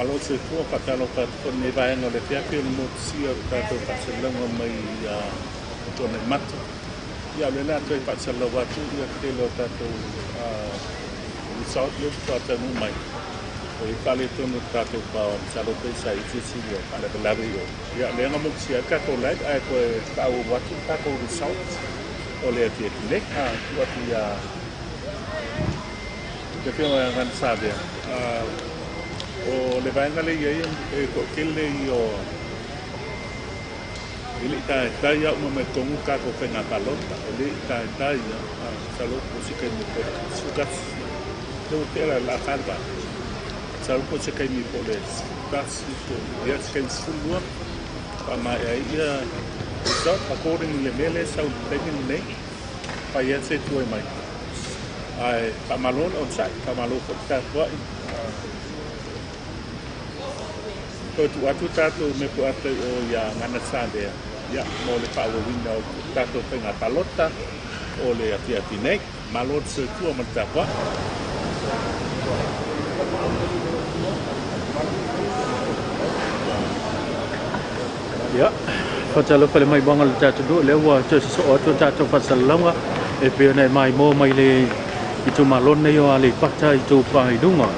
Malo le soifua, faatalofa atu foi i lenei vaega o le afiafi o le motusia o le tatou faasalalauga mai Tuanai Mata. Ia, o lea o le a toe faasalalau atu le tele o tatou result lea faatoa taunuu mai. O i faaletonu o le tatou power, masalo pe sa i se isi ua faalavelave i o. Ia, o lea na motusia ai le tatou live ae toe faaauau atu le tatou result o le afiafi nei. Tuu atu ia le Afioga ia Gana Savea. O le vaega lea e i ai e toatele ia e le i taetai a uma mai totonu le tatou faiga palota. E le i taetai ia, masalo po o se taimi po o le 11. Lea ua tea la fa le va. Masalo po o se taimi po o le 11 po o ia se taimi 12 faamaea ai ia result according i le mea lea e sau i le taimi lenei. Fai atu se tuai mai. Ae faamalo le onosai, faamalo foi le tapuai. Toe tuu atu tatou me atu i o ia Gana Savea, ia, mo le faaauauina o tatou faiga palota o le afiafi nei. Malo le soifua ma le tapuai. Ia, faatalofa le maumaga o le tatou nuu, lea ua toe sosoo atu tatou faasalalauga e pei ona e maimoa mai le itumalo lenei o Aleipata Itupa i Luga.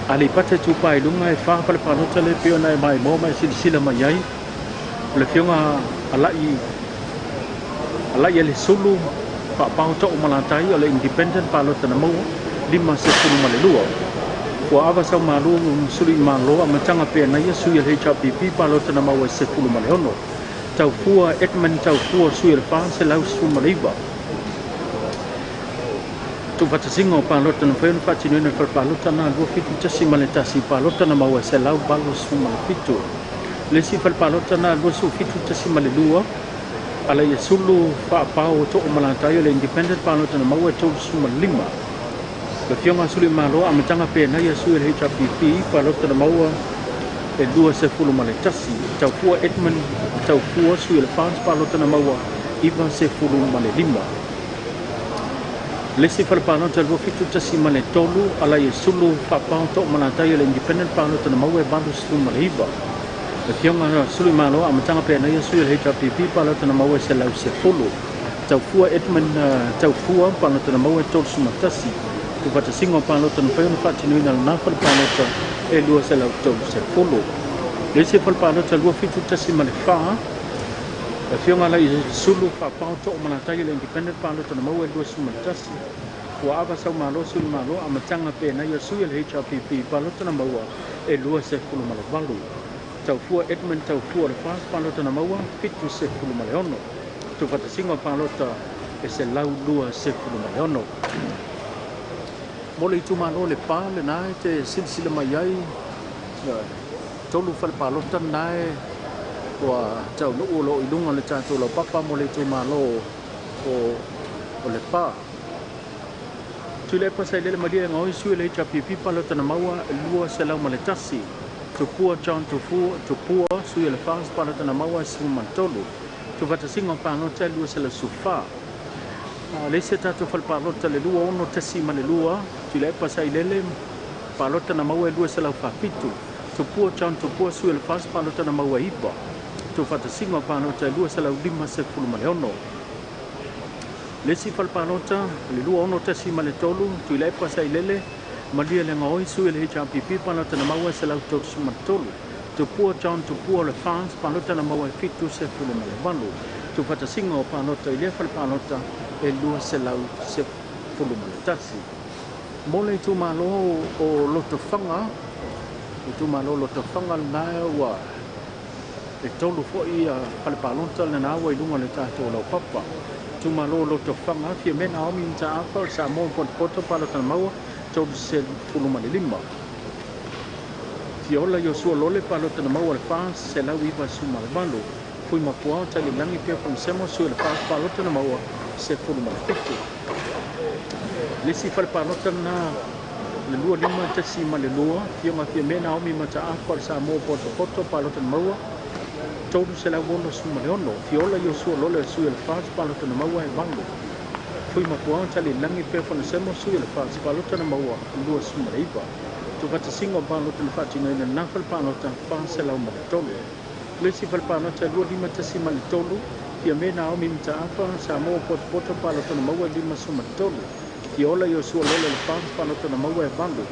Aleipata Itupa i Luga e fa fale palota le pei ona e maimoa mai silasila mai ai. O le Afioga Alai Alesulu Faapao Too Malatai o le Independent, palota na maua 52. Ua Ava Saumalu Suluimalo Amataga Peanaia, sui o le HRPP, palota na maua 16. Taufua Edmund Taufua, sui o le 419. Tuufaatasiga o palota na mafai ona faatinoina i le fale palota na 27.1, palota na maua 187. Le isi fale palota na 27.2, Alaiasulu Faapao Too Malatai o le Independent, palota na maua 35. Le Afioga Suluimalo Amataga Penaia, sui o le HRPP, palota na maua e 21. Taufua Edmund Taufua, sui o le FAS, palota na maua 95. Le isi fale palota 27.3, Alaiasulu Faapao Too Malatai o le Independent, palota na maua e 89. Le Afioga Suluimalo Amataga Penaia, sui o le HRPP, palota na maua e 110. Taufua Edmund Taufua, palota na maua e 31. Tuufaatasiga o palota na mafai ona faatinoina lena fale palota e 230. Le isi fale palota 27.4, le Afioga Alaiasulu Faapao Too Malatai o le Independent, palota na maua e 21. Ua Ava Saumalo Suluimalo Amataga Penaia, sui o le HRPP, palota na maua e 28. Taufua Edmund Taufua o le FAS, palota na maua 76. Tuufaatasiga o palota e 126. Mo le itumalo Lepa lena e te silasila mai ai, tolu fale palota na e ua taunuu o loo i luga o le tatou laupapa mo le itumalo o Lepa. Tuilaepa Sailele Malielegaoi, sui o le HRPP, palota na maua 201. Tupua John Tupua, Tupua, sui o le FAS, palota na maua 13. Tuufaatasiga o palota e 214. Le isi tatou fale palota le 26.2, Tuilaepa Sailele, palota na maua e 247. Tupua John Tupua, sui o le FAS, palota na maua 9. Tuufaatasiga o palota e 256. Le isi fale palota le 26.3, Tuilaepa Sailele Malielegaoi, sui o le HRPP, palota na maua e 133. Tupua John Tupua o le FAS, palota na maua e 78. Tuufaatasiga o palota i lea fale palota e 211. Mo le itumalo o Lotofaga, itumalo Lotofaga lena ua e tolu foi fale palota lena ua i luga o le tatou laupapa. Itumalo Lotofaga, Fiame Naomi Mataafa o le Samoa Potopoto, palota na maua 35. Fiola Iosua Lole, palota na maua le 498. Fuimapuao Talilagi Pea Fonosemo, sui o le FAST, palota na maua 17. Le isi fale palota lena le 25.2, Afioga Fiame Naomi Mataafa o le Samoa Potopoto, palota na maua 366. Fiola Iosua Lole, o le sui o le FAST, palota na maua e 8. Fuimapuao Talilagi Pea Fonosemo, sui o le FAST, palota na maua 29. Tuufaatasiga o palota na faatinoina i lena fale palota 403. Le isi fale palota 25.3, Fiame Naomi Mataafa, Samoa Potopoto, palota na maua 53. Fiola Iosua Lole o le FAST, palota na maua e 8.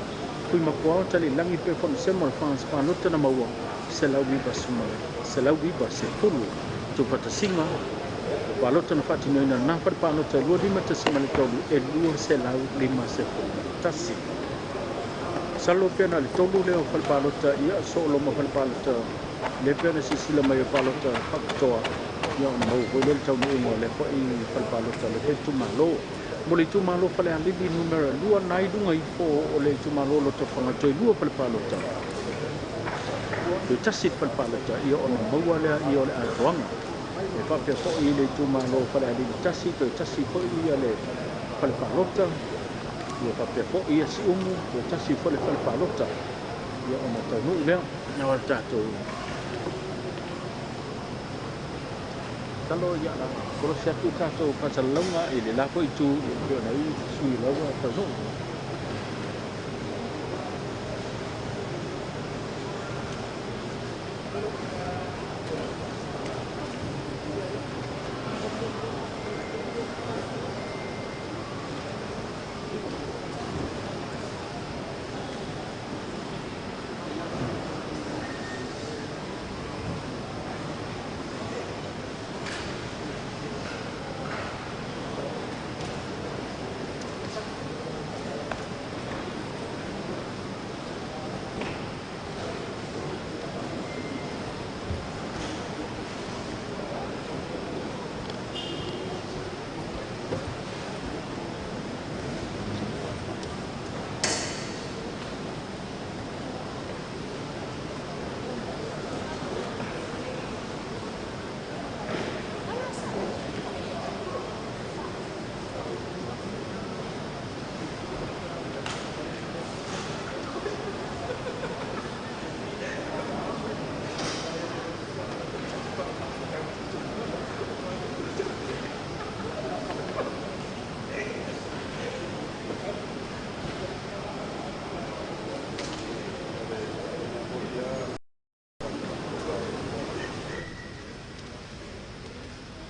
Fuimapuao Talilagi Pea Fonosemo o le FAST, palota na maua 190. Tuufaatasiga o palota na faatinoina i lena fale palota 25.3 e 251. Masalo pe na le tolu lea o fale palota ia sooloma fale palota le pei ona silasila mai o palota faapitoa ia ona maua foi lea le taunuuga o lea foi fale palota o lea foi itumalo. Mo le itumalo Falealili numera 2 na i luga ifo o le itumalo Lotofaga toe lua fale palota toe tasi le fale palota ia ona maua lea ia o le atoaga. E faapea foi i le itumalo Falealili 1 toe tasi foi ia le fale palota ia faapea foi ia Siumu toe tasi foi le fale palota ia ona taunuu lea o le tatou masalo ia la kolosi atu tatou faasalalauga i le la foi itu ia pei ona i sui lava taunuu.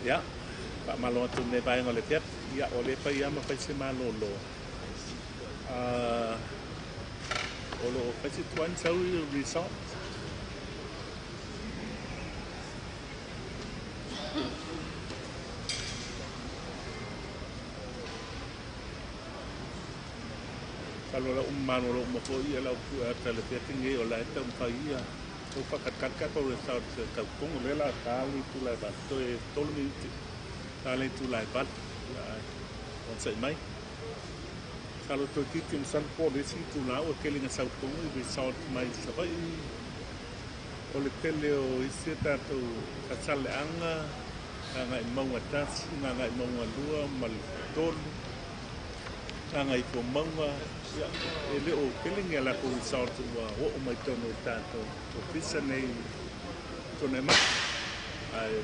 Ia, faamalo atu i lenei vaega o le afiafi. Ia, o lea e fai lava ma fai se malolo. O lo o fai se tuai ona sau i result. Masalo o la ua malolo uma foi ia lau pue ata i le afiafi lenei o la e taumafai ia tau faatalitali tatou results e tau tonu lea o le a ta le itula e 8 toe 3 minute ta le itula e 8 ia ae onosai mai. Masalo toeitiiti masalo po o le isi itula ua tele ina sau tonu i result mai Savaii o le tele o isi a tatou Faasaleleaga, Gagaemauga 1, Gagaemauga 2 ma le 3, Gagaifomauga, ia e le o tele ni a latou result ua oo mai totonu o le tatou ofisa nei i Tuanaimato. Ae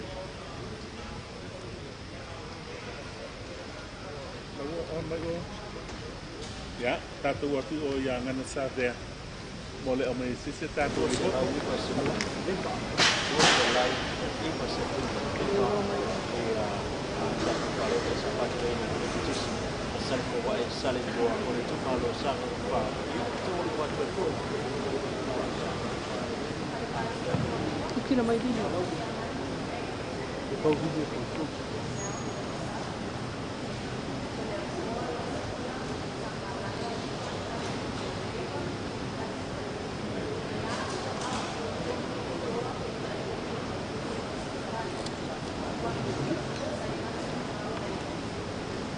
la ua on mai oe. Ia, tatou atu i o ia Gana Savea mo le aumai o se isi a tatou lipoti. Kila mai vili. E pau vili e pau tu.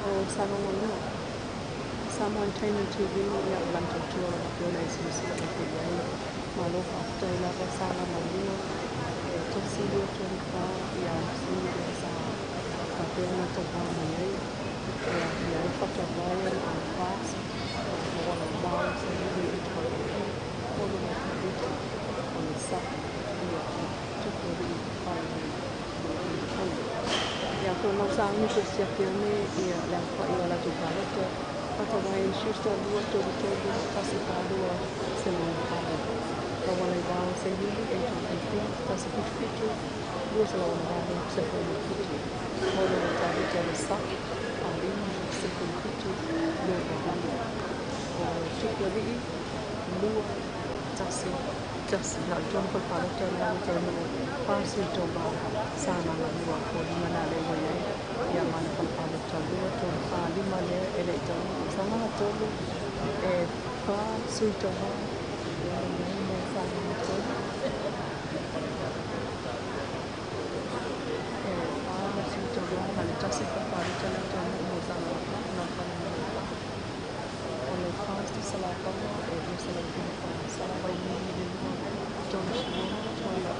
O Samoa lua. Samoa Entertainment TV, ia o lan tautua lava pei ona e silasila mai foi i ai. Malo faafetai lava Sagaga 2 e 1 2 3 4 ia sui lea sa faapea ona tauvā mai ai e aafia ai Fata Ryan o le FAST Maualaivao Saili HYP 687 o le SAP ia Tupualii Palemai ma Ia atonu o sauni se siaki ane ia le aofa'i o latou palota. Fata Ryan Schuster 2 3 3 1 4 2 108. Maualaivao Sailili HYP 1 7 7 268 17. Maulu Tavita le SAP 5 17 2 8. O Tupualii 2 1 1 na o le tolu fale palota lena ua taunuu 4 sui tauvā Sagaga 2 foliga na lea ua i ai ia ma le fale palota 2 3 4 5 lea e le i taunuu. Sagaga 3 e 4 sui tauvā lea ua i ai mo Sagaga 3 e 4 ma sui tauvā na le tasi fale palota lea ua taunuu mo Sagaga 4 na o le fale numera 4. O le FAST Salāpama e 254 Salavai Mili le 2 36 Tuala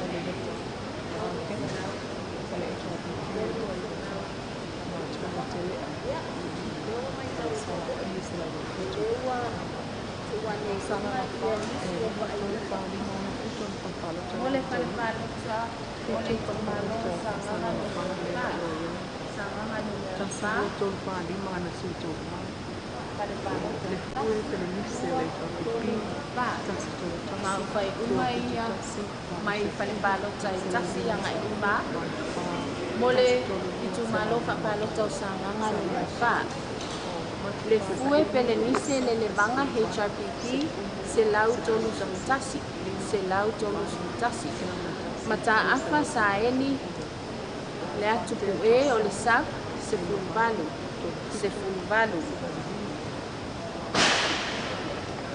Oliveta Kena o le HRPP 294 ma Tuala Telea o le SLP 107. Sagaga 4 e 5 3 4 5 6 7 le fale palota lea ua taunuu 7 fale palota Sagaga 4 lea ua i ai 1 2 3 4 5 ana sui tauvā. Le Fue Pelenise o le HRPP 1 3 1 2 7 1 8 10 109 8 4 1 3 2 1 8 7. O Matua Saili 1 1 1 7 1 5 8 101 2 7 3 7 5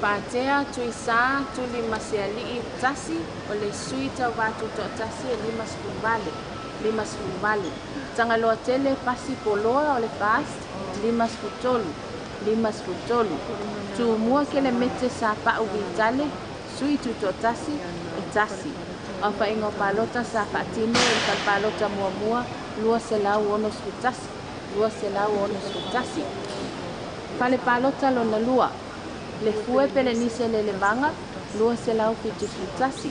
Patea Tuisā Tulimaseali'i tasi o le sui tauvā tuto'atasi e 58 58. Tagaloa Tele Pasi Poloa o le FAST 53 53. Foliga na Tumua Kelemete Sapa'u o Vitale sui tuto'atasi ia e na le fale tasi. palota Aofa'iga o lea palota sa fa'atino i le fale palota muamua 261 7 fale 261. palota o Fale Sagaga palota lona lua le 2 Fue Pelenise Pelenise 1 Lelevaga 7 1 1 8 271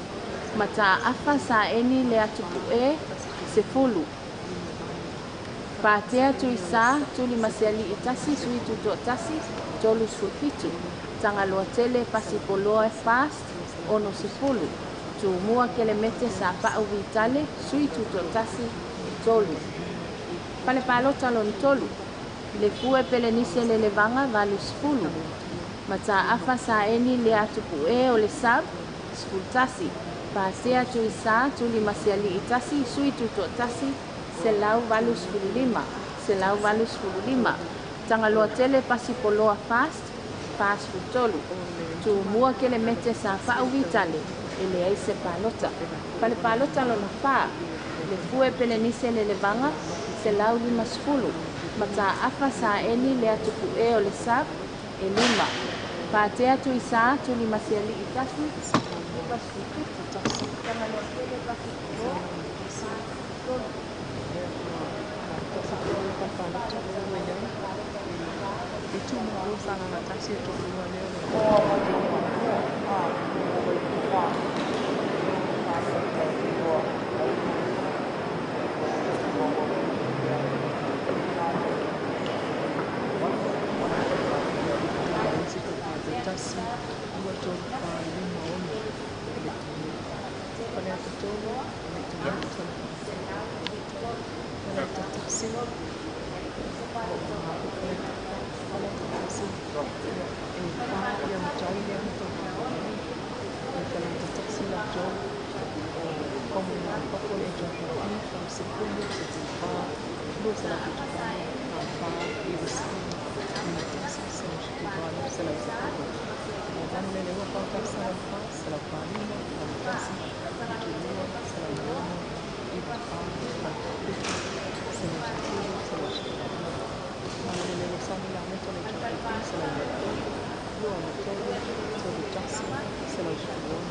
Mata'afa saeni le 4 atupu'ē 1 7 10. 5 8 Patea Salavasaili o le Tuisā SAP Tulimasiali'i tasi sui tuto'atasi 37 5 Tagaloa Tele Pasipoloa 101 FAST 60 Tumua Kelemete Sapa'u Vitale sui tuto'atasi e 3. Fale palota lona tolu le Fue Pelenise Lelevaga 80 Mata'afa saeni le atupu'ē o le SAB 11. Pasea Tuisā Tulimasiali'i tasi sui tuto'atasi 185 185. Tagaloa Tele Pasipoloa FAST 43. Tumua Kelemete Sapa'u Vitale e leai se palota. Fale palota lona fā le Fue Pelenise Lelevaga 150 Mata'afa saeni le atupu'ē o le SAB e 5. Patea Tuisā Tulimasiali'i tasi 57. Tagaloa Tele Pasipoloa 43. Itumalo Sagaga 1 e to'alua lea o le isi fale 1 2 3 4 5 6 e le taunuu. Faleata 3 e le i taunuu Salafai. Faleata 1 o lo o mapu Faleata 4 Faleata 1 ia e fa ia matai lea na tauvā mai ai le Faleata 1 latou o komo mai fafo le HRPP 40 14 278 4 90 51 178 110. O 8 le 2 4 104 145 81 72 106 94 87 110 172. Manulele Sami Lameta le HRPP 103 2 3 3 1 116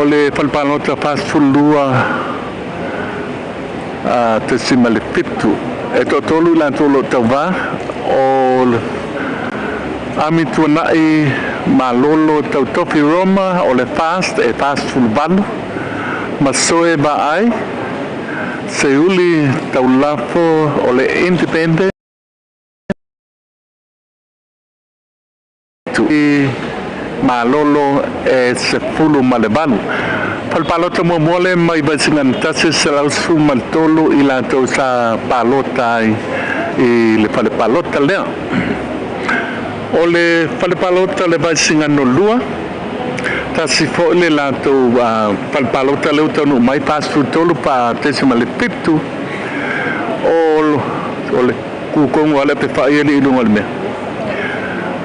O le falepalota 42.7 e toatolu i latou o loo tauvā o Ami Tuanai Malolo Tautofi Roma o le FAST e 48 ma Soe Vaai Seuli Taulafo o le Independent Malolo e 18. Falepalota muamua le mai Vaisigano 113 i latou sa palota ai i le falepalota lea. O le falepalota le Vaisigano 2, tasi fo'i le latou falepalota lea ua taunuu mai 43.7 o le kukogu ale pe fa'i ali i luga o le mea.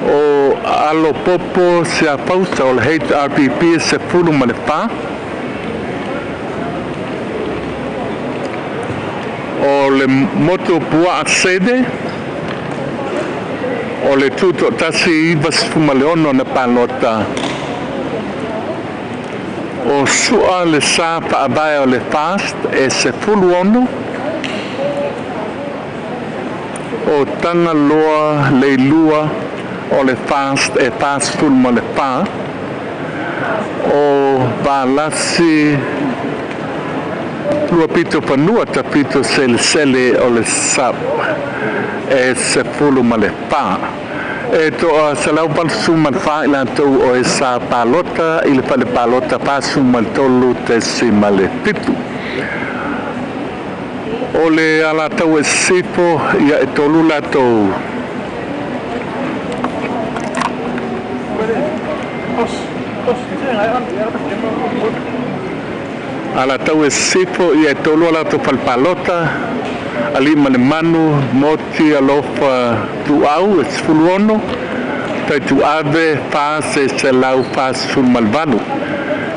O Alo Popo Siafausa o le HRPP 14. O le motu Puaa Sede o le 2 toatasi 96 na palota. O Sua le sa faavae o le FAST e 16. O Tagaloa Leilua o le FAST e 44. O Valasi Luapito Fanua Tafito Selesele o le SUP e 14. E toa 184 i latou o e sa palota i le fale palota 43.7. O le Alataua i Sisifo, ia e tolu latou. Alataua i Sisifo, ia e tolu a latou fale palota. Aliimalemanu Moti Alofa Tuuau e 16. Taituave FAST e 148.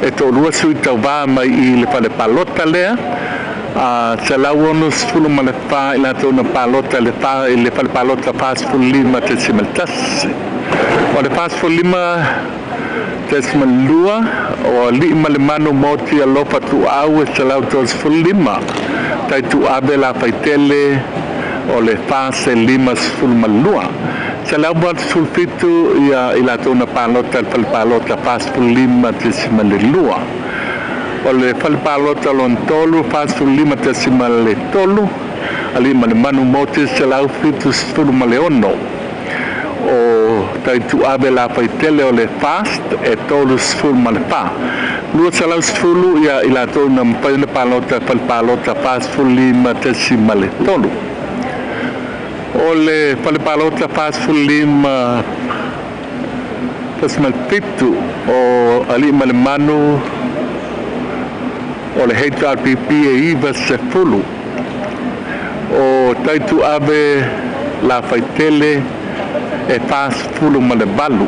E toalua sui tauvā mai i le fale palota lea. A 164 i latou na palota le fa i le fale palota 45.1. O le 45.2 o Aliimalemanu Moti Alofa Tuuau e 135. Taituave Lafaitele o le FAST e 52. 187 ia i latou na palota le fale palota 45.2. O le fale palota lona tolu 45.3, Aliimalemanu Moti 176. O Taituave Lafaitele o le FAST e 34. 210 ia i latou na mafai ona palota fale palota 45.3. O le fale palota 45.7 o Aliimalemanu o le HRPP e 90. O Taituave Lafaitele e 48.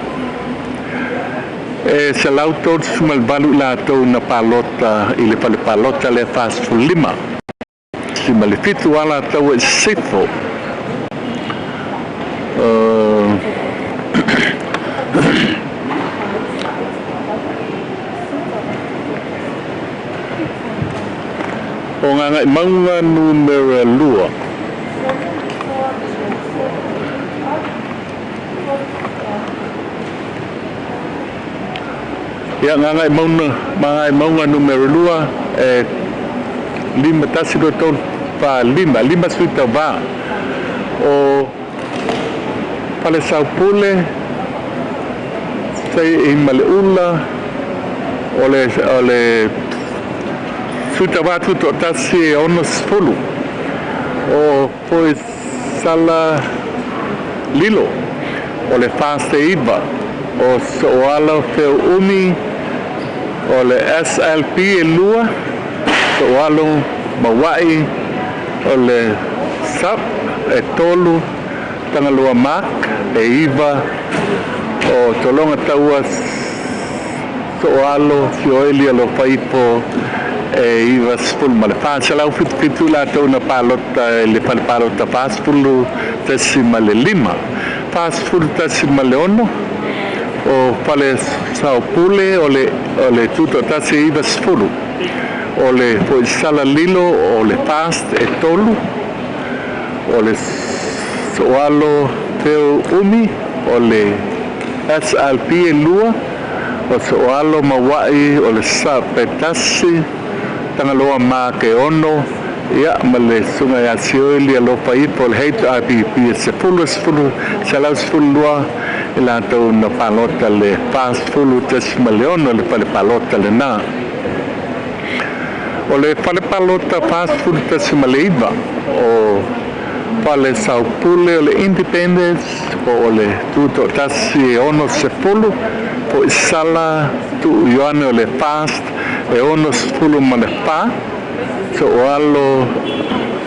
E 138 i latou na palota i le fale palota le 45.7. Alataua i Sisifo. O Gagaemauga 2. Ia, Gagaemauga 2 e 5, 1, 2, 3, 4, 5, 5 sui tauvā. O Falesaupule, Seiimaleula, o le sui tauvā tutoatasi e 60. O Foisala Lilo, o le FAST e 9. O Soala Feoumi, o le SLP e 2. Soalo Mauai, o le SUP e 3. Tagaloa Mark e 9. O Tologa Taua Soalo Fioeli Alofa Ipo e 94. 177 latou na palota le fale palota 40.5. 40.6 o Fale Saopule o le tutoatasi e 90. O le Foisala Lilo o le FAST e 3. O le Soalo Feo Umi o le SLP e 2. O Soalo Mawai o le SUP e 1. Tagaloa Mark e 6. Ia, ma le susuga ia Sioeli Alofa Ipo o le HRPP e 10 10. 112 i latou na palota le 40.6 le fale palota lena. O le fale palota 40.9 o Fale Saupule o le Independence po o le tutoatasi e 60. Po Isala Tuu Ioane o le FAST e 64. Soalo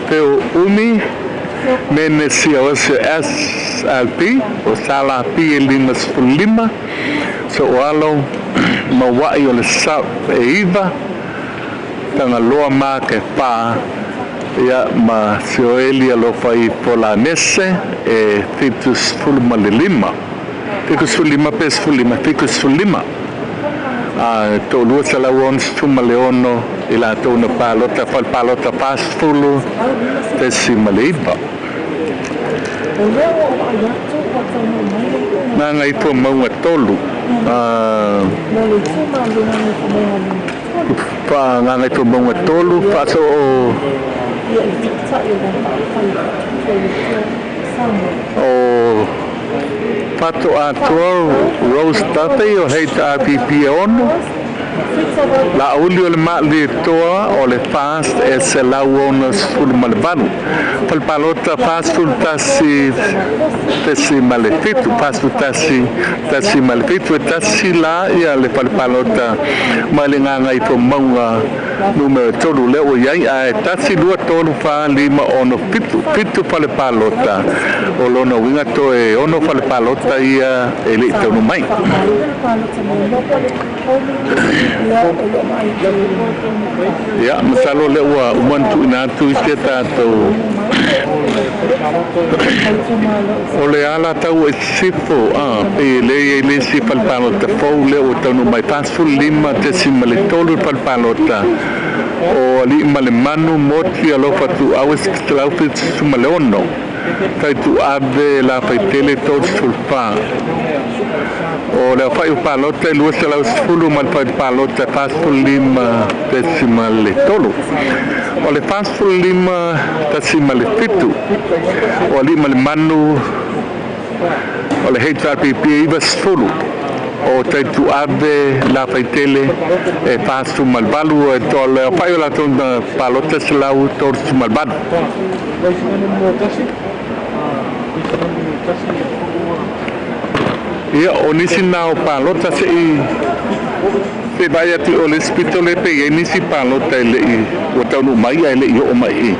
Feo Umi Mene Siaosi SLP o Sala P e 55 So'oalo Mawa'i o le SAP e 9 Tagaloa Maka e 4 ia ma Sioeli Alofa i Polanese e 75 75 pe 15 75 a 266 i latou na palota falepalota 40.9. Gagaifomauga 3 Gagaifomauga 3 faaso'o o Pato Atoa Rose Duffy o Hate RPP e 6 La uli o le maalitoa o le FAST e 168. Falepalota 41.7, 41.7 e tasi la ia le falepalota mai le Gagaifomauga numera 3 lea ua iai ae 1 2 3 4 5 6 7 7 falepalota o lona uiga toe 6 falepalota ia e le'i taunu mai. Ia masalo lea ua uma ona tu'uina atu i sia tatou o le Alatau e Sisifo a pe le iai le isi falepalota fou lea ua taunuu mai 45.3 le falepalota o Ali'i ma le Manu Moti Alofa Tu'au e 776 Taitu'ave Lafaitele 34 o le aofa'i o palota e 210 ma le falepalota 45.3 o le 45.7 o Ali'i ma le Manu o le HRPP 90 o Taitu'ave Lafaitele e 48 e to le aofa'i o latou na palota 138. Ia o nisi na o palota se'i se vai atu o le isi pito le pe iai nisi palota e le'i ua taunuu mai ae le'i o'o mai i.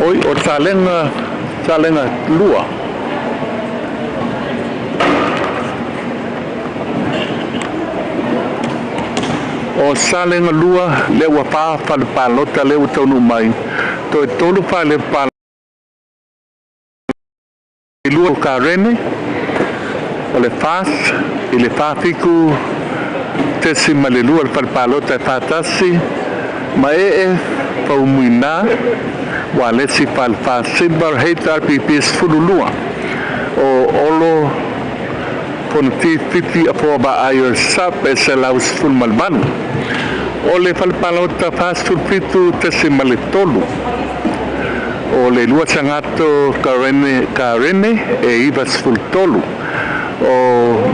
Oi o Salega Salega 2 o Salega 2 lea ua 4 falepalota lea ua taunuu mai toe 3 falepalota lua Karene o le FAST i le 47.2 le falepalota e fatasi ma ee faumuina ua lesi falefa Silver HRPP 12 o Olo Fonoti Fiti Afoa Vaai o le SAP e 118 o le falepalota 47.3 o le lua sagato Karene Karene e 93 o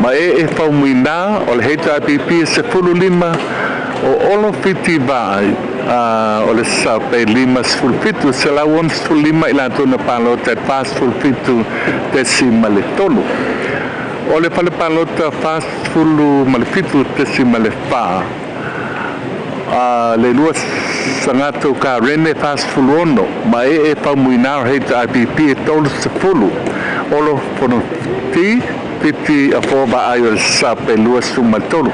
Mae'e Faumuina o le HRPP e 15 o Olo Fiti Vaai o le SAP e 57 165 i latou na palota e 47.3 o le falepalota 47.4 le lua sagato Karene 46 Mae'e Faumuina o HRPP e 30 Olo Fonoti Fiti Afoa Vaai o le SAP e 23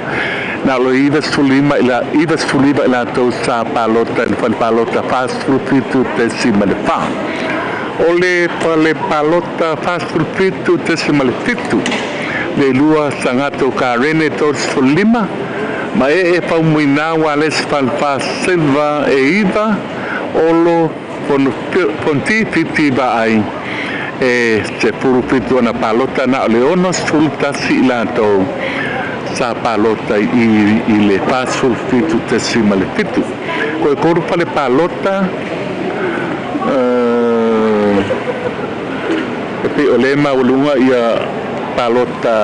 na lo 95 ila 99 i latou sa palota i le falepalota 47.4 o le falepalota 47.7 le lua sagato Karene 35 Mae'e Faumuina ua lesi falefa Silva e 9 Olo Fonti Fiti Vaai e 17 ona palota na o le 61 i latou sa palota i le 47.7 koe koru fale palota e pe o le maualuga ia palota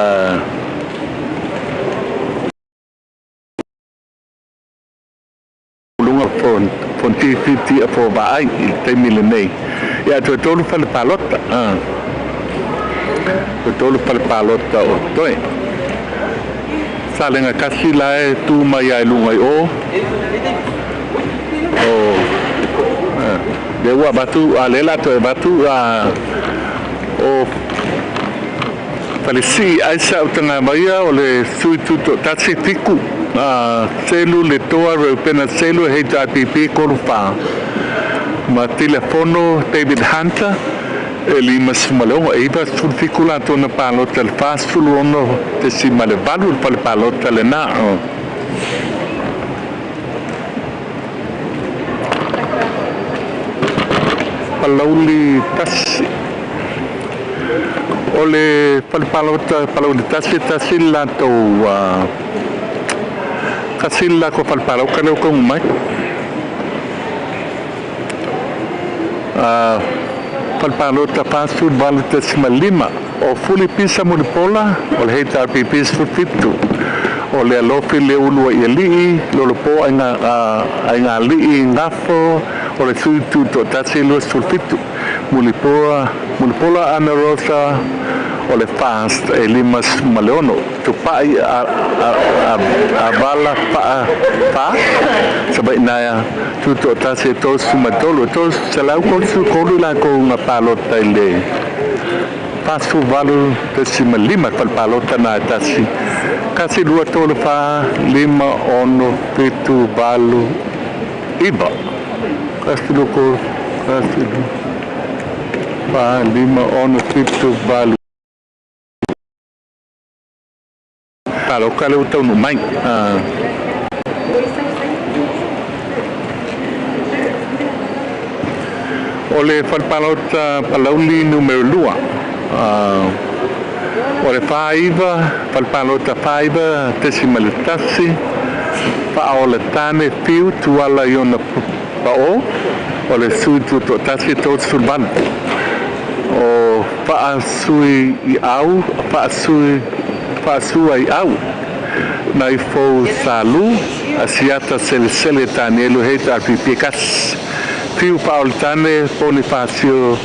lunga Fonti Fiti Afoa Vaai i le taimi lenei ia toe tolu fale palota toe tolu fale palota o toe Salega 1 la e tu mai ai luga i o Lea ua avatu, a lea o le a toe avatu o Falesii Aisa Autagavaia o le sui tutoatasi 7, Selu le Toa Reupena Selu HRPP 34, ma Tilafono David Hunter e 56, e 97 latou na palota i le 46.8 le fale palota lena. Palauli 1. O le fale palota Palauli 1, tasi le latou tasi le latou fale palota lea ua taunuu mai. Fale palota 48.5. O Fuli Pisa Mulipola o le HRPP 17. O le Alofi le Ulu ai Alii Lolopo Aiga Alii Gafo o le sui tutoatasi 27. Mulipola Mulipola Ana Rosa o le FAST e 56. Tupai Avala Faa Fa Savaii Naea tutoatasi e 33, 333 latou na palota i le 48.5 fale palota na e tasi. 1, 2, 3, 4, 5, 6, 7, 8, 9. 1, 2, 3, 4, 5, 6, 7, 8. Palota lea ua taunuu mai. O le fale palota Palauli numera 2. O le 49, fale palota 49.1, Faaolatane Fiu Tuala Iona Pao, o le sui tutoatasi 38. O Faasui i Au, Faasui, Faasua i Au, Nai Fou Salu, Asiata Selesele Tanielu HRPP 1. Fiu Faaolatane Ponifasio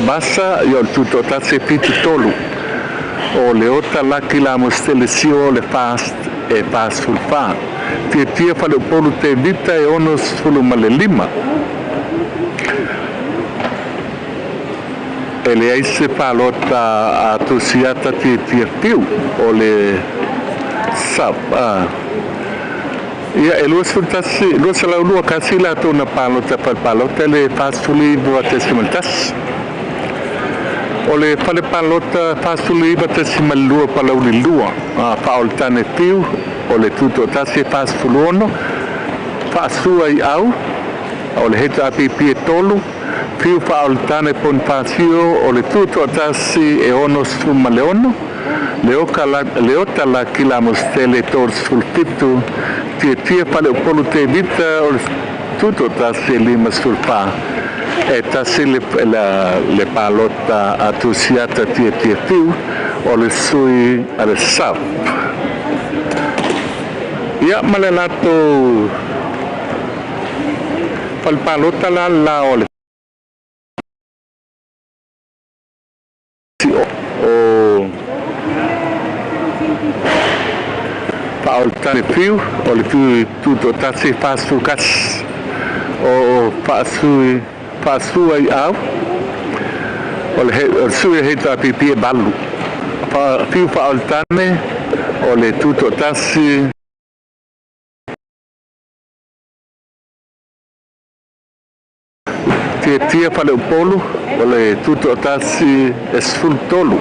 Vasa, ia o le tutoatasi 73. O Leota Laki Lamositele Sio o le FAST e 44. Tietia Faleupolu Tevita e 65. E leai se palota a Tusiata Tietia Fiu o le SUP. Ia e 21, 221 latou na palota fale palota le 49.1. O le fale palota 49.2 Palauli 2, Faaolatane Fiu o le tutoatasi e 46, Faasua i Au o le HRPP e 3, Fiu Faaolatane Ponifasio o le tutoatasi e 66, Leota Laki Lamositele 37, Tietia Faleupolu Tevita o le tutoatasi e 54. E tasi le palota a Tusiata Tietia Fiu o le sui a le SUP. Ia ma le latou fale palota la la o le o Faaolatane Fiu o le sui tutoatasi 41. O Faasui Faasua i Au o le sui HRPP e 8. Fiu Faaolatane o le tutoatasi Tietia Faleupolu o le tutoatasi e 13.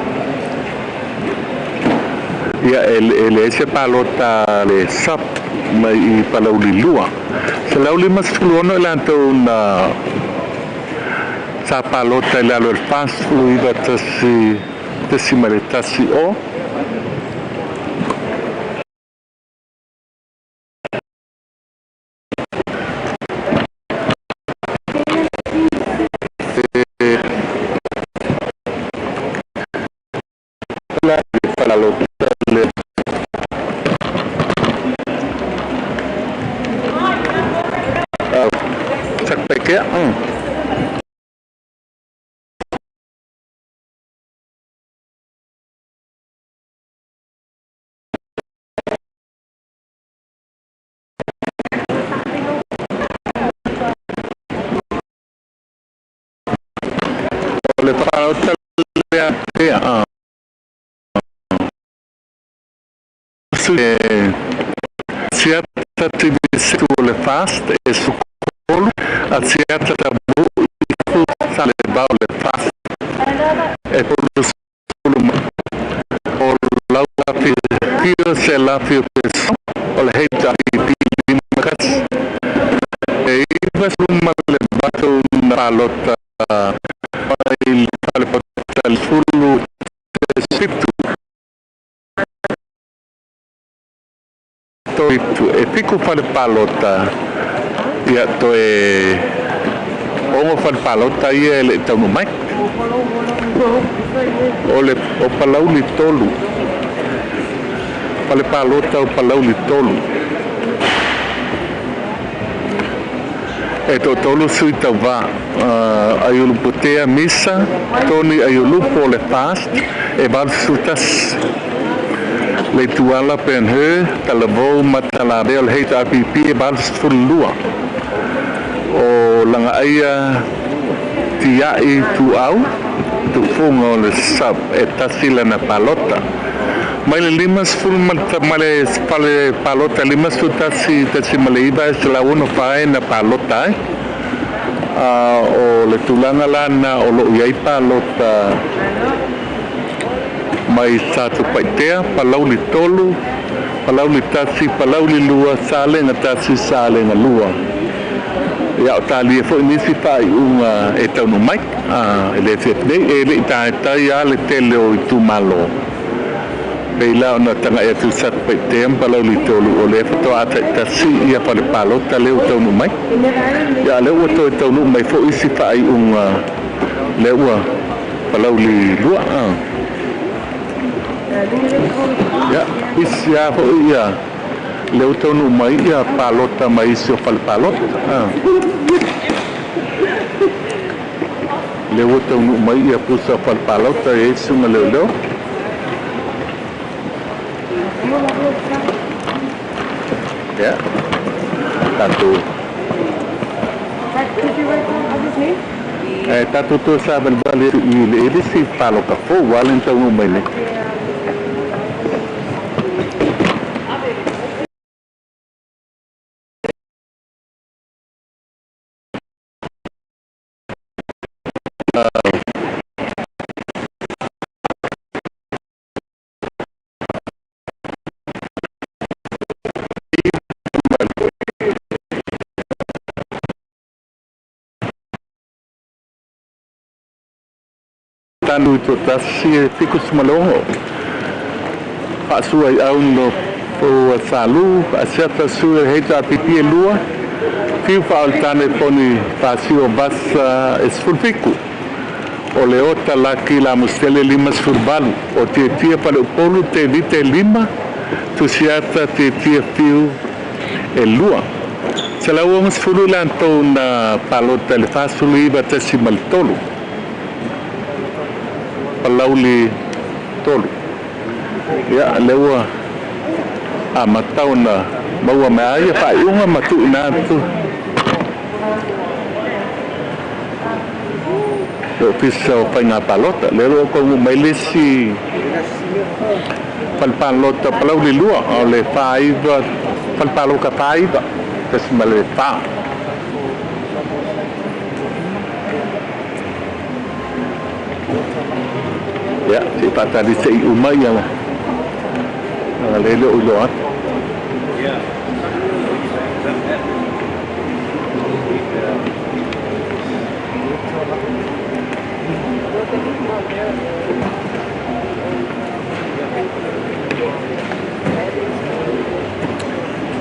Ia e leai se palota le SUP mai i Palauli 2. 156 i latou na sa palota i lalo i le 49.10. La palota le Satupaitea. O le palota lea tea. Siata TV7 o le FAST e sukolu a siata tabu i sa le vao le FAST e tolu sulu o laula fio se la fio peso o le heita i pili makas e iwa suma le batu na palota ai le pale fulu te situ e fiku fale palota ia toe ongo fale palota ia e le taunu mai o le o palauli tolu fale palota o palauli tolu e tolu sui tauva aiuluputea misa toni aiulupo o le FAST e 81 le tuala penhe talavou matalave o le heita APP e 82 o langa aia tiai tuau tufunga o le sub e tasila na palota mai le lima sefulu ma le fale palota 51 tasi ma le iva e se lauono fae na palota ai o le tulaga lana o loo iai palota mai Satupaitea, Palauli 3, Palauli 1, Palauli 2, Salega 1, Salega 2. Ia o talia foi nisi faaiuga e taunu mai e le fiafi nei e lei taetai a le tele o itumalo. Pei la ona taga'i atu Satupaitea ma Palauli 3 o lea fatoa ta'itasi ia fale palota lea ua taunuu mai. Ia lea ua toe taunuu mai fo'i isi faaiuga lea ua Palauli 2. Ia, isi a fo'i ia lea ua taunuu mai ia palota mai isi o fale palota. Lea ua taunuu mai ia pusa o fale palota e suga leoleo. Ia, tatou e tatou toe savalivali i le elisi paloka fou a le taunuu mai nei. Tanu i tasi e fiku sumalogo faasua i au no fou salu asiata su e heita apipi e lua fiu faaoletane poni faasio vasa e sefulufiku o le ota laki la mustele 58 o tietia faleupolu te vite lima tusiata tietia fiu e lua se lau 60 lantou na palota le 49.3 Palauli 3. Ia le ua a matau na maua mai ai faaiuga ma tuuina atu le ofisa o faiga palota lea ua kaugu mai le isi falepalota Palauli 2 o le 49 falepaloka 49 tasi ma le 4. Ia, se faatali se'i uma ia le le o iloa atu.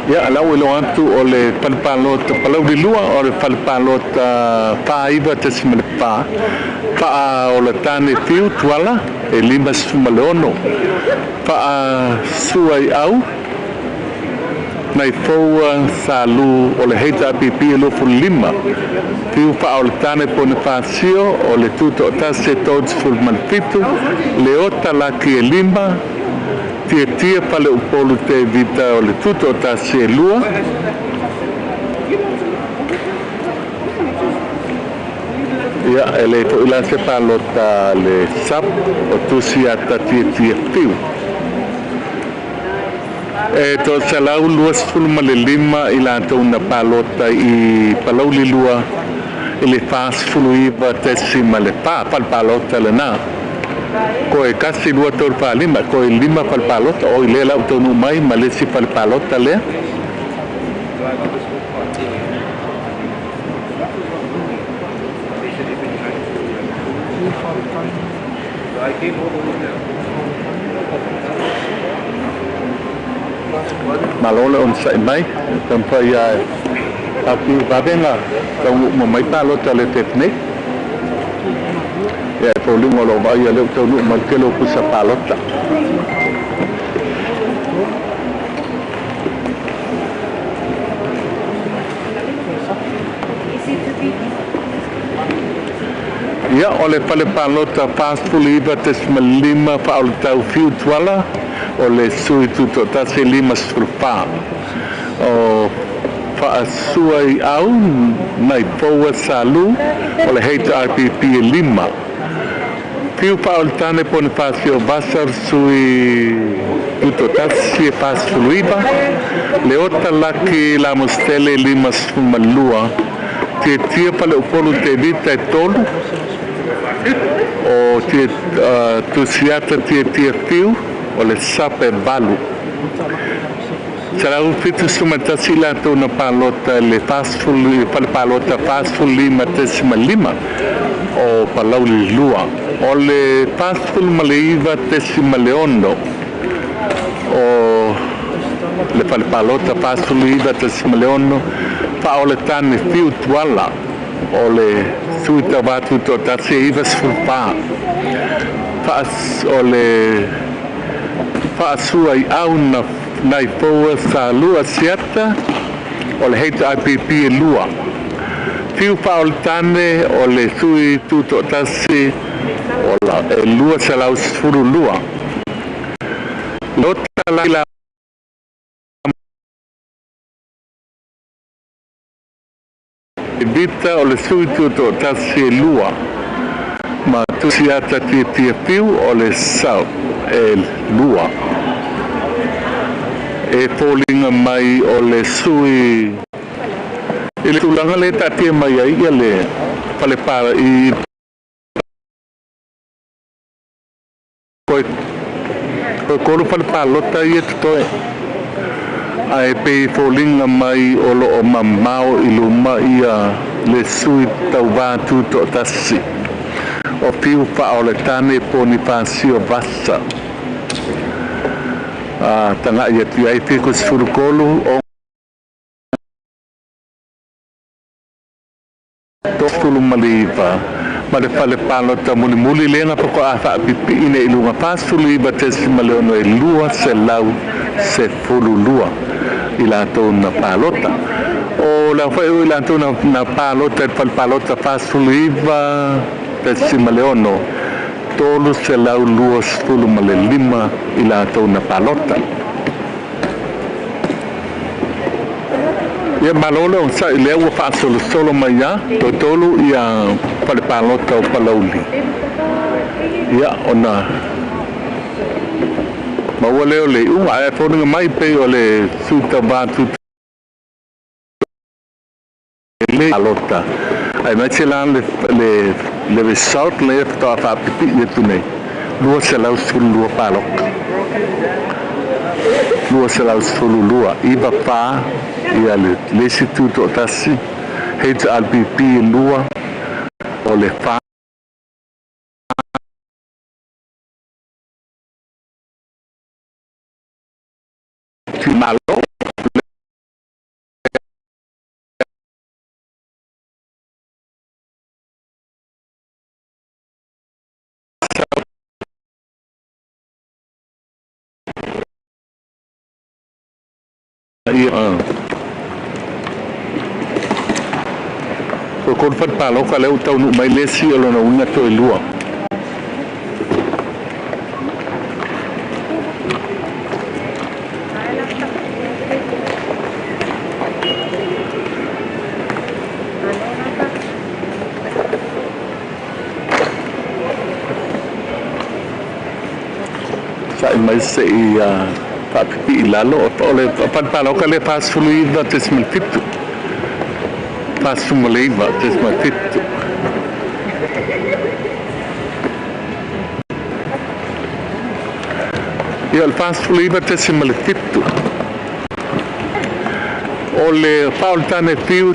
Ia, lau iloa atu o le falepalota Palauli 2 o le falepalota 49.4 faa o le tane fiu tuala e 56 faa sua i au nai foua salu o le heita APP e 25 fiu faa o le tane pone fasio o le tuto o tasi e 37 le ota laki e 5 tietia fale upolu te vita o le tuto o tasi e 2 Ia, e le fo'i la se palota le SAP o Tusiata Tietie Fiu. E 125 i latou na palota i Palauli 2 i le 49.4 fale palota lena. Koe 1, 2, 3, 4, 5, koe 5 fale palota, o i lea lau taunuu mai ma le isi fale palota lea. Malo le onosai mai, taumafai ia atu vavenga taunuu uma mai palota le FF nei. Ia e foliga o loo vaaia lea ua taunuu mai le tele o pusa palota. Ia o le fale palota 49.5 faaoletau Fiu Tuala o le sui tutoatasi 54. O faasua i au nai poua salu o le HRPP e 5. Fiu faaoletane Ponifasio Vasa sui tutoatasi e 49. Le ota laki Lamostele 52. Tietie fale upolu te vita e 3. O tie Tusiata Tietie Fiu o le SAP e 8. 171 latou na palota le fale palota 45.5 o Palauli 2. O le 49.6 o le fale palota 49.6 faaoletane Fiu Tuala o le sui tauvatu toatasi e 94. O le faasua i au na nai poua sa lua siata o le HIPP e 2. Fiu faaoletane o le sui tutoatasi o la e 212. Lota la Vita o le sui tutoatasi e 2. Ma Tusiata Tietie Fiu o le SAP e 2. E foliga mai o le sui i le tulaga le taatia mai ai ia le fale pala i koe kolu fale palota ia totoe. Ae pei foliga mai o loo mamao i luma ia le sui tauvā tutoatasi o Fiu faaoletane Ponifasio Vasa. Taga'i atu i ai 73 o 39 ma le fale palota mulimuli lea na faatoa faapipii nei i luga 49.6 e 212 i latou na palota. O le aofai o i latou na palota i le fale palota 49.6 325 i latou na palota. Ia malo le onosai lea ua faasolosolo mai ia totolu ia fale palota o Palauli. Ia ona maua lea o le iuga ae foliga mai pei o le sui tauvā tutu le palota. Ae maise la le result lea faatoa faapipii atu nei 212 palota. 212 iva fa ia le isi tutoatasi HRPP 2 o le fa malo. Ia ko kolu fale paloka lea ua taunuu mai le isi o lona uiga toe 2. Sa'i mai se'i faapipi'i lalo o le falepaloka le 49.7, 49.7. Ia o le 49.7 o le faaolitane Fiu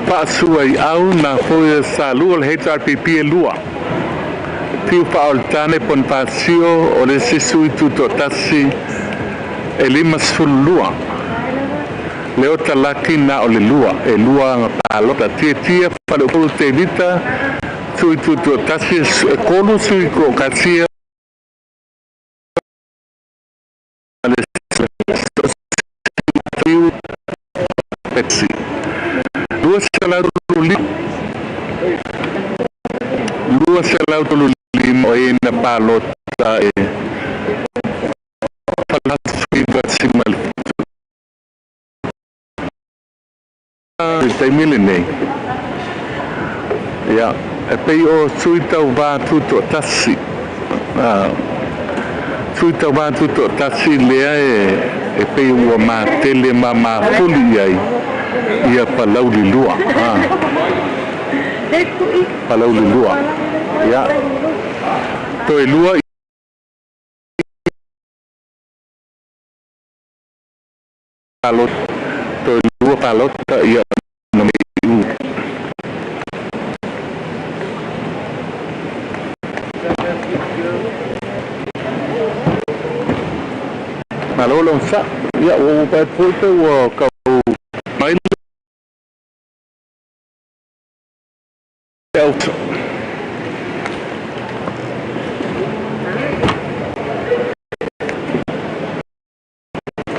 faasua i au na foi sa lua o le HRPP e lua. Fiu faaolitane Ponifasio o le isi sui tutoatasi e 52. Leo Talaki na o le lua, e lua aga palota. Tietia Faleupolu Tevita, sui tutoatasi e 3 sui toakasia le Fiu Pepsi. 235 o e na palota e falasui le taimi lenei. Ia, e pei o sui tauvā tutoatasi. Sui tauvā tutoatasi lea e pei ua matele ma mafuli ai ia Palauli 2. Palauli 2. Ia, toe lua palota, toe lua palota ia na me u. Malo lo sa, ia ua ua pai pe ua kau mai le au.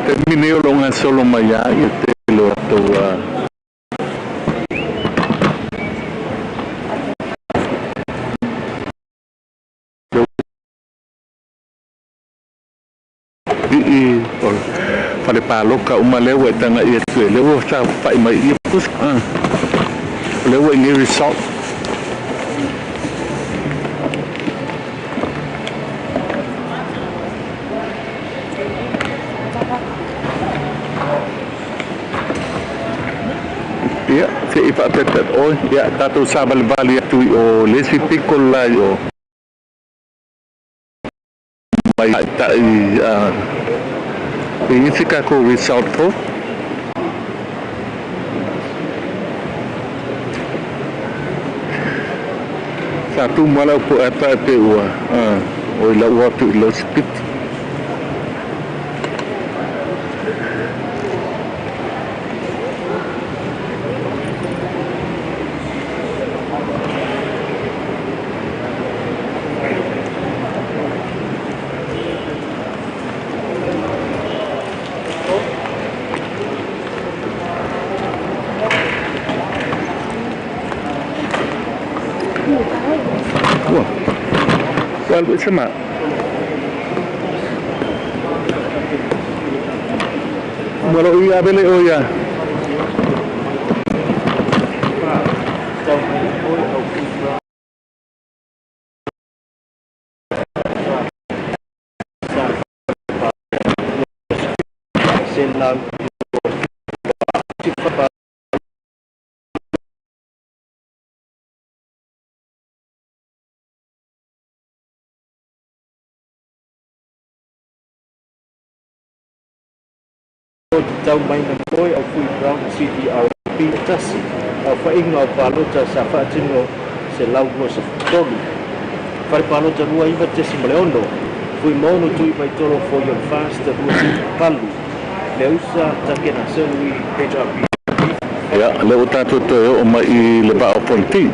Te mine o longa solo mai a i te lo atu i o fale paloka uma lea ua e taga i atu e lea ua sa fa'i mai ia pusa lea ua i nei result. Ia se i faapepet oi ia tatou savalivali atu i o le isi piko lai o mai ta'i i isi kakou result fou. Sa tu mala po ata e pe ua o i lau atu i lau spit. Ua. Well, sama. Malo ia bele o ia. Tau mai na moi au Fui Brown CDRP tasi au whainga o palota sa whaatino se lau no se tolu. Whare palota 29.6 Fui mono tui mai tolo for your fast lua si palu. Le usa take na selui HRP. Ia, le o tātou toe o mai i le vao Fonti.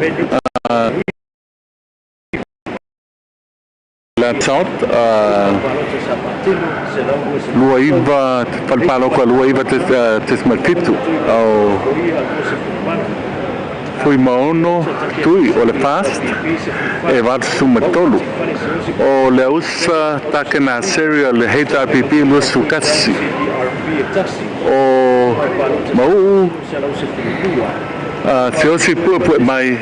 La taut, Palota sa whaatino se lau lua se 29, falepaloka 29.7 au Fui Maono tui o le fast e 83. O le ausa take na seri o le HRPP 21. O Mau Siaosi puepue mai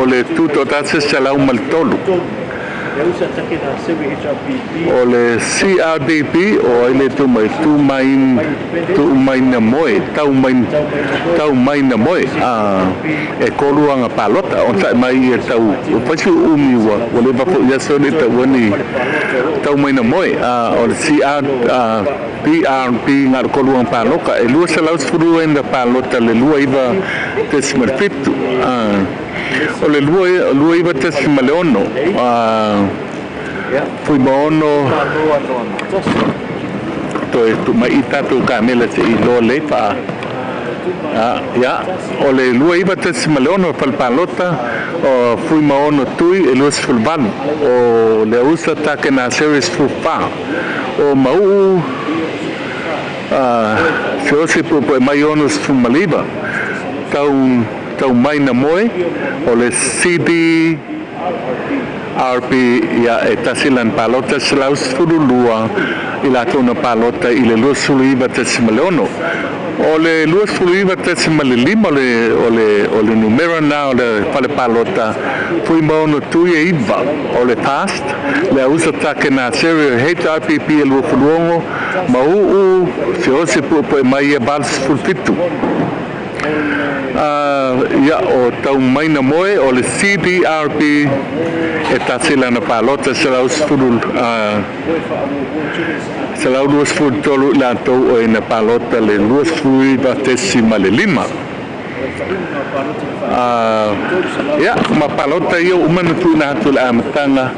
o le 103. O le CRDP o ai le tu mai tu mai tu mai na moe tau mai tau mai na moe e kolu anga palota o tai mai e tau o pasu umi ua ua le vapo ia so le tau ni tau mai na moe o le CR PRP ngā kolu anga paloka e 210 enda palota le 29.7 o le 29.6 fui maono toe tu mai i tātou kamela te i loa le fa ia o le 29.6 palpalota o fui maono tui e 28 o le usa take na series fu fa o mau se ose po mai ono fu maliva tau tau mai na moe o le CD RP ia e tasilan palota 112 i la tona palota i le 29.6 o le 29.5 o le numera na o le fale palota fui maono tui e iva o le past le ausa take na serio HRPP e lua fuluongo mau se ose puepue mai e vals fulfitu ia o tau mai na moe o le CDRP e tasilana palota 123 la tau o ina palota le 29.5 ia ma palota ia umana tuina atu le amatanga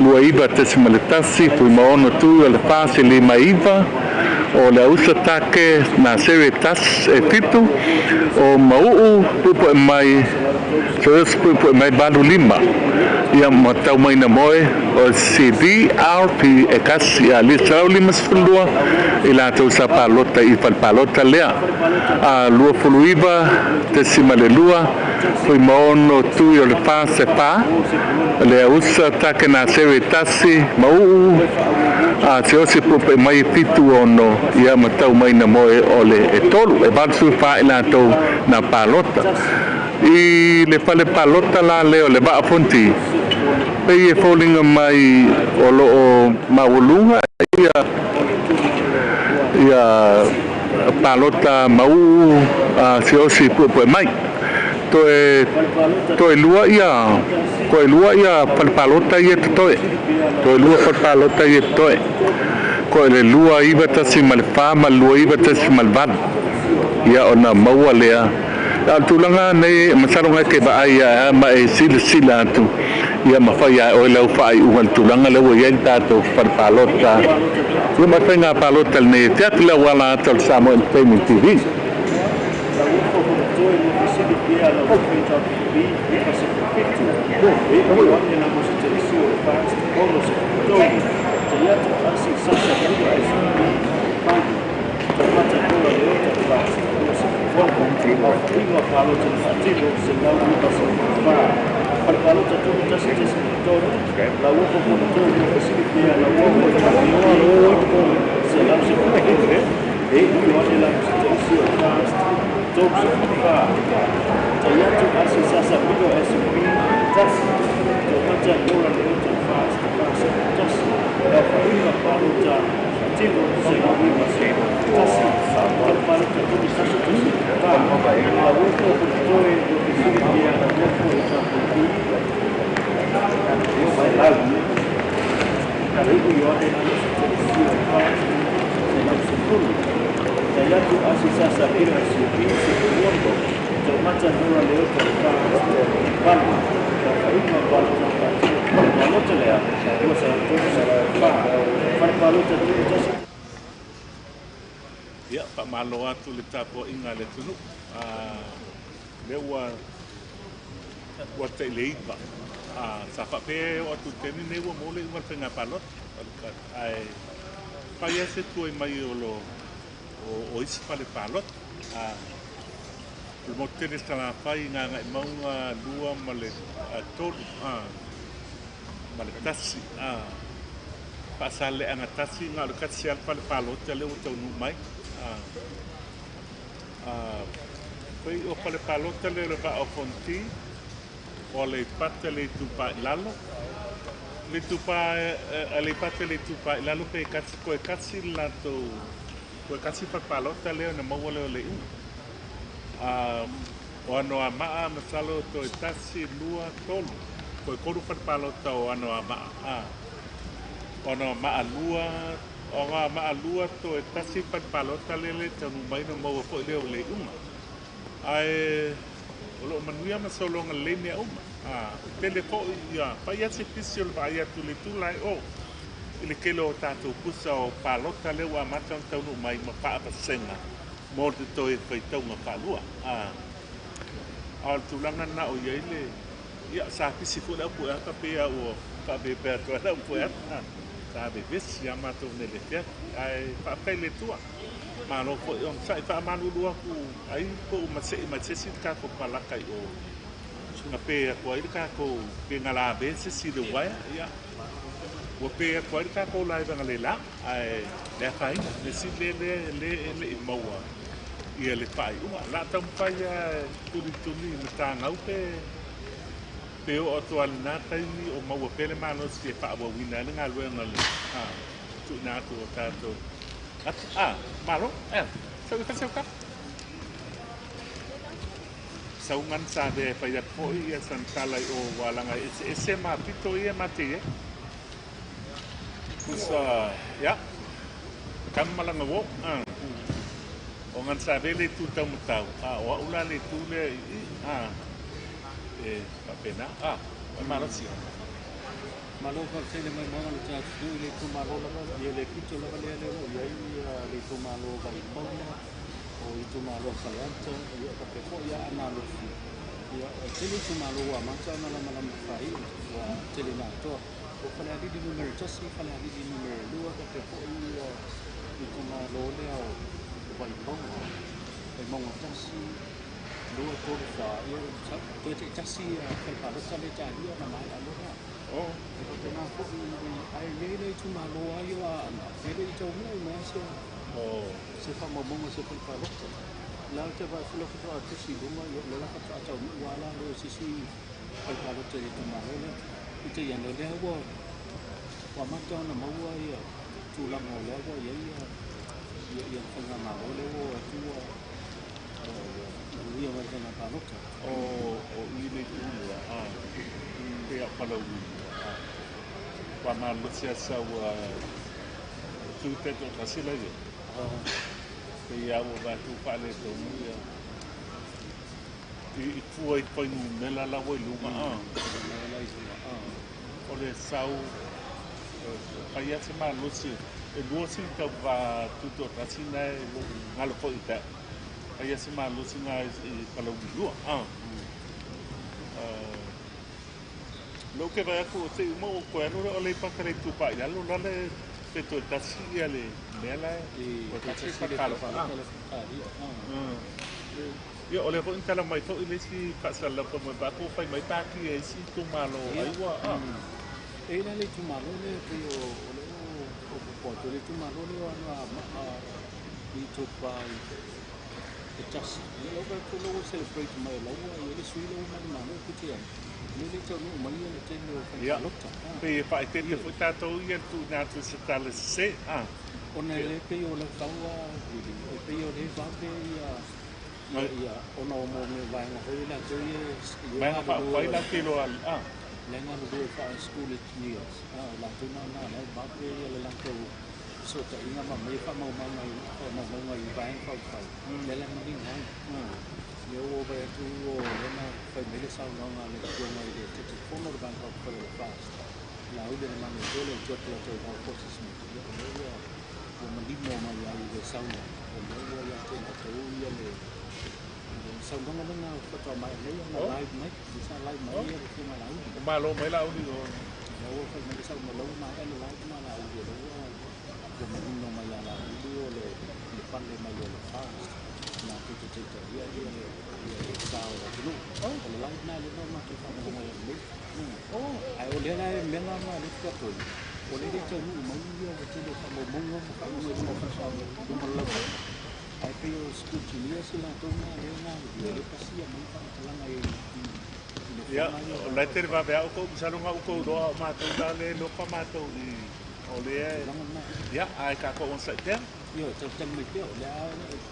29.1 fui maono tu o le fasi lima iva o le ausa take na sere tas e fitu o mau pupo e mai se pupo e mai balu lima ia ma tau mai na moe o CDRP e kasi a le sau lima sefulua i latou sa palota i falepalota lea a 29.2 fui maono tui o le fa se pa le ausa take na sere tasi mau a se ose pupe mai fitu ono ia ma tau mai na moe o le e tolu e valu fa i latou na palota i le fale palota la leo le vaafonti pei e foliga mai o loo maualuga ia ia palota mau siaosi puepue mai toe toe lua ia toe lua ia fale palota ia totoe toe lua fale palota ia totoe ko le 29.4 ma 29.8 ia ona maua lea a tulaga nei masalo ke ba ai ma e sila sila atu ia mafai ai oi lau faaiuga le tulaga lea ua iai le tatou falepalota ia ma faiga palota lenei te atu le auala atu o le Samoa Entertainment TV. Ia faamalo atu le tapuaiga le atunuu lea ua ua taʻileiva sa faapea o atu teni nei ua mo le iuga le faiga palota ae fai ase tuai mai o lo o isi fale palota o le motu tele Salafai Gagaʻimauga 2 ma le 3 ma le 1 faasaleaga tasi na o le kasi ala fale palota lea ua taunuu mai. Pei o fale palota le o le Vaa o Fonoti, o Aleipata le Itupa i Lalo. Le Itupa, Aleipata le Itupa i Lalo pe kati, koe kati le latou, koe kati fale palota lea ona maua lea o le iuga. O Anoamaa masalo toe tasi, lua, tolu. Toe tolu fale palota o Anoamaa. O Anoamaa lua, o Anoamaa lua toe tasi fale palota lea le taunuu mai ona maua foi lea o le iuga. Ae o loo manuia ma sologa lelei mea uma. Tele foi ia fai lava se pisi o le vaai atu i le itu la e o i le tele o tatou pusa o palota lea ua amata ona taunuu mai ma faavasega mo le toe faitauga faalua. A o le tulaga lena o i ai le ia sa pisi foi le aupueata pei lava ua faapeapea atu ai le aupueata. Sa vevesi lava matou nei i le afiafi ae faafetai i le Atua. Malo foi onosai. Faamalulu atu ai po ua masei mai se isi le tatou palaka i o na pe atu ai le tatou pe na lavea se isi i le uaea. Ia, ua pe atu ai le tatou live analeila ae le afaina. Mea sili lea lea e le i maua ia le faaiuga. O le a taumafai lava e tulituli matagau pe oo atu lava i lena taimi o maua pea le malosi e faaauauina ai le galuega le tuuina atu o tatou ata. Malo, sau e fai sau tala. Sau gana sa avea e fai atu foi ia sana tala i o ua laga e eseese ma pito ia ma te i ai. Pusa, ia, tama ma lana uo. O gana sa avea le itu taumatau, a o au la le itu lea i i, e faapena, o le malosi. Malo faafetai le maimoaga o le tatou i le itumalo lava ia le pito lava lea lea o lo o i ai le itumalo o Vaimauga, o itumalo o Faleata, ia faapea foi Aana Alofi. Ia e tele itumalo ua amata ona lamalama faaiu, ua tele ina atoa. O Falealili numera 1, Falealili numera 2, faapea foi itumalo lea o Vaimauga, Vaimauga 1, 2, 3, 4, ia toe taitasi fale palota lea e talia ona maea loa lea. E faapena foi ae i ai le itumalo lava ia o Aana, e le i taunuu mai lava se faamaumauga o se fale palota. O la ou te vaai atu o la e faatoa tusi i luga, ia o lea la faatoa taunuu lava la lea o se isi fale palota i le itumalo lea. Peitai ane o lea ua amata ona maua ia tulaga o lea ua i ai ia le faigamalo lea ua o atu ua manuia mai le faiga palota. O i le itu lea, pei a o Palauli, ua malosi lava sau tu taitoatasi la ia. Pei a ua vaai atu ua faaletonu ia i fua i fuainumera la ua i luga. O le sau fai lava se malosi e lua sili tauva tutoatasi na e galo foi i te au. Fai lava se malosi na i Palauli 2. Lou ke vaai atu o te uma o koe alu o Aleipata le itupa i lalo la le pe toe tasi ia le mea la e toe tasi le palota. Ia o lea foi na tala mai foi le isi faasalalauga mai pa atu fai mai paki e isi itumalo ai ua E la le itumalo lea pei o le o popo atu le itumalo lea o Anoamaa i itupa i e tasi. Ia lau vaai atu o la ua celebrate mai o la ua i ai le sui la ua mai le Malo peitai ane o lea e le i taunuu mai le tele o fale palota. Pei e faaeteete foi tatou ia le tuuina atu i se tala sese. Ona e le pei o lau tau a Vili, e pei o lea vave ia ia ona o mo mea vaega foi latou ia Vaega faaupufai la te iloa le galulue faa-school engineers, o latou na na la e vave ia le latou fesootaiga ma aumai faamaumauga i vaega faaupufai, lea la e manino ai. Lea ua vaai atu o lea na fai mai le saunoaga a le afioga i le Taitaifono o le Vaega Faaupufai o le FAST, Laauli le Malietoa le Atua Talatau Forces Smith, ia o lea ua manino mai ai i le saunoaga, o lea ua ia te latou ia le saunoaga lea na faatoa maea nei ona live mai, lea sa live mai ia le afioga Laauli. O malo mai Laauli o Lea ua fai mai le saunoaga, lea ua maea le live ma Laauli, o lea ua manino mai ia Laauli o le pale mai o le FAST latou te taitaia ia le sa o le atunuu. O le live na lea na matou faalogologo ai nei. Ae o lea la e mea na lea faatoa atu ai, o lea e le taunuu mai ia ua tele o faamaumauga ma faauuga i luga o le lalolagi. Ai pei o scrutineer se latou na lea na galulue e le pasia mai faamatalaga i Ia, nofoaga ia o o lae tele fale vaveao kou masaloga ua tou iloa o matou la lea e iloa matou i o lea tulaga lena. Ia ae tatou onosai pea. Ioe, talitali mai pea o le a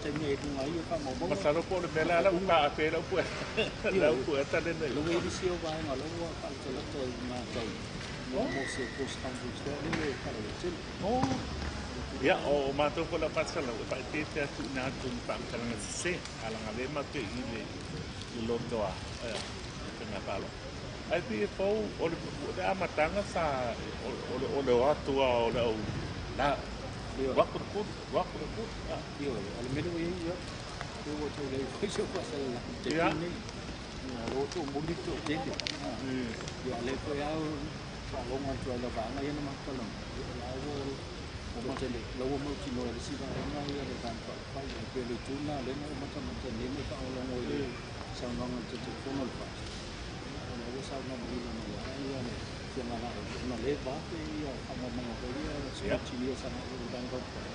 taimi e luga ai faamaumauga Masalo po o le mea ma la la ua faaiuga. taape ai lau pueta lau Ioe, pueta lena o i le ua uka. i nisi o vaega o la ua faalatalata i gatai mo se post conference foi lele e faalauaitele Oh. o le Ia, tulaga o lena. matou foi lau faasalau e faaeteete atu i ina atu i faamatalaga sesē a laga lē matou i le i loto a faiga palota. Ae pei e fou o le amataga sa o le o atu a o le au la Ioe, ua atu le tulu ua atu le tulu. ioe, o le mea lea ua i ai, ia, lea ua tau leai foi se faasalalaga i le taimi lenei. Ia, o lea ua tuumuli le toatele. Ia, o lea foi lava ua faalogo atu ai i lau vaega ia na matou talanoa, ia o la ua toatele, o la ua mautinoa e le isi vaega le Vaega Faaupufai. Ae pei o le itu lena o lea na ou matamata nei ma faalogologo i le saunoaga a le Taitaifono o le FAST, ia o la ua saunoa manino mai lava le Afioga ia Laauli, ona o lea e vave faamaumauga foi ia scrutineers agai i le Vaega Faaupufai,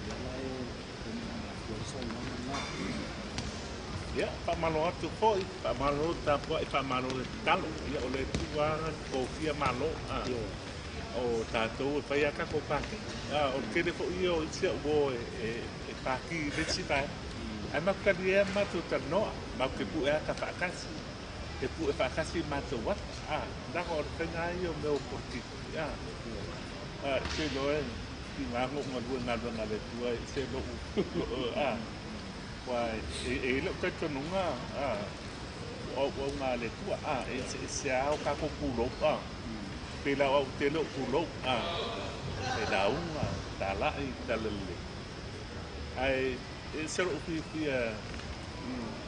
ia la e mafua ai le saunoaga lena. Ia, faamalo atu foi, faamalo le tapuai, faamalo le tatalo. Ia, o le Atua lava na tofia malo. Ioe. O tatou e fai lava tatou pati. O le tele foi ia o isi au uo e pati i le isi vaega. Ae matou talie lava ma matou talanoa, matou te pue ata faatasi, e pue faatasi i matou ata. Leaga o le faiga lava ia o mea o polokiki. Ioe. Se iloa e tiga ona ou galue i galuega a le Atua e ese lou aua e i ai lou talitonuga o auaunaga a le Atua e eseese lava o tatou pulou pei la o au ou te le o pulou e lauga, talai, talalelei ae ese lou fiafia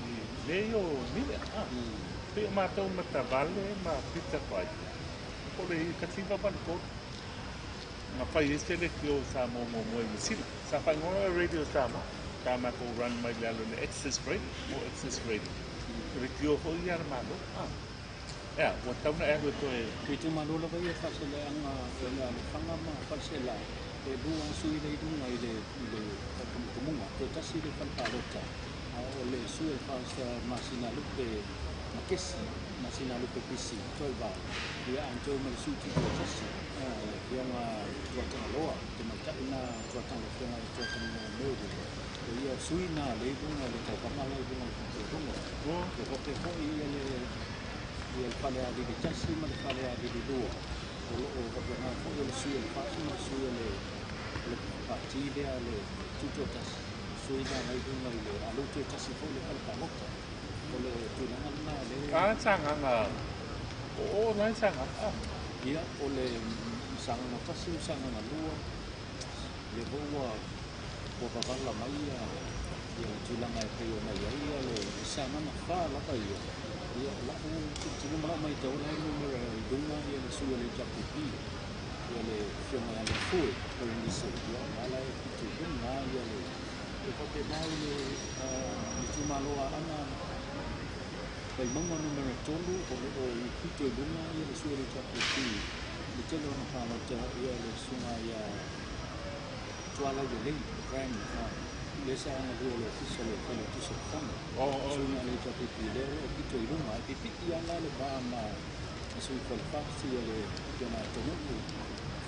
i mea ia o mea pei o matou ma Tavale ma Pita Fai po o le 1983 na fai ai se leitio Samoa muamua i Niu Sila. Sa faaigoa e Radio Samoa. Sa matou run mai le alo i le Access Radio, mo Access Radio. O leitio foi ia a le Malo. Ea, ua tatau ona e alu e toe. O itumalo lava ia e faaseleaga i Lefaga ma Faleaseela, e lua lava sui la i luga i le faatumutumuga, toe tasi le fale palota, a o le sui o le Masinalupe Makesi, Masinalupe Pisi, Toivao, ia atoa ma le sui tutoatasi, le afioga Tuatagaloa, tamaitai na Tuatagaloa, le afioga ia Tuatagaloa Murray. O ia sui na lea i luga i le tauvaga la i luga i le faatumutumuga. E faapea foi le Falealili 1 ma le Falealili 2, o lo o faapena foi o le sui o le FAST ma le sui o le pati lea le tutoatasi, sui na la i luga i le alu tuatasi foi le fale palota. O le tulaga lena le. A Sagaga, o o la e Sagaga. Ia, o le Sagaga 1 ma Sagaga 2, lea foi ua vavala mai ia le tulaga e pei ona i ai le Sagaga 4 lava ia. Ia, o lau tilotilo ma lau matau la e numera i luga le sui o le HRPP, ia le afioga ia Lefue Berenice, ia o la e pito i luga ia le e faapena i le itumalo Aana Vaimauga numera 3, o lo o i pito i luga ia le sui o le HRPP i le tele o ana palota, ia le susuga ia Tualaulelei Graham, le sa galue o le ofisa o le Failautusi o le Fono. Suiga le HRPP lea o lo o pito i luga, ae pipii lava la le va ma sui fai le FAST ia le afioga ia Tonu'u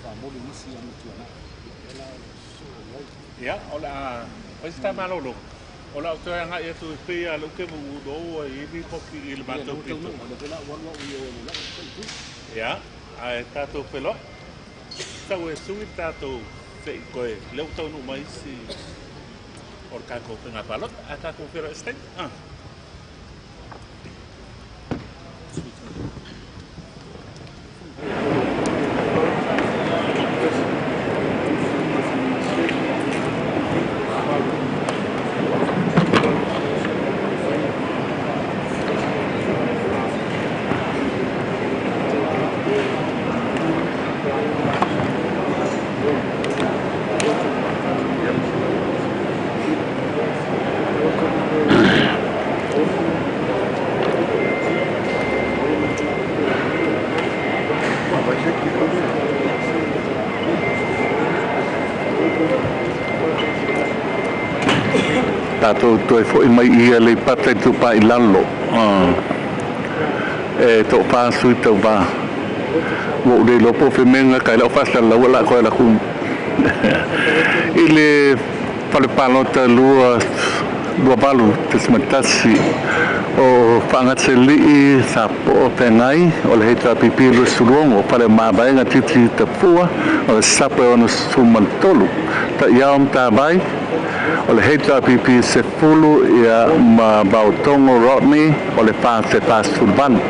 faamoli nisi ana tuanai. Ia o lea la o lo o sosoo i ai. Ia, o le a fai se ta malologa. O le a ou toe agai atu e pei lava o lea ou te mu'u ua i ai lipoti i le Ia matou lea ua pito. taunuu, o lea foi la ua alu au i o i le lau itu. Ia, ae tatou feiloai. Tau e sui le tatou se i toe lea ua taunuu mai isi o le tatou faiga palota. Ae tatou feiloai i se taimi. Tatou toe fo'i mai i Aleipata Itupa i Lalo, e to'afā sui tauvā. Ua ou le iloa po o fea mea gata ai la'u faasalalau la toe alu atu i le fale palota 28.1 o Faagaselii Sapo'o Feagai o le HRPP 26, Fale o Mavaega Titi Tafua o le Sapo e 63, Ta'iao Matavai o le HRPP 10 ia ma Vaotogo Rodney o le FAS e 48.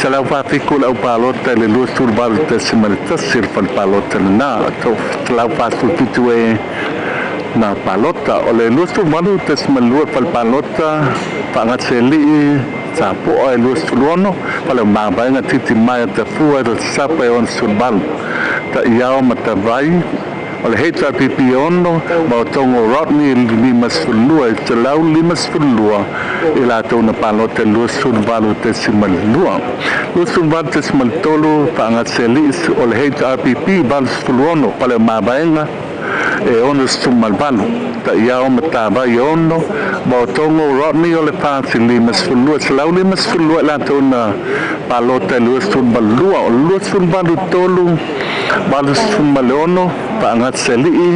147 le au palota i le 28.1 le fale palota lenā, 147 e na palota. O le 28.2 fale palota Faagasealii Sapo'a e 26, Fale o Mavaega Titi Maia Tafua e Sapa e 68, Ta'iao Matavai o le HRPP 6, Maotogo Rodney 52, e 152 i latou na palota 28.2. 28.3 Faagasealii o le HRPP 86, Fale o Mavaega e 68, Ta'iao Matavai 6, Maotogo Rodney o le FAS 52, 152 i latou na palota 22. O 23 86 Faagasealii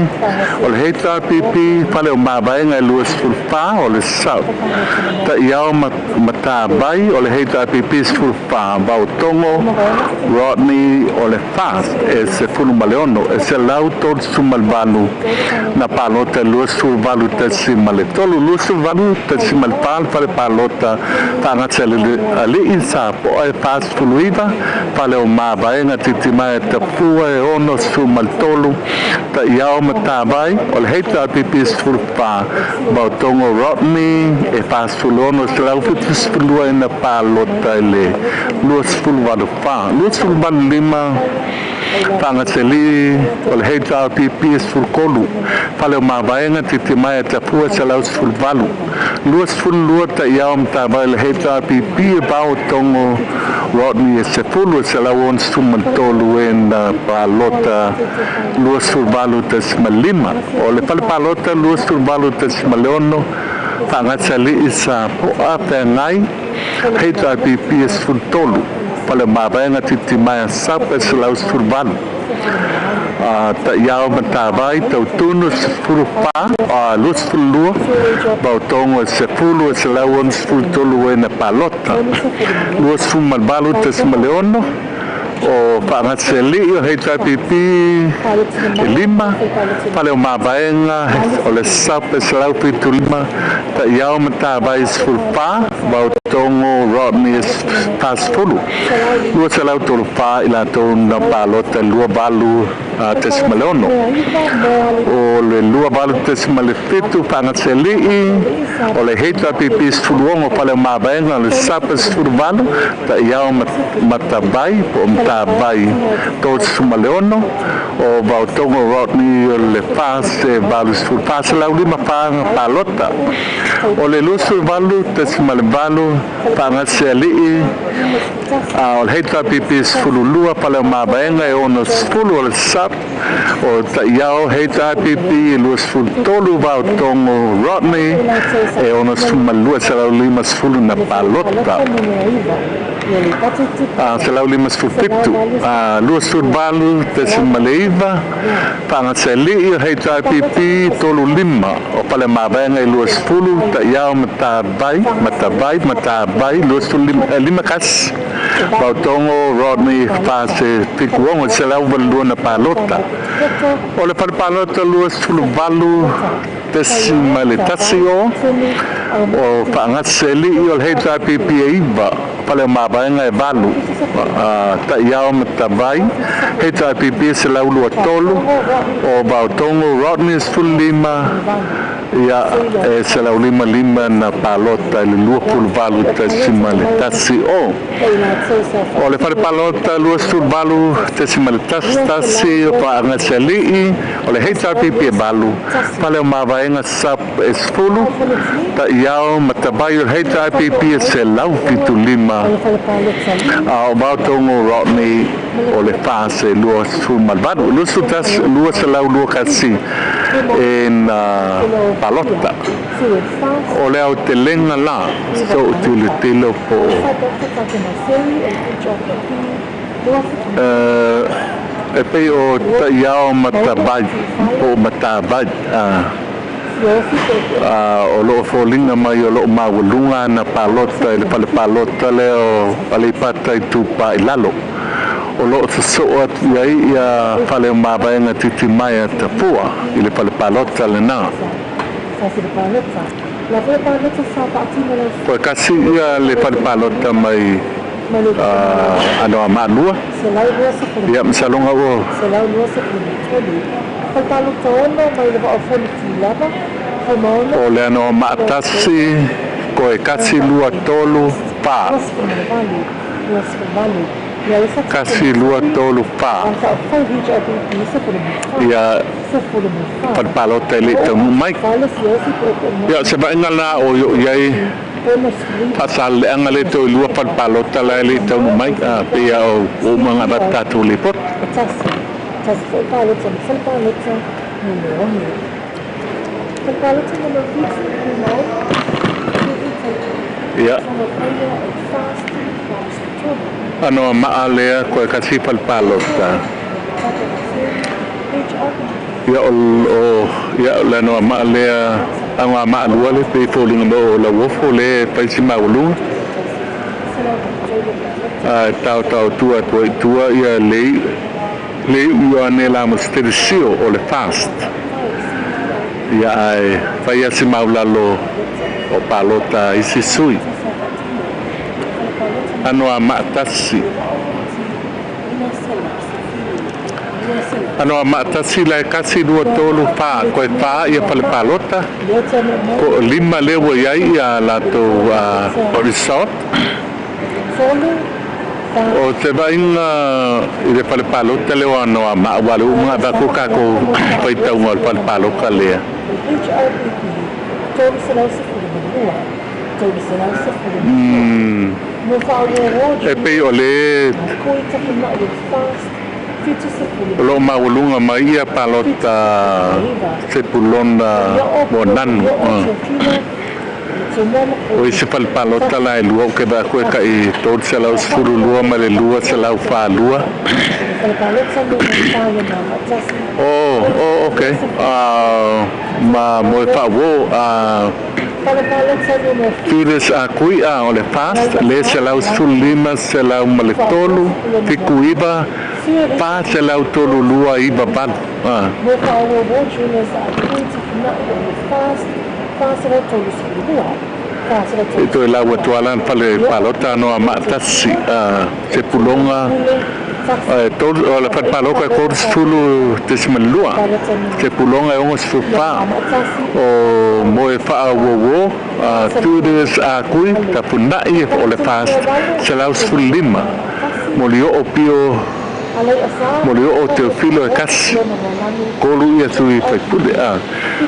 o le HRPP, Fale o Mavaega e 24 o le South, Ta'iao Matavai o le HRPP 14, Vaotogo Rodney o le FAS e 16, e 138 na palota 28.3. 28.4 fale palota Faagasealii Sapo'a e 49, Fale o Mavaega Titimaea Tafua e 63, Ta'iao Matavai o le HRPP 14, Vaotogo Rodney e 46, 172 na palota i le 28.4. 25 Faagaselii o le HRPP 13, Fale o Mavaega Titimaea Tafua 118, 22, Ta'iao Matavai le HRPP e Vaotogo Rodney e 10, 163 e na palota 28.5. O le fale palota 28.6 Faagasealii Sapo'a Feagai HRPP e 13, Fale Mavaega Titimaea Sapa e 118, Ta'iao Matavai Tautunu 14, 22, Vaotogo e 10, e 163 e na palota 28.6 o Faagasealii o HRPP e 5, Fale o Mavaega o le SAP e 175, Ta'iao Matavai 14, Vaotogo Rodney 40, 234 i latou na palota 28.6. O le 28.7 Faagasealii o le HRPP 16, Fale o Mavaega o le SAP 18, Ta'iao Matavai po o Matavai 36, o Vaotogo Rodney o le FAS e 80, 454 palota. O le 28.8 Faagasealii o le HRPP 12, Fale o Mavaega e 60 o le SAP, o Ta'iao HRPP 23, Vaotogo Rodney e 62, 150 na palota. 157, 28.9 Faagasealii o HRPP 35, o Fale Mavaega e 20, Ta'iao Matavai Matavai Matavai 25 kasi, Vaotogo Rodney fase 76, 182 na palota. O le fale palota 28.1 o Faagasealii o le HRPP e 9, Fale o Mavaega e 8, Ta'iao Matavai HRPP 123, o Vaotogo Rodney 15 ia e 155 na palota i le 28.1 o. O le fale palota 28.11 o Faagasealii o le HRPP e 8, Fale o Mavaega SAP e 10, Ta'iao Matavai o le HRPP e 175, a o Vaotogo Rodney o le FAS e 28, 221. E na palota. O le aotelega la so tilotilo po e pei o ta'iao matavai po o matavai o lo'o foliga mai o lo'o maualuga ana palota i le fale palota lea o Aleipata Itupa i Lalo o lo'o soso'o atu i ai ia fale o mavaega titimaea tafua i le fale palota lenā. Koe kasi ia le fale palota mai Anoamalua ia masaloga ua o le Anoa ma'atasi koe 1 2 3 4 1 2 3 4 ia fale palota e le'i taunuu mai ia o se vaaiga la o io'u iai fa'asalele'aga le toe lua fale palota la e le'i taunuu mai peia o ua uma aga avatu tatou lipoti. Ia Anoa ma'a lea koe kasi fale palota ia o ia o le Anoa ma'a lea Anoa ma'a lua le pe foliga mai o lauofo le faisi maualuga a taotao tua atu ai tua ia le le ioane la ma se o le fast ia ae fai asi maulalo o palota isi sui. Anoa ma'atasi Anoa ma'atasi la e 1 2 3 4 koe 4 ia fale palota ko 5 lea ua iai ia latou resort o te vaaiga i le fale palota lea o Anoa ma'a ua le uma avatu kākou faitauga o le fale paloka lea. E pei o le o lo'o maualuga mai ia palota Sepulona mo nanu o isi fale palota la e lua o ke vaku e ka'i 312 ma le 242. Oh, okay. Ma mo e fa'auō Judas a kui a o le fast le 115 103 79 4 3 2 9 8. E toe lau atu ala fale palota Anoa ma'atasi Sepulona o le fale paloka e 30.2 Sepulona e 64 o moe fa'auauō Judas a kui tapuna'i o le fast 115 molio'o pio molio'o Teofilo e kasi kolu ia sui faipule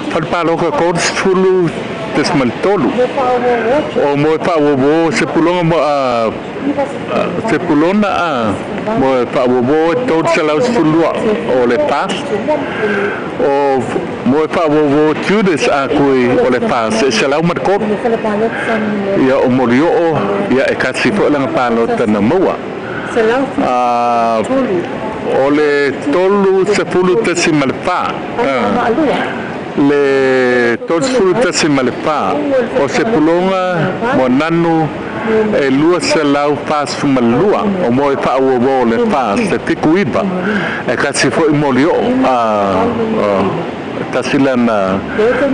fale paloka 30.3 o moe fa'auauō Sepulona mo Sepulona moe fa'auauō 312 o le fast o moe fa'auauō Judas a kui o le fast e 103 ia o molio'o ia e kasi fo'i laga palota na maua o le 30.4 le 30.4 o Sepulona mo nanu e 242 o moe fa'auauō le fast e 79 e kasi fo'i molio'o tasi lana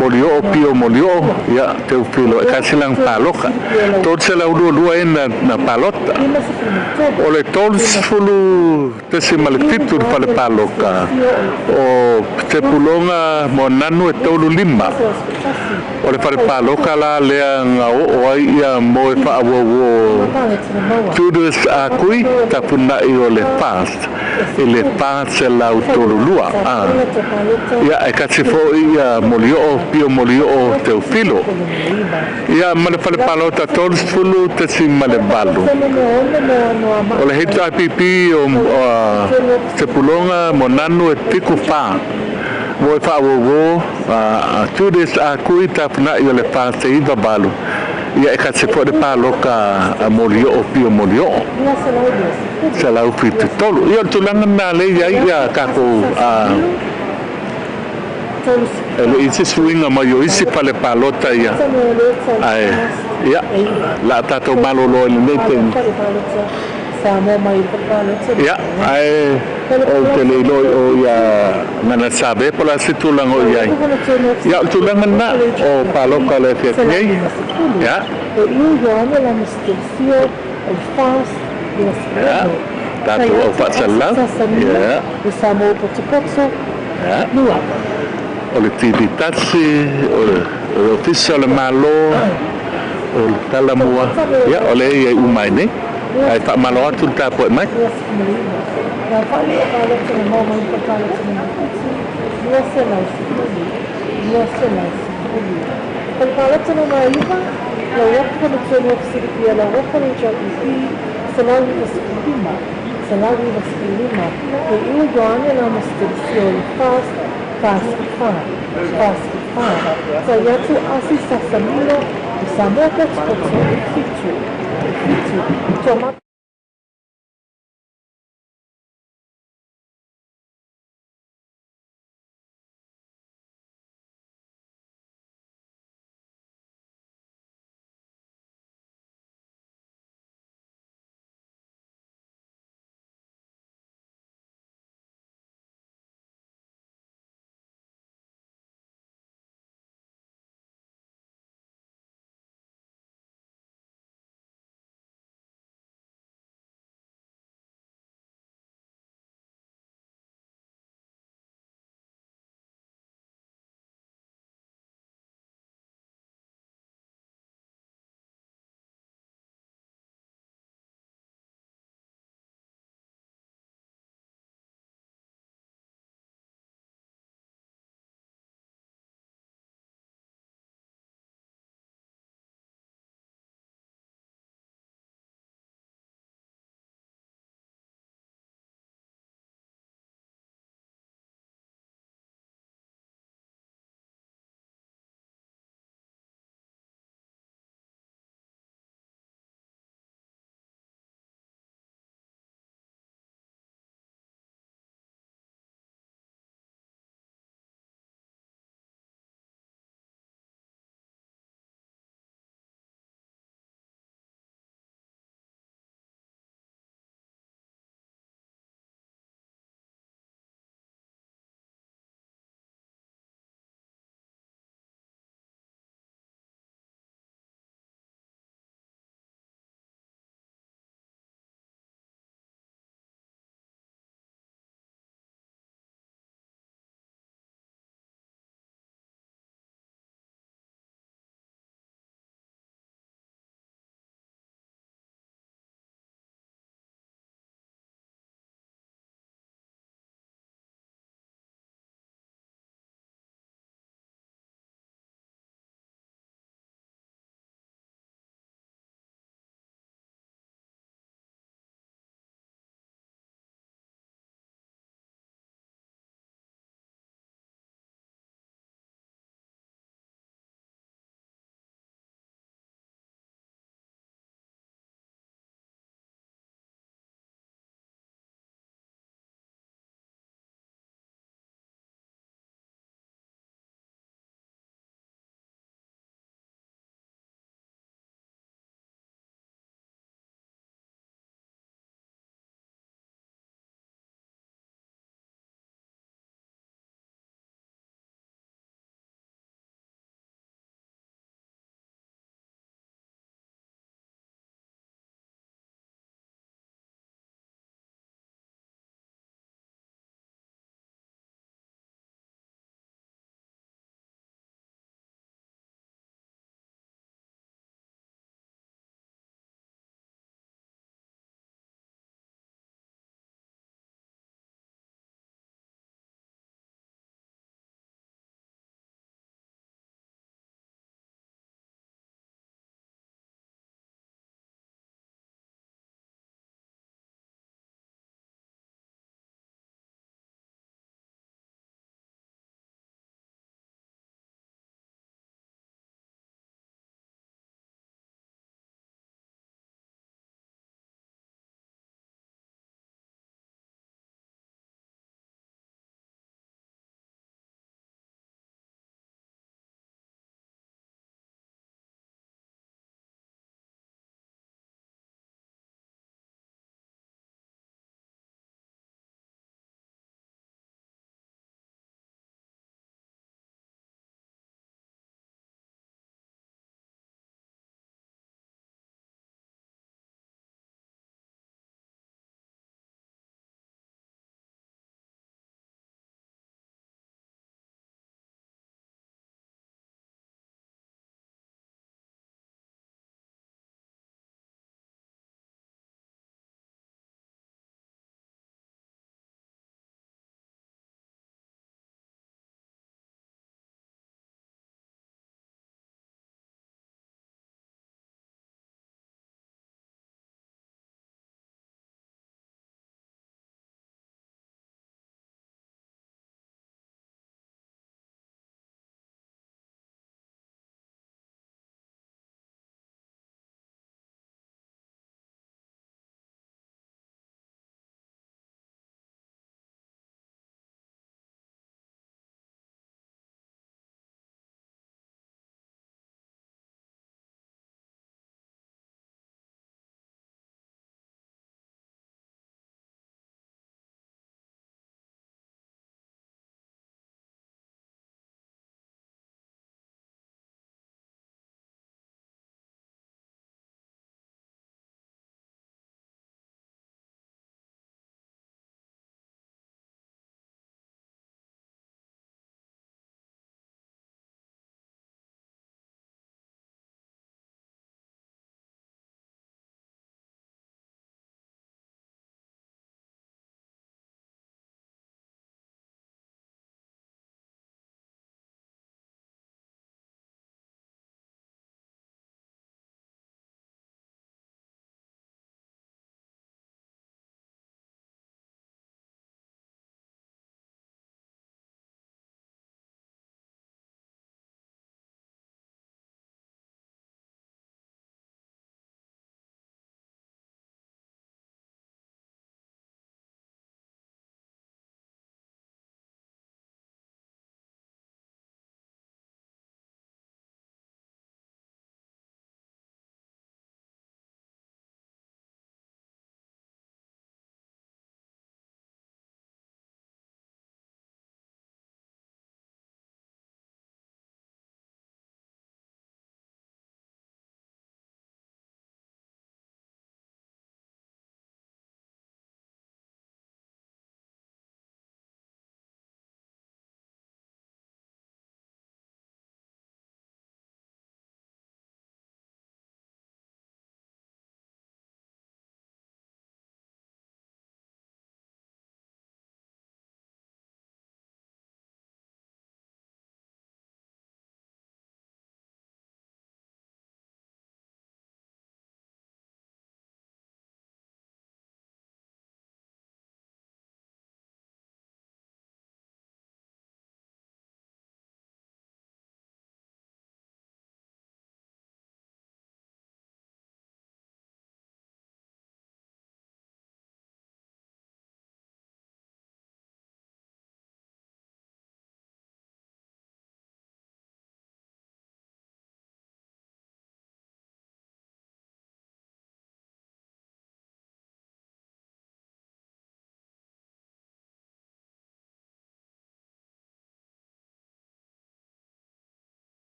molio'o pio molio'o ia Teofilo e kasi lana paloka 322 e na palota o le 30.7 le fale paloka o Sepulona mo nanu e 35 o le fale paloka la lea ga'o'o ai ia moe fa'auauō Judas a kui tapuna'i o le fast i le 432 ia e kasi fo'i ia molio'o pio molio'o Teofilo ia ma le fale palota 30.8 o le HIPP o Sepulona mo nanu e 74 Mo e faaauauō Julius Akui tapuna'i o le 498. Ia e kase fo'i le paloka a Molioo Pio Molioo 173. Ia o le tulaga lena lea i ai ia tatou e le'i se suiga mai o isi fale palota ia ae ia la tatou malolo i lenei taimi. Ia ae ou te le iloa o ia Gana Save po o le a se tulaga o i ai. Ia o le tulaga lena o paloka o le afiafi nei. Ia. Ia tatou au faasalalau. Ia. Ia. O le TV tasi, o le Ofisa o le Malo, o le Talamua, ia o lea e i ai uma ai nei. Ae faamalo atu le tapuai mai.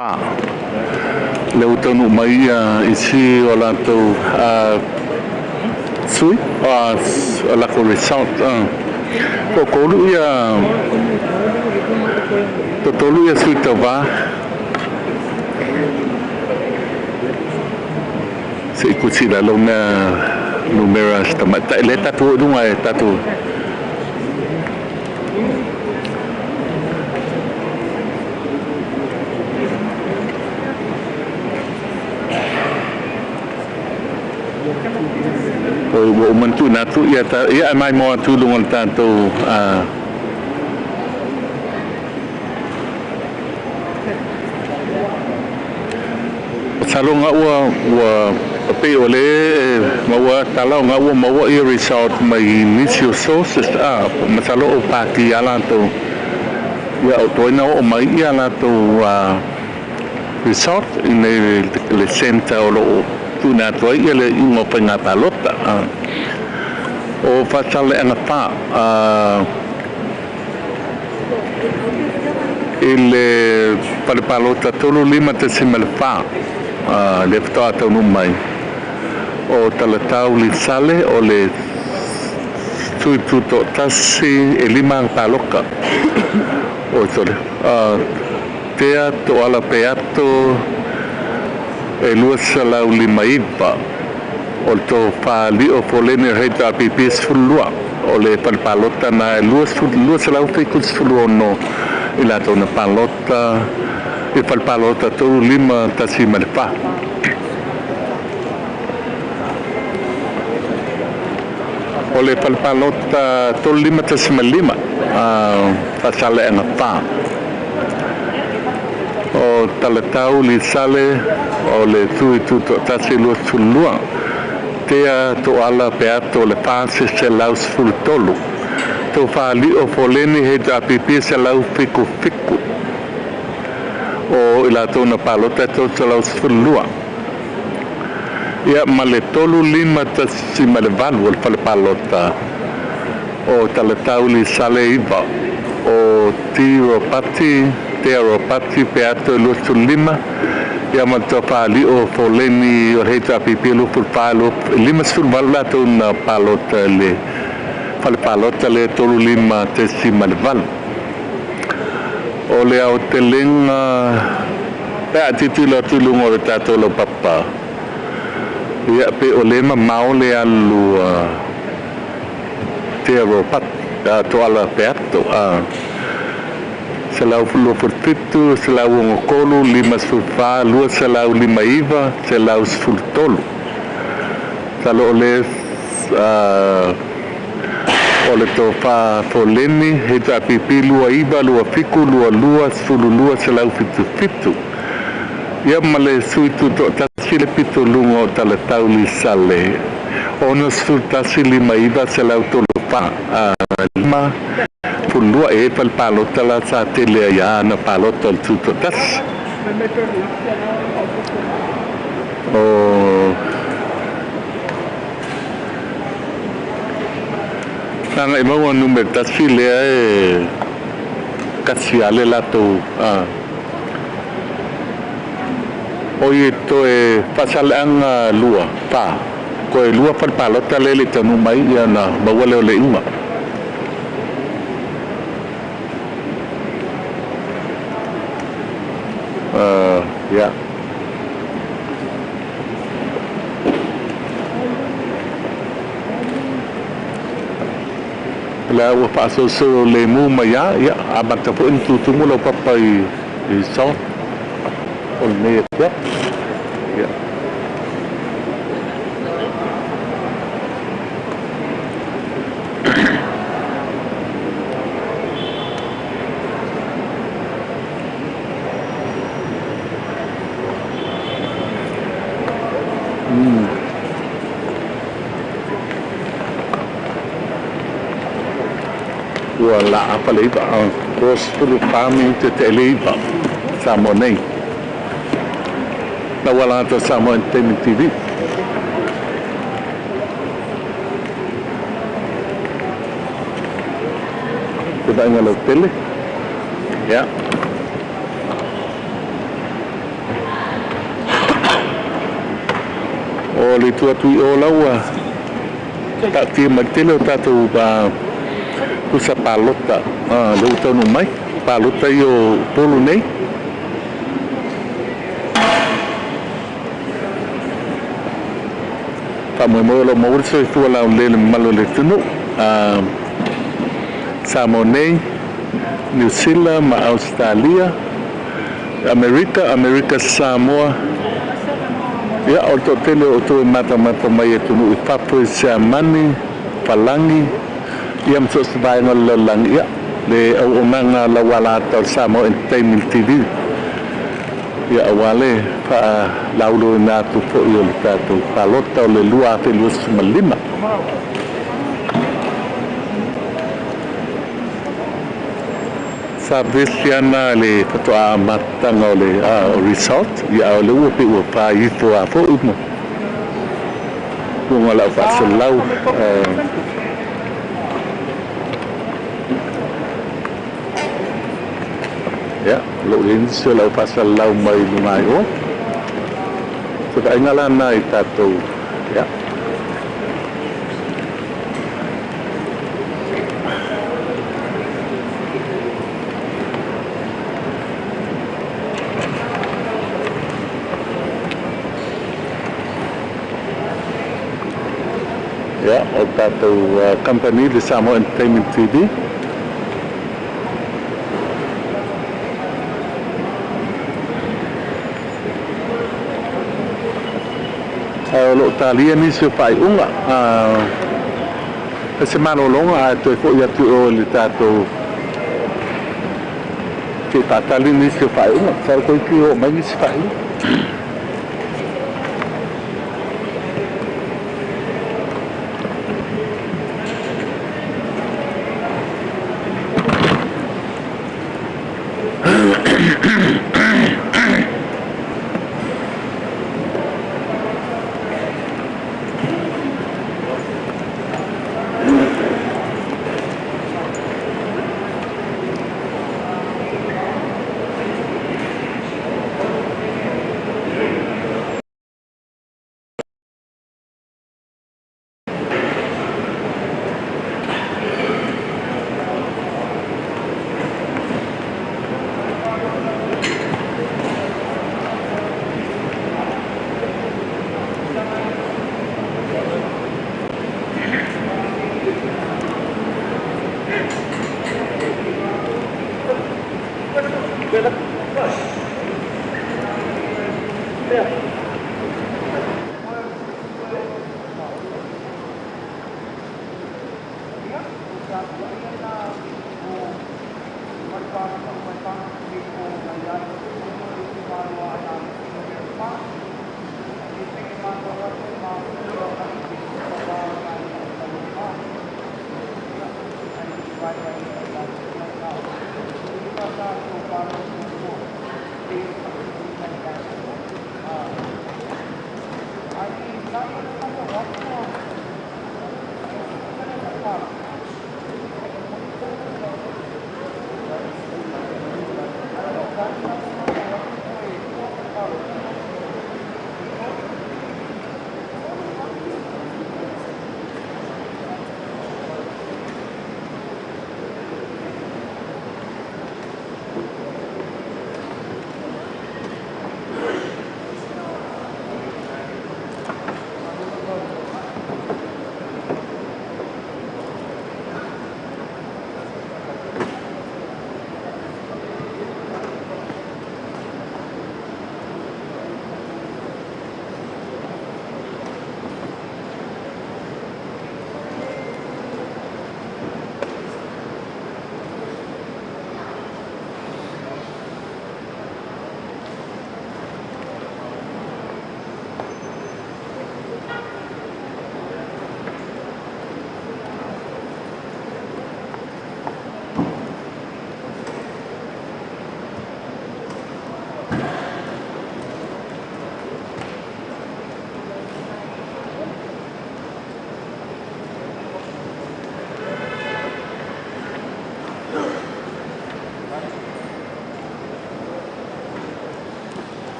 Le ua taunuu mai isi o latou sui o latou result. Toatolu ia, toatolu ia sui tauvā. Se i tusi i lalo mea numera a si tamaitai lea tatou o i luga e tatou. Oi, ua uma ona tuuina atu ia, ia ae maimoa atu i luga o le tatou masalo ga ua pei o le maua tala o ga ua maua ia result mai nisi o sources masalo o pati a latou ia o toe na oo mai ia latou result i le centre o loo tuuina atu ai ia le iuga o faiga palota. O Faasaleleaga 4 i le fale palota 35.4 le faatoa taunuu mai o Talatau Lisale o le sui tutoatasi e 5 paloka o sole Tea Toala Peato e 259 o le tofa Lio Foleni o HRPP 12 o le fale palota na e 276 i latou na palota i fale palota 35.4. O le fale palota 35.5 Faasaleleaga 4 o Talatau Lisale o le sui tutoatasi 22 Tea Toala Peato le 413 tofa Lio Foleni HRPP 177 o i latou na palota e 312 ia ma le 35.8 o le fale palota o Talatau Lisale 9 o Tiro Pati Tea Ropati Peato 25 ia ma le tofa Lio Foleni o le HRPP 24 58 latou na palota le fale palota le 35.8. O le aotelega pe a tilotilo atu i luga o le tatou laupapa ia pe o le mamao le alu Tea Ropati Toala Peato 127, 163, 54, 259, 113. Talo o le o le tofa Foleni HRPP 29, 27, 22, 12, 177. Ia ma le sui tutoatasi le pito luga o Talatau Lisale 61 59 134 5 fulua e fale palota la sa tele ai ana palota o le tutoatasi. O Nanga i maua numera 1 lea e kasi ale latou o i toe Faasaleleaga 2 4 koe 2 fale palota le le taunuu mai ia na maua lea o le iuga. Ia la ua faasolosolo lemu mai a ia amata foi ona tutumu lau papa i salt o lenei afiafi ia. Ua laa fale iva 24 minute te le iva Samoa nei. Na ua lato Samoa Entertainment TV. Te vaaiga lautele. Ia. O le itu atu i o la ua taatia mai le tele o tatou pusa palota lea ua taunuu mai palota ia o Upolu nei. Faamoemoe o lo o maua le soifua laulelei i le mamalu o le atunuu Samoa nei, Niu Sila ma Ausetalia, Amerika, Amerika Samoa. Ia, o le toatele o outou e matamata mai i atunuu i fafo i Siamani, Palagi, ia ma so o se vaega o le lalolagi, ia, le auaunaga laualaata o le Samoa Entertainment TV, ia, aua le faalauiloaina atu foi o le tatou palota o le 2025. Sa vesi ana le faatoa amataga o le result, ia, a o lea ua pei ua paifo lava foi ma luga o lau faasalau. Ia, o lo o i ai nisi o lau faasalalau mai luga i o. Se vaaiga la lena i tatou, ia. Ia, o le tatou company, le Samoa Entertainment TV. Ae o lo o talia nisi o faaiuga. Fai se malologa ae toe foi atu i o i le tatou se i faatali nisi o faaiuga. Masalo toeitiiti oo mai nisi faaiuga.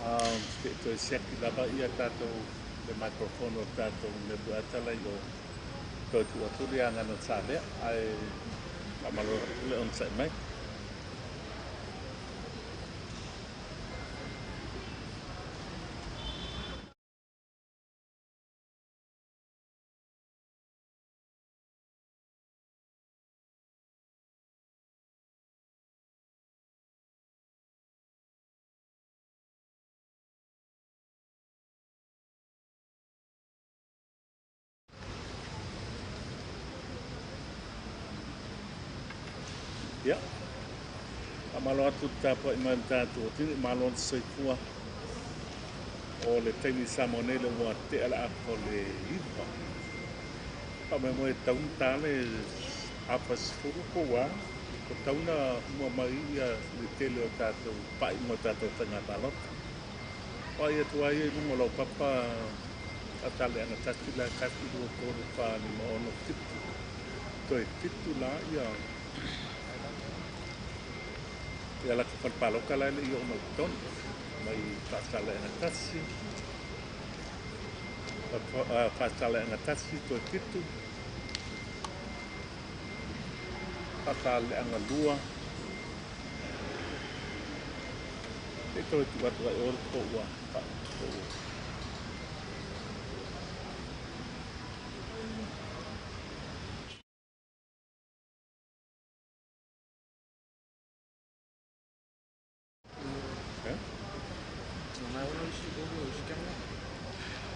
Toe siaki lava ia tatou le microphone o tatou mea pueata lai o toe tuu atu le agana Samoa ae faamalo atu le onosai mai. Ia, faamalo atu le tapuai mai le tatou atunuu, malo le soifua. O le taimi Samoa nei le ua tea le afa o le 9. Faamoemoe e tau ta le afa 10 po ua o tauna uma mai ia le tele o tatou faaiuga o tatou faiga palota. O ai atu ai i luga o lau papa Faasaleleaga 1 la 1 2 3 4 5 6 7. Toe 7 la ia ia la fale paloka la le i o mai tonu mai Faasaleleaga 1 Faasaleleaga 1 toe 7 Faasaleleaga 2 e toe tuu atu ai o le po ua po ua.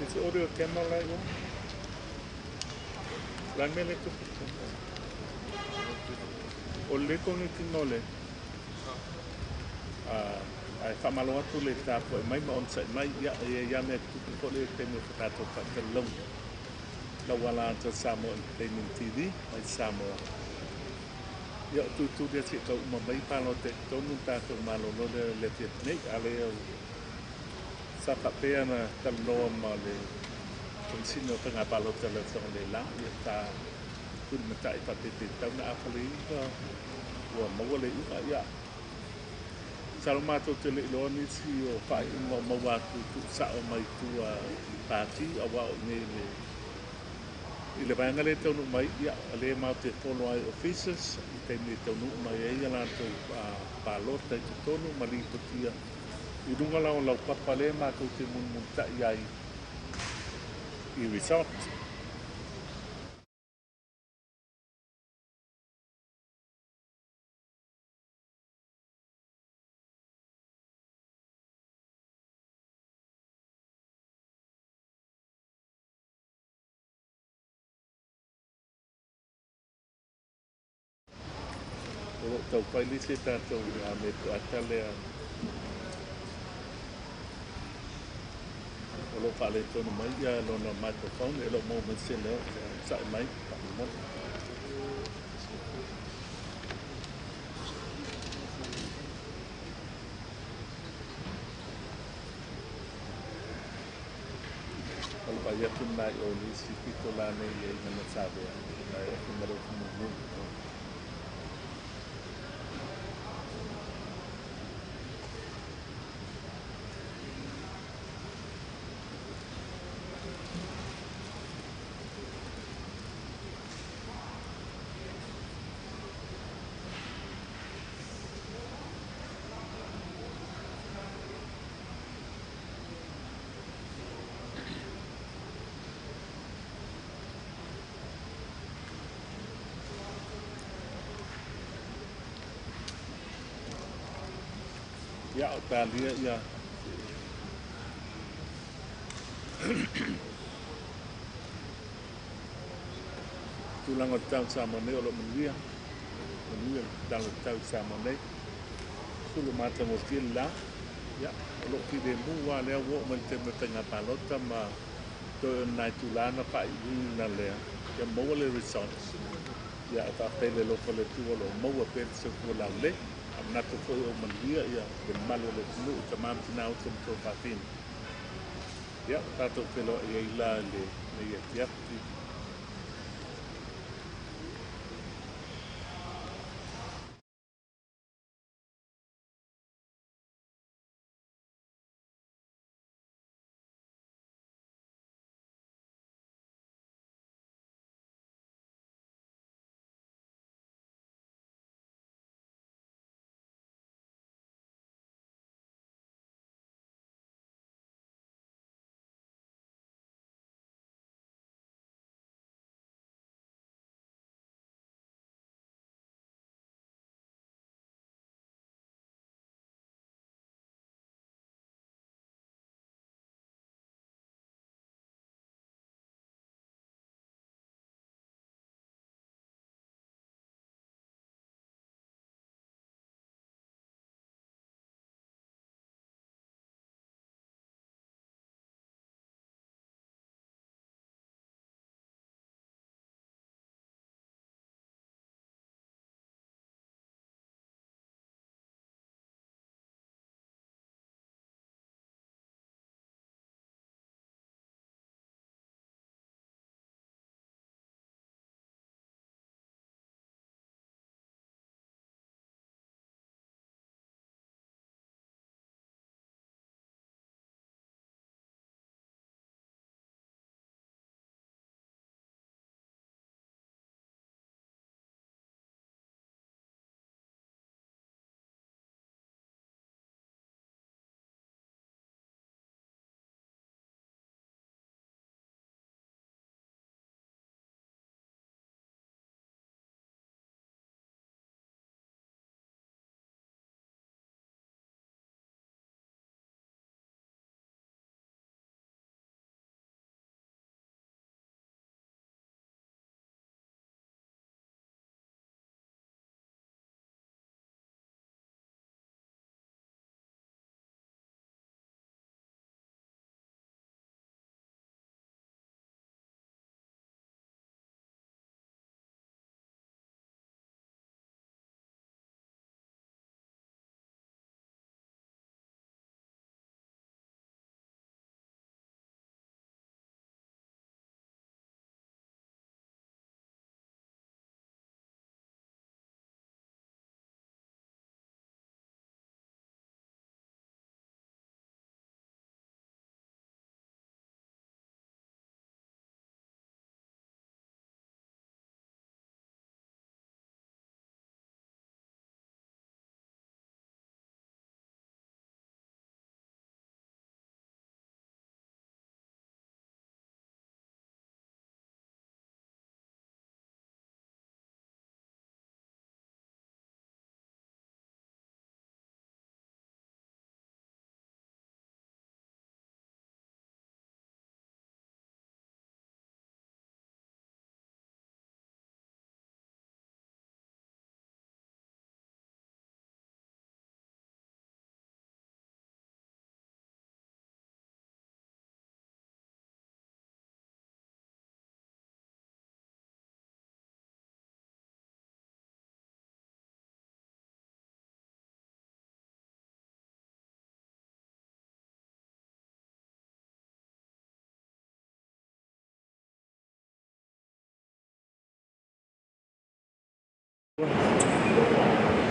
It's audio camera lai o. La mele tu. O le koneti no le. Ai whamalo atu le tāpua e mai ma onsai mai ia ia ia mea tupu po le taimi o tātou whakatalonga. Lau ala atu Samoa Entertainment TV mai Samoa. Ia o tūtū lia si kau uma mai palo te tonu tātou malolo le le fia nei ale au sa whapea na talanoa ma le komisina o whanga palota le whanga le la ia tā turi matai whapete tauna awhale iwa ua maua le iwa ia. Sa lo mātou te le iloa nisi o whainga o maua atu tu sao mai tua i pāti a wā o nei le i le vaenga le taunu mai ia le mau te follow ai officers i taimi e taunu mai ai ia lātou palota i totonu ma lipotia i runga la o lau papa le mātou te munmuntai ai i resort. O lo tau whaili se tātou me puata lea o lo whaale tonu mai ia lona microphone e lo mou mai se leo sae mai whakamona. O lo whai atu nai o nisi pito la nei e ngana sāwea nai o kumaro kumu. Ia o tālia ia tūlanga o tau Samoa nei o lo manuia manuia tau tau Samoa nei sulu mātangotie la ia o lo pire mua lea ua o mai te me whainga palota ma toe nai tūlana whaiuina lea ia maua le results ia e whawhai le loko le tua lo maua pe te sefua lau le a manato foi o manuia ia le malu le tunu o tamam tina o te mto whawhina. Ia, tātou whelo e ei la le nei e tiati.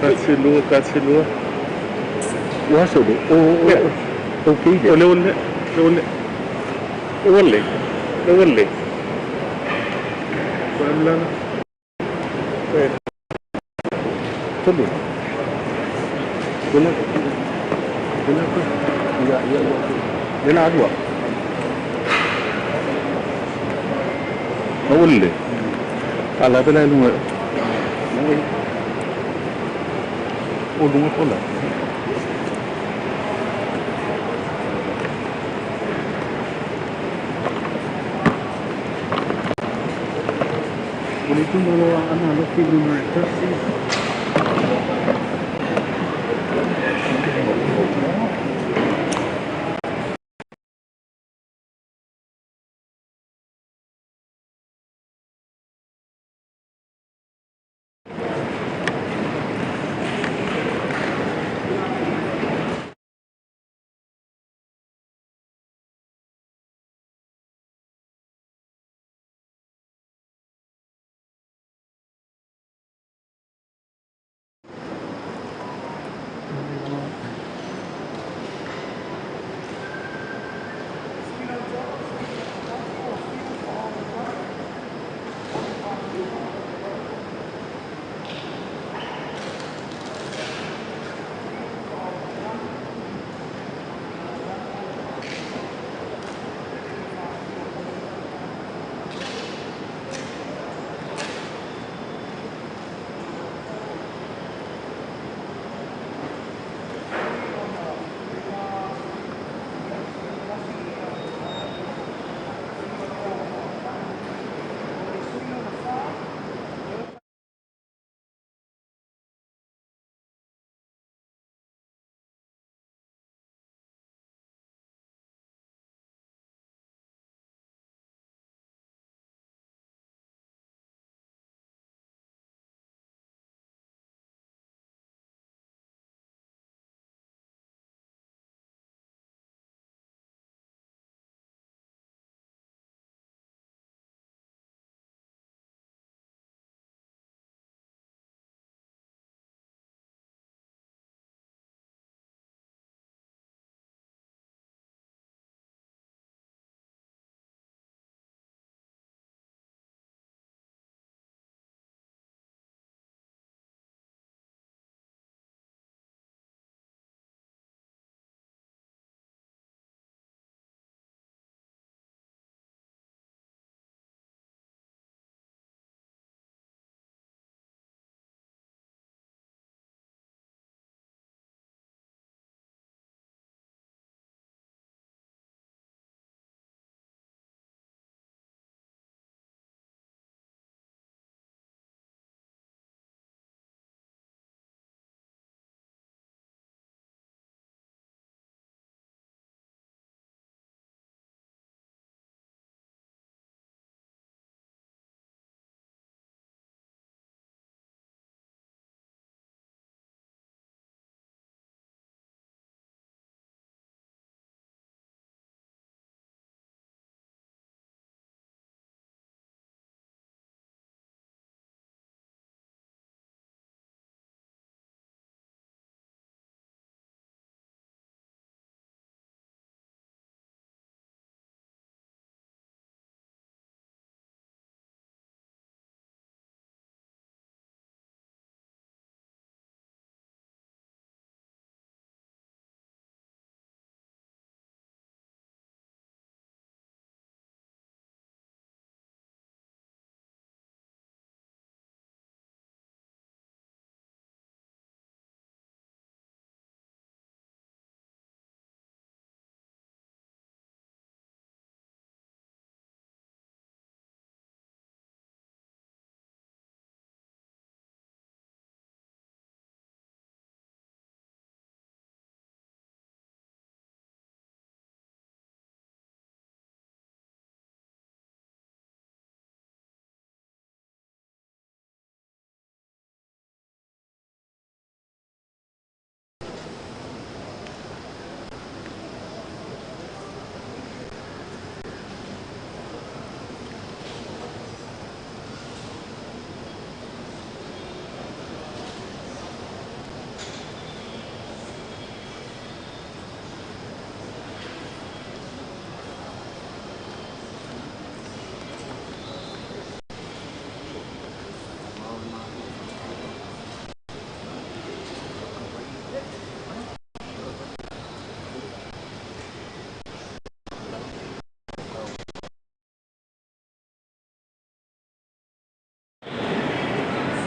1 2 1 2. Ua aso le o o o ke O le o le o le o le o le o le le tolu. Lena lena ko. Ya ya ya. Lena alua. O le. Ala bela lunga. O lunga pola. O le itumalo o Aana Alofi Nu.1.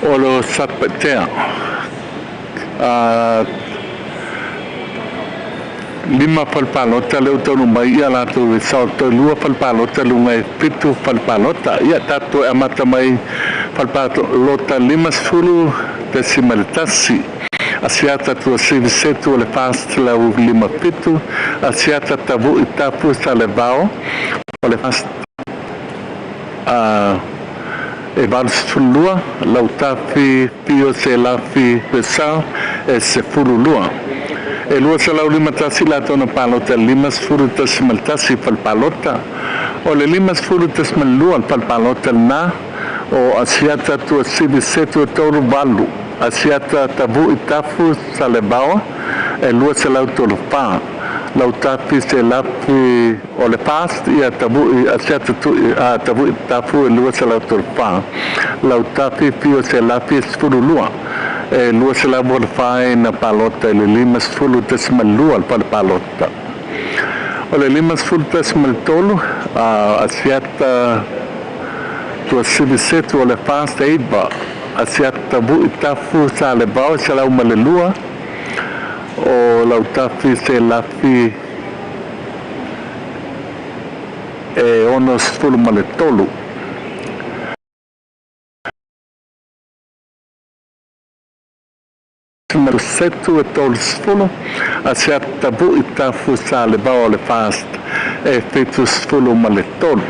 O lo Satupaitea 5 fale palota lea ua taunuu mai ia latou result, toe 2 fale palota i luga e 7 fale palota. Ia tatou toe amata mai fale palota 50.1, Asiata Tuasivi Setu o le FAST 157, Asiata Tavu'i Tapu Salevao o le FAST e 82, Lautafi Pio Selafi Pesa e 12. E 251 latou na palota 50.1 fale palota. O le 50.2 fale palota lena o Asiata Tuasivi Setu e 38, Asiata Tavu'i Tafu Salevao e 234, Lautafi Selafi o le FAST ia Tavu'i Asiata Tavu'i Tafu e 234, Lautafi Pio Selafi 12, e 204 na palota i le 50.2 fale palota. O le 50.3 Asiata Tuasivi Setu o le FAST 9, Asiata Tavu'i Tafu Salevao 102, o Lautafi Selafi e 63. Setu e 30, Asiata Tavu'i Tafu Salevao o le FAST e 73.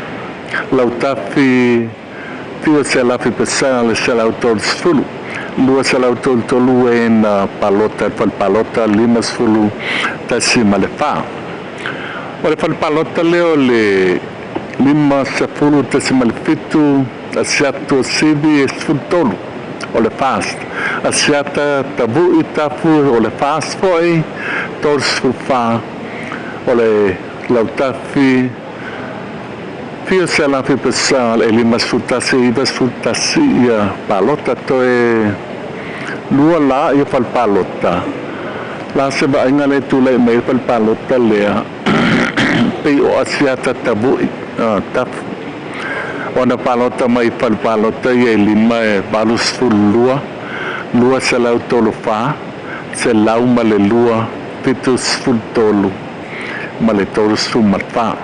Lautafi Pio Selafi Pesa le 130, 233 e na palota, fale palota 50.4. O le fale palota lea o le 50.7, Asiata Tuasivi e 13 o le FAST, Asiata Tavu'i Tafu o le FAST foi 34, o le Lautafi Fia Selafi Pesa e 51 91 ia palota. Toe 2 la ia fale palota. La se vaaiga le tulai mai fale palota lea pei o Asiata Tavu'i Tafu ona palota mai fale palota ia e 5 e 82, 234, 102, 73 ma le 34.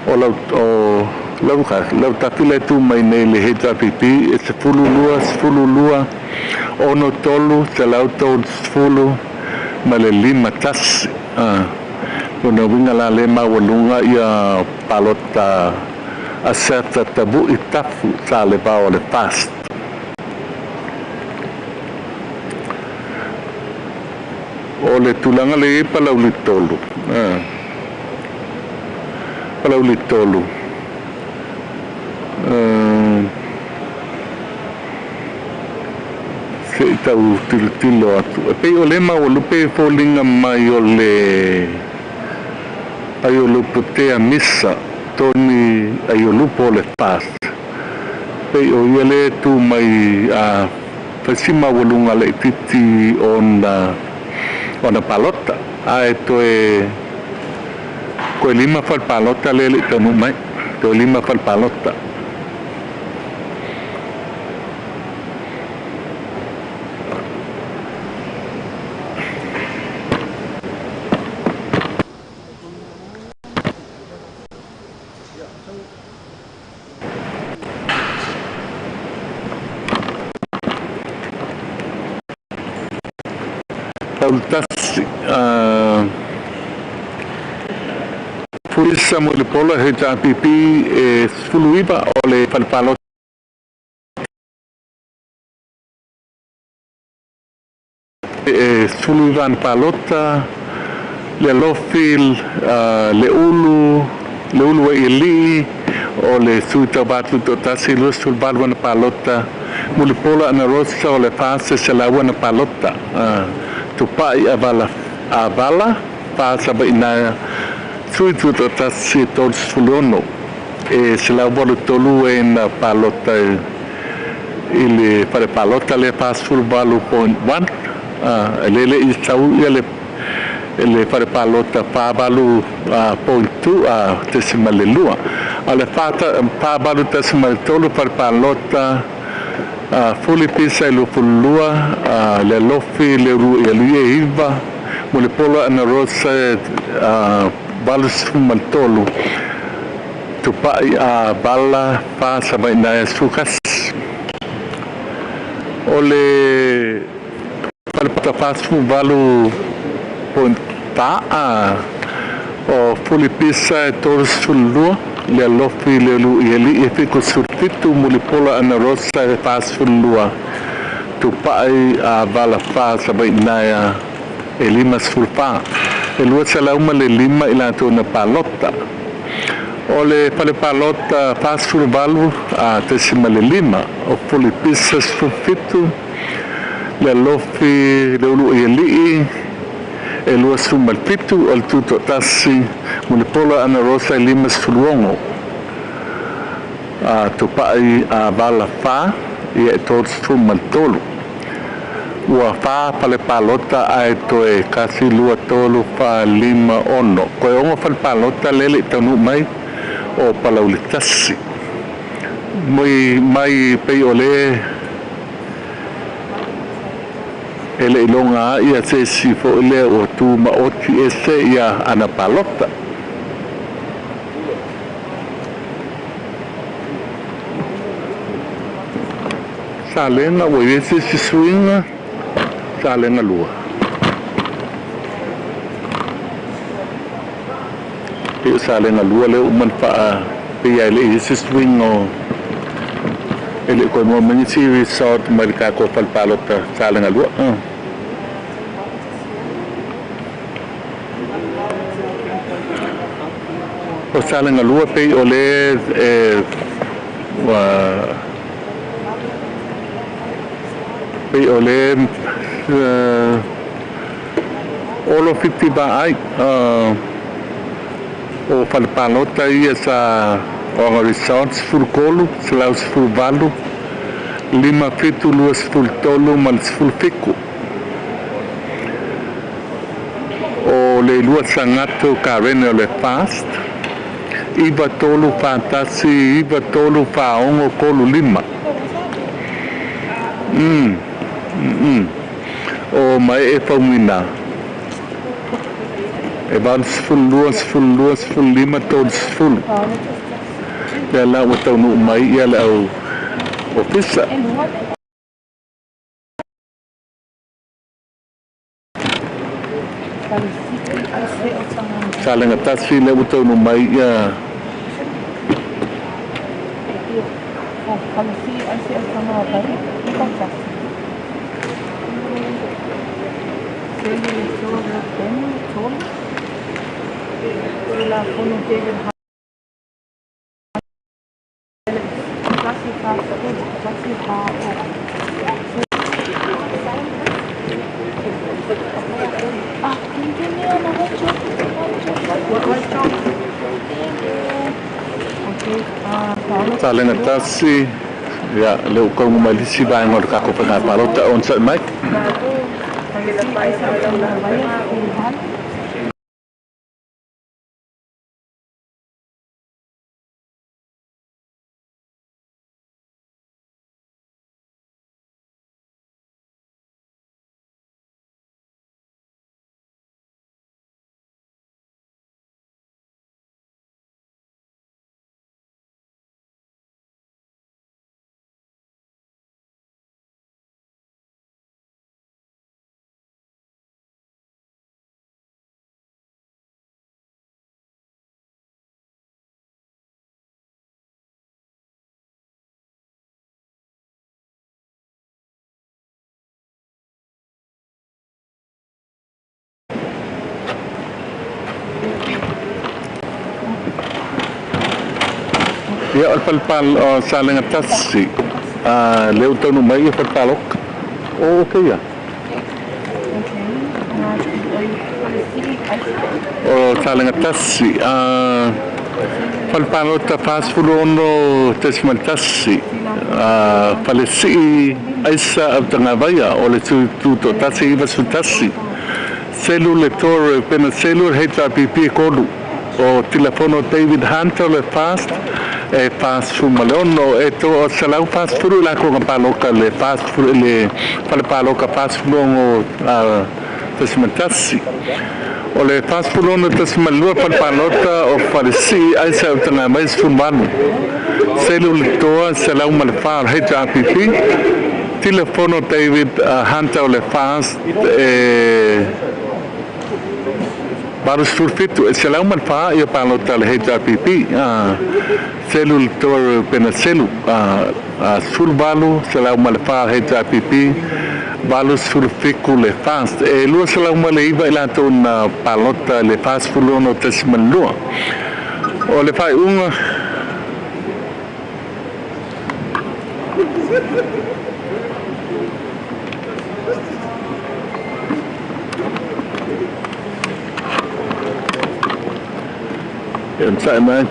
O lau o lau ka lau tafi le tu mai nei le HRPP e 12 12 63 130 ma le 51. Lona uiga la le maualuga ia palota Asiata Tavu'i Tafu Salevao o le FAST. O le tulaga le i Palauli 3. Palauli 3. Se i tau tilotilo atu. E pei o le maualupe e foliga mai o le Aiolupo tea Misa Tony Aiolupo o le FAST. Pei o ia le tu mai a fasi maualuga le itiiti ona palota. Ae toe koe 5 fale palota le le i taunuu mai. Toe 5 fale palota. Taulutasi Furisa Mulipola HRPP e 19 o le fale palota e 19 ana palota le alofi le ulu e ili o le sui tauvatu toatasi 28 ana palota Mulipola ana rosa o le FAST 100 ana palota. Tupai avala FAST ina sui tutoatasi 36 e 183 e na palota i le fale palota le 48.1. E lele i sau ia le fale palota 48.2 tesimale 2. O le 48.3 fale palota Fuli pisa i lupulua le alofi le ulu i alui e iva Mulipola Ana Rosa 83 tupai a bala fa samaina sukas o le palapata fasu valu point ta'a o fuli pisa e 32 le alofi le ulu i alii e 77 Mulipola Ana Rosa e 42 tupai a bala fa samaina e 54 e 205 i latou na palota. O le fale palota 48 a 0.5 o fuli pisa 17 le alofi le ulu i alii e 27 o le tutoatasi Mulipola Ana Rosa e 56 a tupai a vala fa ia e 33. Ua fa fale palota ae toe 1 2 3 4 5 6 koe 6 fale palota lele i taunuu mai o Palauli tasi mai mai pei o le e le iloga ia se isi fo'i lea ua tumaoti ese ia ana palota. Salega ua i ai se isi suiga salega lua. Pei o salega lua lea ua uma ona faa pei lava e le i ai se suiga o e le i koe maua mai nisi result mai le tatou fale palota salega lua. O salega lua pei o le e ua pei o le olo fiti vaai o fale palota ia sa o aga results 13 118 5 7 23 ma le 17. O le lua sagato karene o le fast 9 3 4 1 9 3 4 6 3 5. O mai e faumuina e 82 12 15 30 lea la ua taunuu mai ia le au ofisa. Salega tasi lea ua taunuu mai ia Salega tasi ia le ua mai le isi vaega o le tatou faiga palota on site mai. Ia o le falepal o salega tasi lea ua taunuu mai ia falepaloka. O okay ia. O salega tasi falepalota 46.1 falesii aisa autagavaia o le tutoatasi 91 selu le tore pena selu le HRPP 3 o tilafono David Hunter le fast E 46 e to o 140 la ko paloka le 40 le fale paloka 46 tasimatasi o le 46.2 fale palota o fale si ai sa utanga mai 18 selu le toa 104 HRPP telefono David Hunter o le fast e 87 e 104 ia palota le HRPP selu le toa pena selu 18 104 HRPP 87 le fast e 209 i latou na palota le 46.2 o le faaiuga. Mai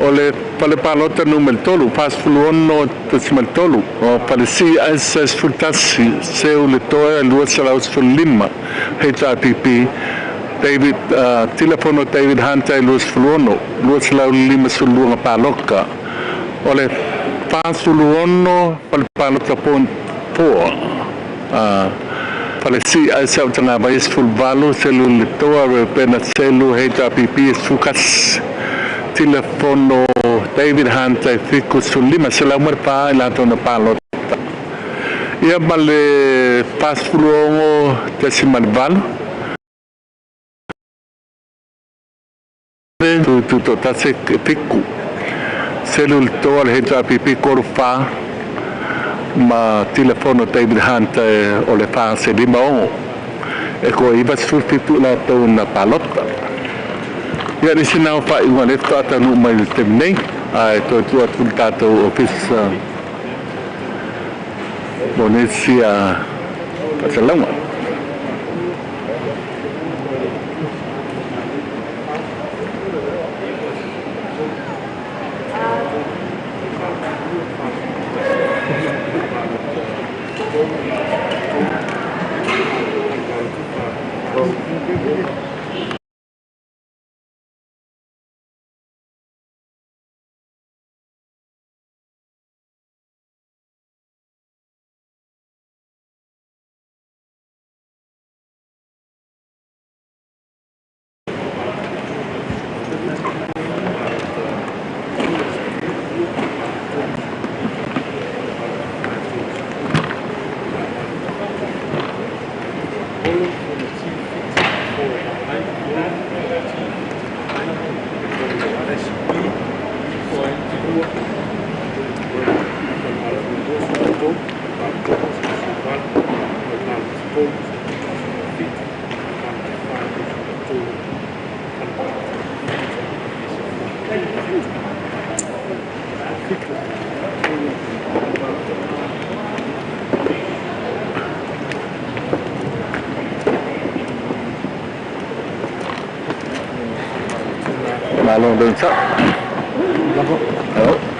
o le fale palota numera 3 46.3 o fale si SS fultasi seu le toa 215 HRPP David telefono David Hunter 26 252 paloka o le 46 fale palota point 4 fale si ai sa utanga vai 18 selu le toa pena selu HRPP sukas telefono David Hunter 75 104 i latou na palota ia ma le 46.8 tu to tase piku selu le toa le HRPP koro wha ma telefono David Hunter o le wha se lima ongo e ko iwa 17 latou na palota. Ia nisi nao whaiunga le whaata nu mai le temi nei ai toi tua atu le tātou ofisa mo nisi a whasalauga. Malo doon sa. Oh.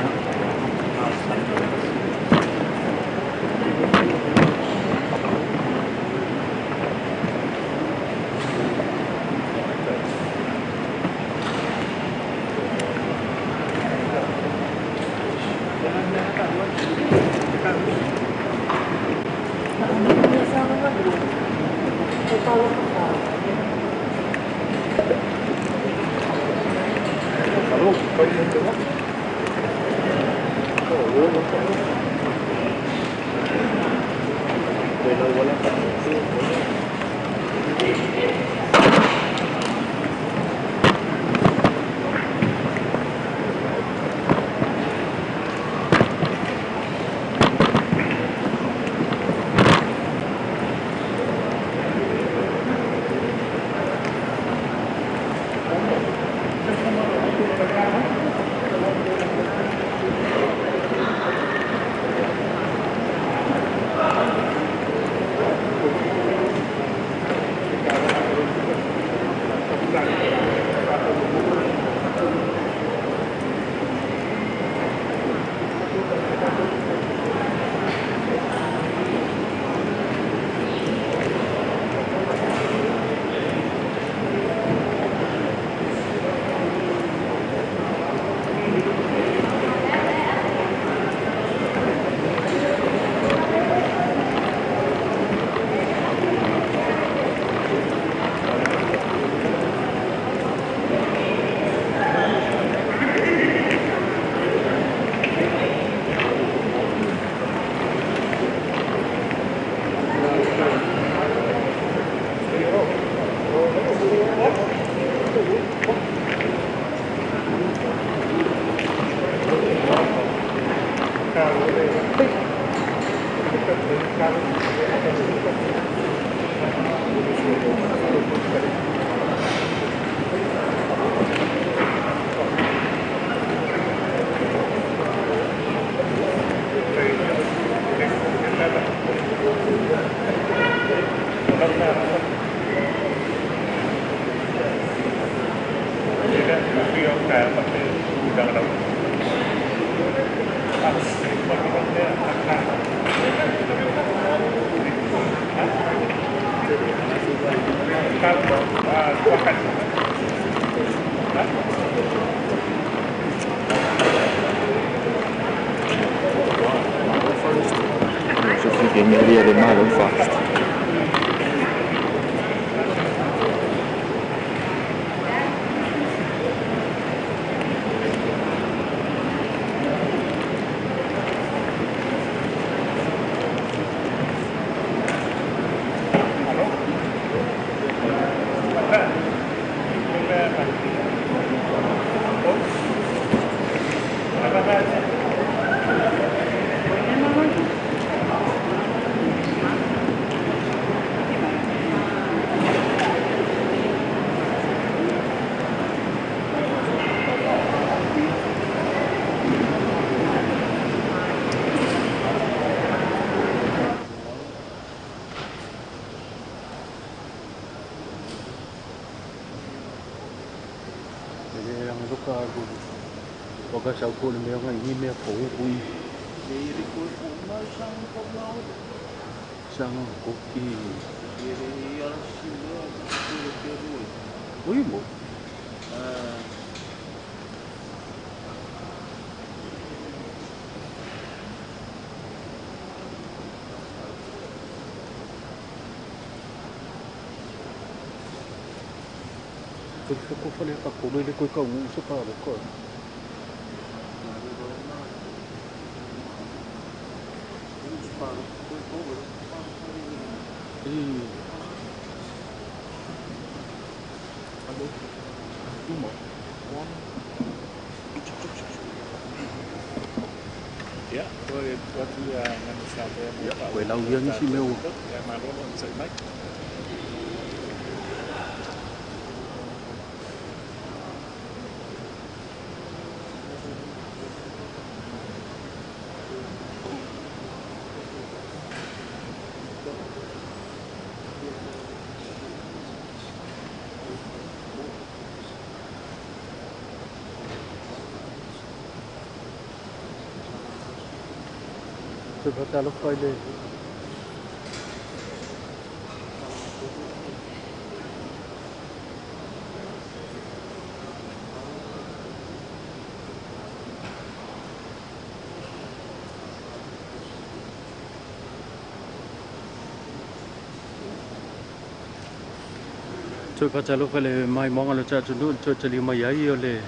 Toe fatalofa le mai moga le tatou nuu toe tali mai ai o le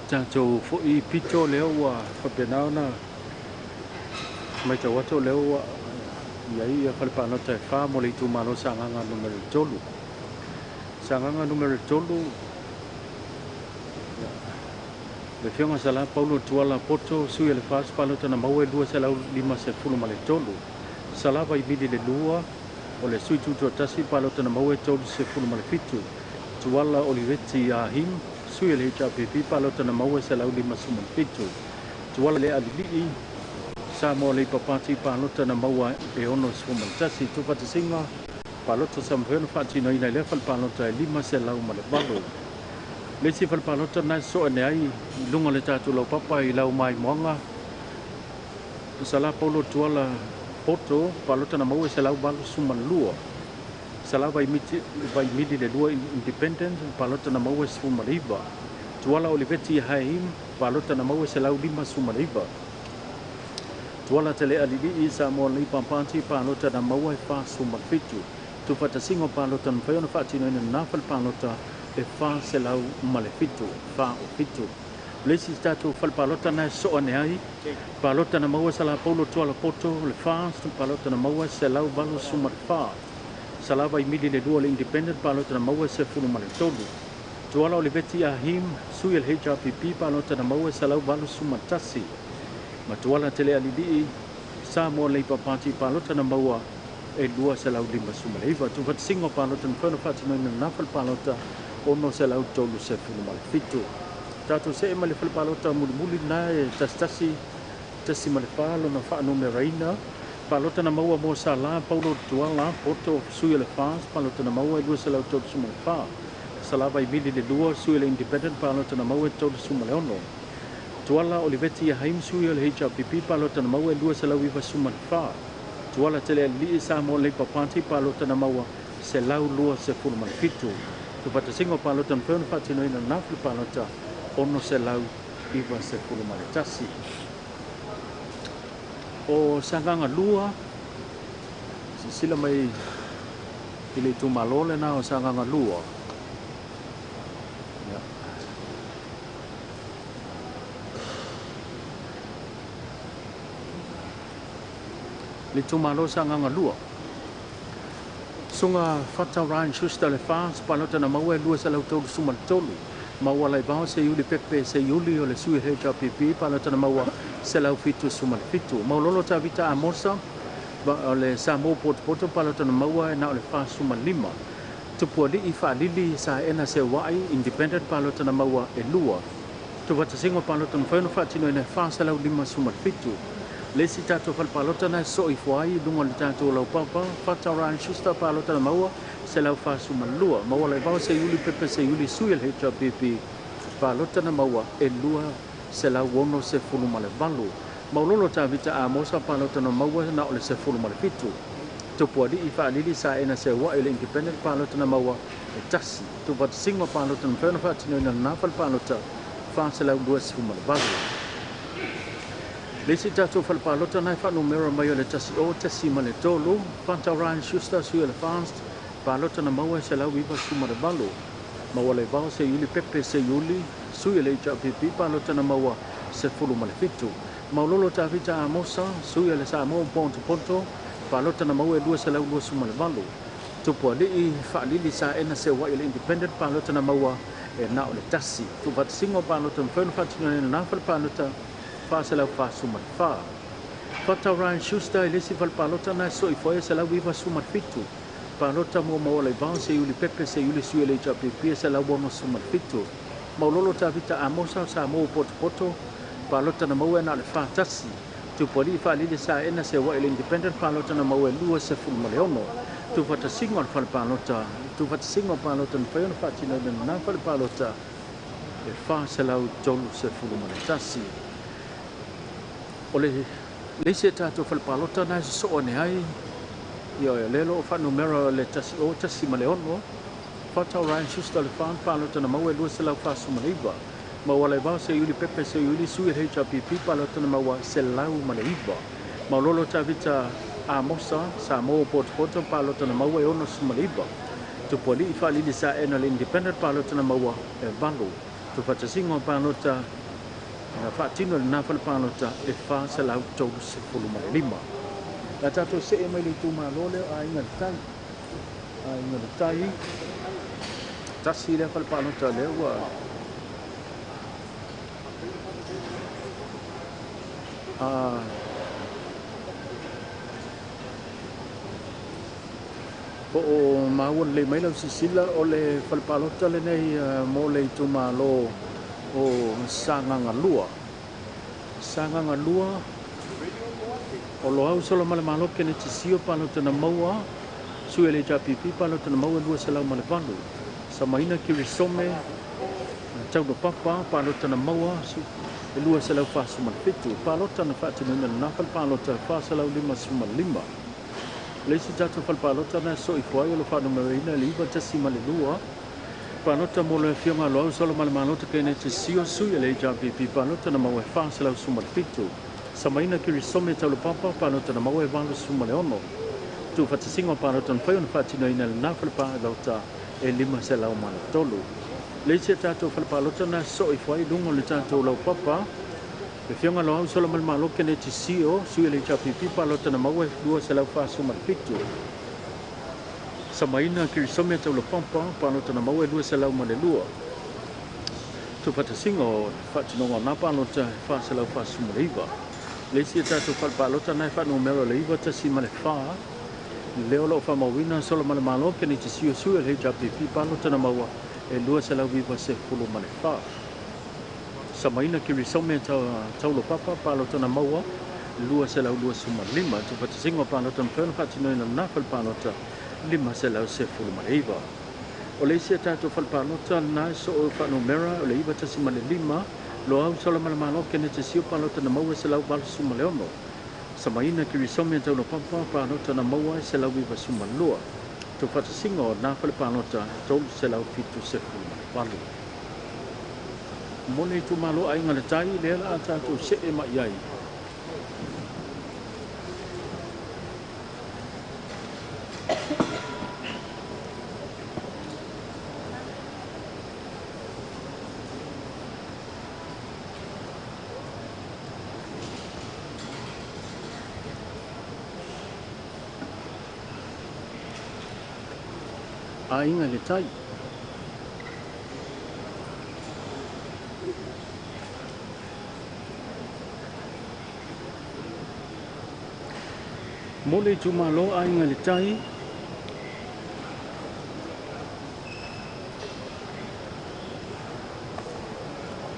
tatou foi pito lea ua faapena ona matau atu lea ua i ai ia fale palota e 4 mo le itumalo Sagaga Nu.3. Sagaga Nu.3, le afioga Sala Paulo Tuala Poto, sui o le FAST, palota na maua e 253. Sala Vaimili le 2 o le sui tutoatasi, palota na maua e 37. Tuala Oliveti Ahim, sui o le HRPP, palota na maua e 157. Tuala le Alilii, Samoa Labour Party, palota na maua e 61. Tufatasiga, palota sa mafai ona faatinoina i lea fale palota e 508. Le isi fale palota na so'o ane ai i luga o le tatou laupapa i lau maimoaga, Sala Paulo Tuala Poto, palota na maua e 182. Sala Vaimili le 2 Independent, palota na maua e 19. Tuala Oliveti Haim, palota na maua e 159. Tuala Tele Alilii, Samoa Labour Party, palota na maua e 47. Tufatasiga o palota na mafai ona faatinoina lena fale palota e 407, 47. Le isi tatou fale palota na e so'o ane ai, palota na maua Sala Paulo Tuala Poto le FAST, palota na maua 184. Sala Vaimili le 2 le Independent, palota na maua 13. Tuala Oliveti Ahim, sui o le HRPP, palota na maua 181. Ma Tuala Tele Alilii, Samoa Labour Party palota na maua e 259. Tuufaatasiga o palota na mafai ona faatinoina i lena fale palota 637. Tatou see ma le fale palota mulimuli lena e 11.4 lona faanumeraina. Palota na maua mo Sala Paulo Tuala Poto, sui o le FAS, palota na maua e 234. Sala Vaimili le 2, sui o le Independent, palota na maua e 36. Tuala Oliveti Haim, sui o le HRPP, palota na maua e 294. Tuala Telealii, Samoa Labour Party, palota na maua 127. Tuufaatasiga o palota na mafai ona faatinoina lena fale palota 691. O Sagaga 2, silasila mai i le itumalo lena o Sagaga 2. Ia. Le itumalo Sagaga 2. Susuga Fata Ryan Schuster le FAS, palota na maua e 233. Maua Laivao Seiuli Pepe Seiuli o le sui HRPP, palota na maua 177. Maulolo Tavita Amosa o le Samoa Potopoto, palota na maua e na o le 45. Tupualii Faalili Saena Seuai, Independent, palota na maua e 2. Tuufaatasiga o palota na mafai ona faatinoina e 457. Le isi tatou fale palota na e sosoo ifo ai i luga o le tatou laupapa, Fata Ryan Schuster, palota na maua 142. Maua Laivao Seiuli Pepe Seiuli, sui o le HRPP, palota na maua e 268. Maulolo Tavita Amosa, palota na maua na o le 17. Tupualii Faalili Saena Seuai o le Independent, palota na maua e 1. Tuufaatasiga o palota na mafai ona faatinoina lena fale palota 428. Le isi tatou fale palota na e faanumera mai o le 10.3, Fata Ryan Schuster, sui o le FAST, palota na maua e 198. Maua Laivao Seiuli Pepe Seiuli, sui o le HRPP, palota na maua 17. Maulolo Tavita Amosa, sui o le Samoa Potopoto, palota na maua e 228. Tupualii Faalili Saena Seuai o le Independent, palota na maua e na o le 1. Tuufaatasiga o palota na mafai ona faatinoina lena fale palota 444. Fata Ryan Schuster i le isi fale palota na e sosoo ifo ai e 197. Palota mo Maua Laivao Seiuli Pepe Seiuli, sui o le HRPP, e 167. Maulolo Tavita Amosa o Samoa Potopoto, palota na maua e na o le 41. Tupualii Faalili Saena Seuai o le Independent, palota na maua e 26. Tuufaatasiga o le fale palota, tuufaatasiga o palota na mafai ona faatinoina lena fale palota e 431. O le isi e tatou fale palota na e sosoo ane ai, ia o lea o lo o faanumera o le 10.6, Fata Ryan Schuster le 4, palota na maua e 249. Maua Laivao Seiuli Pepe Seiuli, sui o le HRPP, palota na maua 109. Maulolo Tavita Amosa, Samoa Potopoto, palota na maua e 69. Tupualii Faalili Saena le Independent, palota na maua e 8. Tuufaatasiga o palota na faatino i lena fale palota e 435. La tatou see mai le itumalo lea o Aiga i le Tai. Aiga i le Tai, tasi lea fale palota lea ua po o maua lelei mai lau silasila o le fale palota lenei mo le itumalo o Sagaga 2. Sagaga 2, o Loau Solamalemalo Keneti Sio, palota na maua, sui o le HRPP, palota na maua 208. Samaina Kirisome Taulapapa, palota na maua e 247. Palota na faatinoina lena fale palota 455. Le isi tatou fale palota na e sosoo ifo ai o lo faanumeraina le 9.2, palota mo le afioga a Loau Solamalemalo Keneti Sio, sui o le HRPP, palota na maua e 417. Samaina Kirisome Taulapapa, palota na maua e 86. Tuufaatasiga o palota na mafai ona faatinoina lena fale palota e 503. Le isi a tatou fale palota na sosoo ifo ai i luga o le tatou laupapa, le afioga Loau Solamalemalo Keneti Sio, sui o le HRPP, palota na maua e 247. Samaina Kirisome Taulapapa, palota na maua e 202. Tuufaatasiga o le faatinoga o na palota e 449. Le isi tatou fale palota na e faanumera o le 9.4, lea o loo faamauina Solamalemalo Keneti Sio, sui o le HRPP, palota na maua e 294. Samaina Kirisome Taulopapa, palota na maua 225. Tuufaatasiga o palota na mafai ona faatinoina lena fale palota, 519. O le isi a tatou fale palota lena e soo faanumera o le 9.5, Loau Solamalemalo Keneti Sio, palota na maua 186. Samaina Kirisome Taulopapa, palota na maua 192. Tuufaatasiga o na fale palota, 378. Mo le itumalo Aiga le Tai, lea la a tatou see mai ai. Aiga le Tai. Mo le itumalo Aiga le Tai,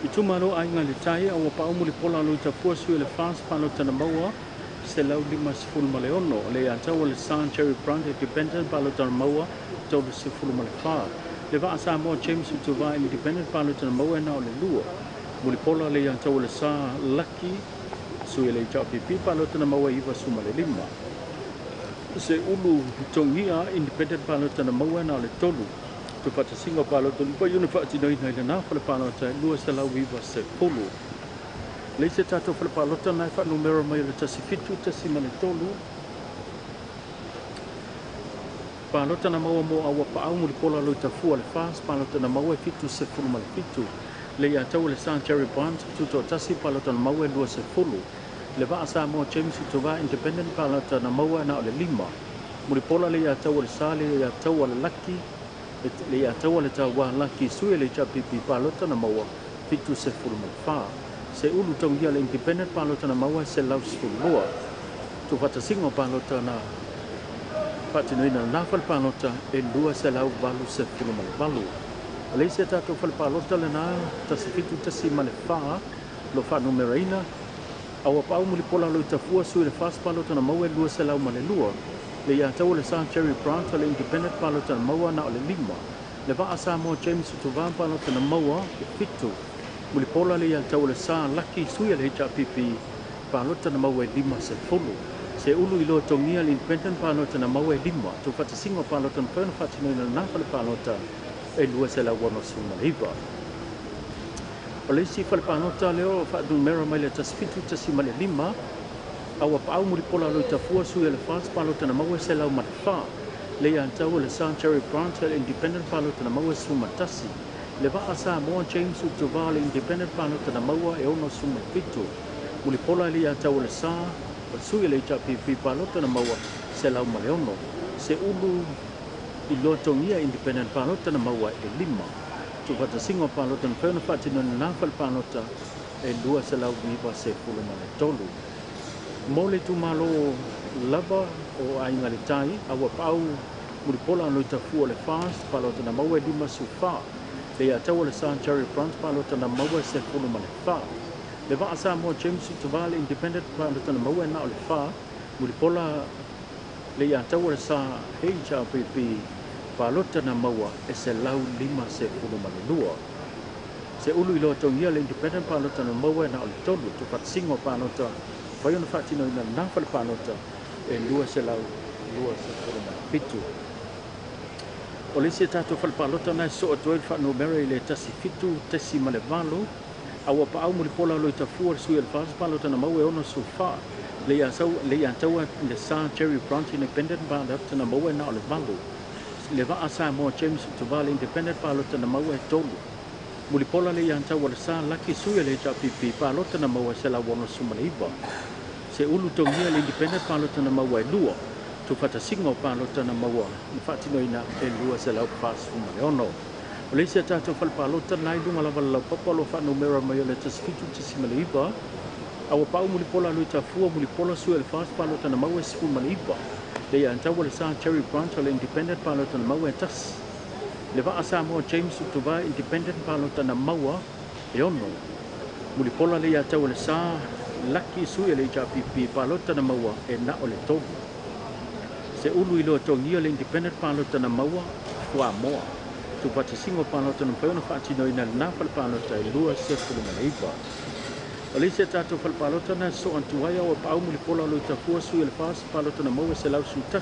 itumalo Aiga le Tai, Auapaau Mulipola Aloitafua, sui o le FAST, palota na maua 156. Le Atau o le Sa Jerry Brandt, Independent, palota na maua 34. Le Vaa Samoa James Utuva, Independent, palota na maua na o le 2. Mulipola le Atau o le Sa Lucky, sui o le HRPP, palota na maua 95. Se Ulu Tongia, Independent, palota na maua na o le 3. Tuufaatasiga o palota na mafai ona faatinoina i lena fale palota, 290. Le isi tatou fale palota na e faanumera mai o le 17.3, palota na maua mo Auapaau Mulipola Loitafua le FAST, palota na maua e 77. Le Iatau o le Sa Jerry Brandt, Tutoatasi, palota na maua e 20. Le Vaa Samoa James Utuva, Independent, palota na maua na o le 5. Mulipola le Iatau o le Sa le Iatau o le Laki, le Iatau o le Tauā Laki, sui le HRPP, palota na maua 74. Se Ulu Tongia le Independent, palota na maua 112. Tuufaatasiga o palota na faatinoina lena fale palota e 288. O le isi a tatou fale palota lena 17.4 lo faanumeraina, Auapaau Mulipola Loitafua, sui le FAST, palota na maua e 202. Le Iatau o le Sa Jerry Brandt o le Independent, palota na maua na o le 5. Le Vaa Samoa James Utuva, palota na maua e 7. Mulipola le Iatau o le Sa Laki, sui le HRPP, palota na maua e 50. Se Ulu Iloa Togia le Independent, palota na maua e 5. Tuufaatasiga o palota na mafai ona faatinoina lena fale palota e 269. O le isi fale palota lea o faanumera mai le 17.5, Auapaau Mulipola Loitafua, sui o le FAST, palota na maua e 104. Le Iatau o le Sa Jerry Brandt le Independent, palota na maua e 11. Le Vaa Samoa James Utuva le Independent, palota na maua e 67. Mulipola le Iatau o le Sa o le sui o le HRPP, palota na maua 106. Se Ulu Iloa Togia Independent, palota na maua e 5. Tuufaatasiga o palota na mafai ona faatinoina lena fale palota e 293. Mo le itumalo lava o Aiga le Tai, Auapaau Mulipola Loitafua le FAST, palota na maua e 54. Le Iatau o le Sa Jerry Brandt, palota na maua e 14. Le Vaa Samoa James Utuva le Independent, palota na maua e na o le 4. Mulipola le Iatau o le Sa HRPP, palota na maua e 152. Se Ulu Iloa Togia le Independent, palota na maua e na o le 3. Tuufaatasiga o palota mafai ona faatinoina lena fale palota e 227. O le isi a tatou fale palota na e soo atu ai le faanumera i le 17.8, Auapaau Mulipola Loitafua, le sui o le FAST, palota na maua e 64. Le Iatau le Sa Jerry Brandt Independent, palota na maua e na o le 8. Le Vaa Samoa James Utuva le Independent, palota na maua e 3. Mulipola le Iatau o le Sa Laki, sui o le HRPP, palota na maua e 169. Se Ulu Togia le Independent, palota na maua e 2. Tuufaatasiga o palota na maua na faatinoina e 246. O le isi a tatou fale palota na i luga lava le laupapa o lo faanumera mai o le 17.9. Auapaau Mulipola Aloitafua Mulipola sui o le FAST palota na maua e 19. Le Ia Tau o le Sa Jerry Grant o le Independent palota na maua e 1. Le Vaa Samoa James Utuvai Independent palota na maua e 6. Mulipola le Ia Tau o le Sa Laki sui o le HRPP palota na maua e na o le 3. Seulu i loa togia le Independent palota na maua Fuamoa. Tuufaatasiga o palota na mafai ona faatinoina i lena fale palota e 29. O le isi a tatou fale palota na sosoo atu ai Auapaau Mulipola Aloitafua sui o le FAST palota na maua e 111.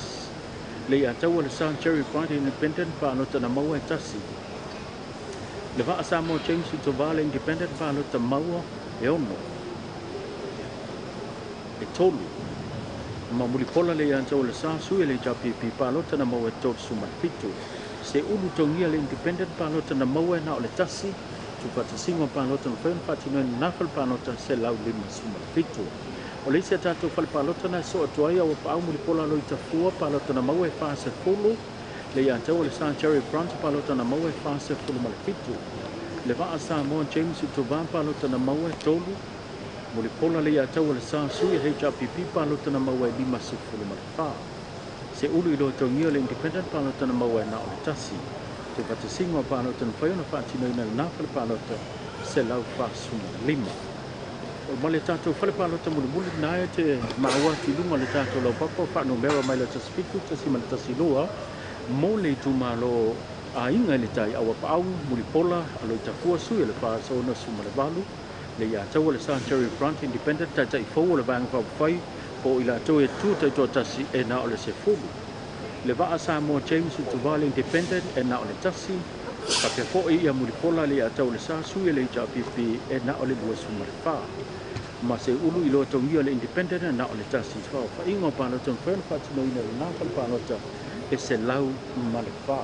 Le Ia Taua le Sa Jerry Bright Independent palota na maua e 1. Le Vaa Samoa James Utuvai le Independent palota maua e 6. E 3. Ma Mulipola le Ia Taua le Sa sui o le HRPP palota na maua e 37. Seulu togia le Independent palota na maua e na o le 1. Tuufaatasiga o palota na mafai ona faatinoina i lena fale palota 157. O le isi a tatou fale palota na sosoo atu ai Auapaau Mulipola Aloitafua palota na maua e 40. Le Ia Taua le Sa Jerry Grant palota na maua e 47. Le Vaa Samoa James Utuvai palota na maua e 3. Mulipola le Ia Taua le Sa sui HRPP palota na maua e 54. Seulu i loa togia le Independent palota na maua e na o le 1. Tuufaatasiga o palota na mafai ona faatinoina i lena fale palota 145. O ma le tatou fale palota mulimuli na e te maua atu i luga o le tatou laupapa o faanumera mai le 17.12 mo le itumalo Aiga i le Tai Auapaau Mulipola Aloitafua sui o le FAST 68. Le Ia Taua le Sa Jerry Grant Independent taitai fou o le Vaega Faaupufai po o i latou e tu taitoatasi e na o le 10. Le Vaa Samoa James Utuvai le Independent e na o le 1. Faapea foi ia Mulipola le Ia Taua le Sa sui o le HRPP e na o le 24. Ma Seulu i loa togia le Independent e na o le 1. Faaofaiga o palota na mafai ona faatinoina i lena fale palota e 104.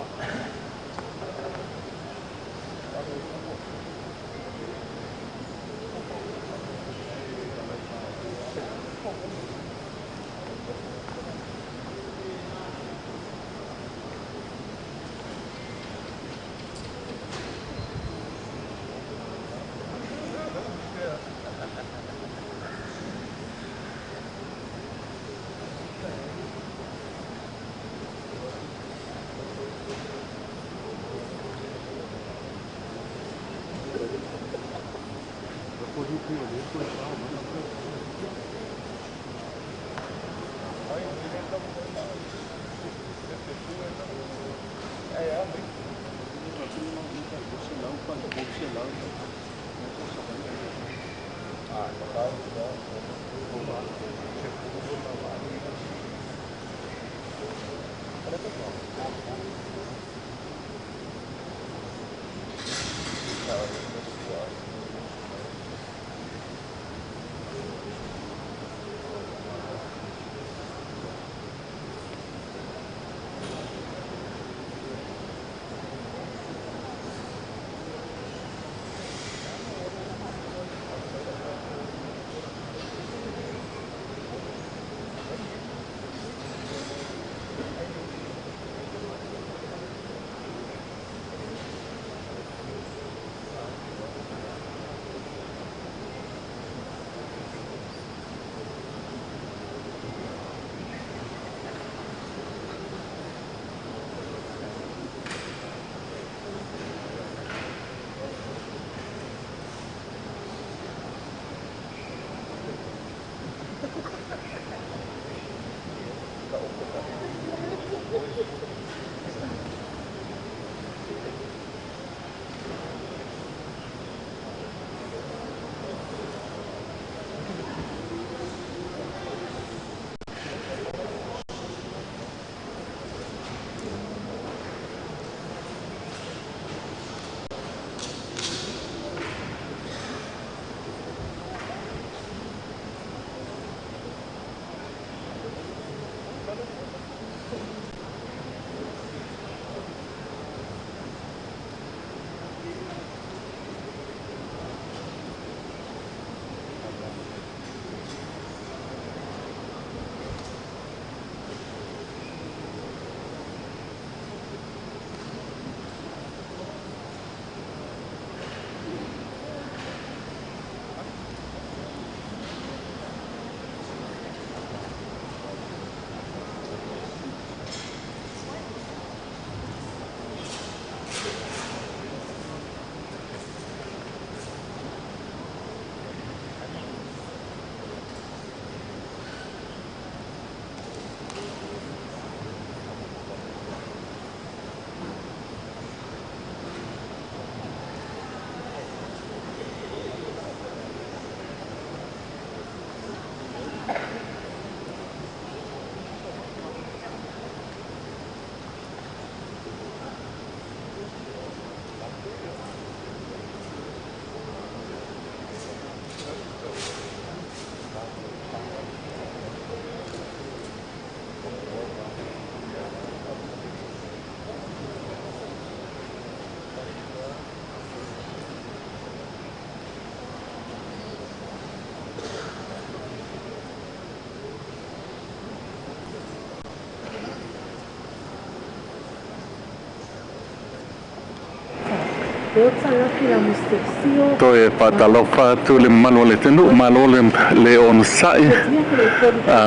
Toe faatalofa atu le mamalu o le atunuu, malo le onosai.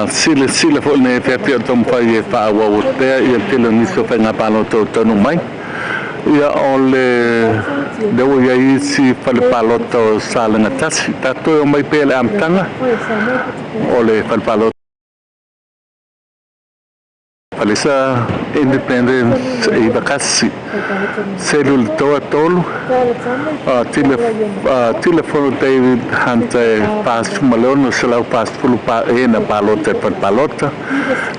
Silasila foi lenei afiafi o taumafai e faaauau pea ia le tele o nisi o faiga palota o taunuu mai. Ia o le lea ua i ai isi fale palota o Salega 1. Tatou e omai pea i le amataga o le fale palota Falesa Independence e 91. Selu le toa 3, telefono David Hunter 46 140 pa e na palota e fale palota.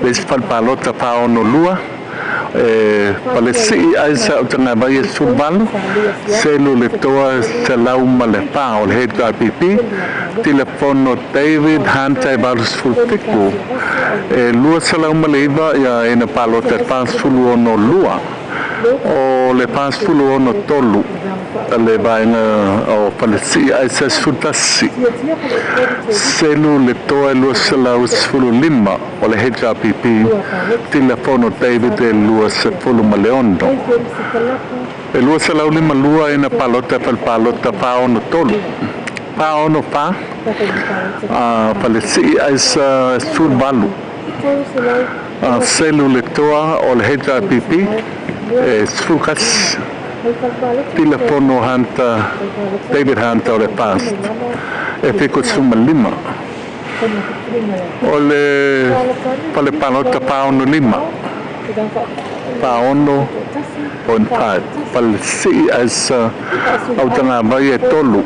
Le isi fale palota 462, Palesii Aisa o Tagavai e 18, selu le toa 104 o le HRPP, telefono David Hunter 87, e 209 ia e na palota 46 o le 43 le vaega o Palesii Aisa 11, selu le toa 215 o le HRPP, telefono David e 26. E 252 e na palota fale palota 463, 464, Palesii Aisa 18, selu le toa o le HRPP e 11, telefono Hunter, David Hunter o le past e 75. O le fale palota 465, 46.5, Palesii Aisa au tagavai e 3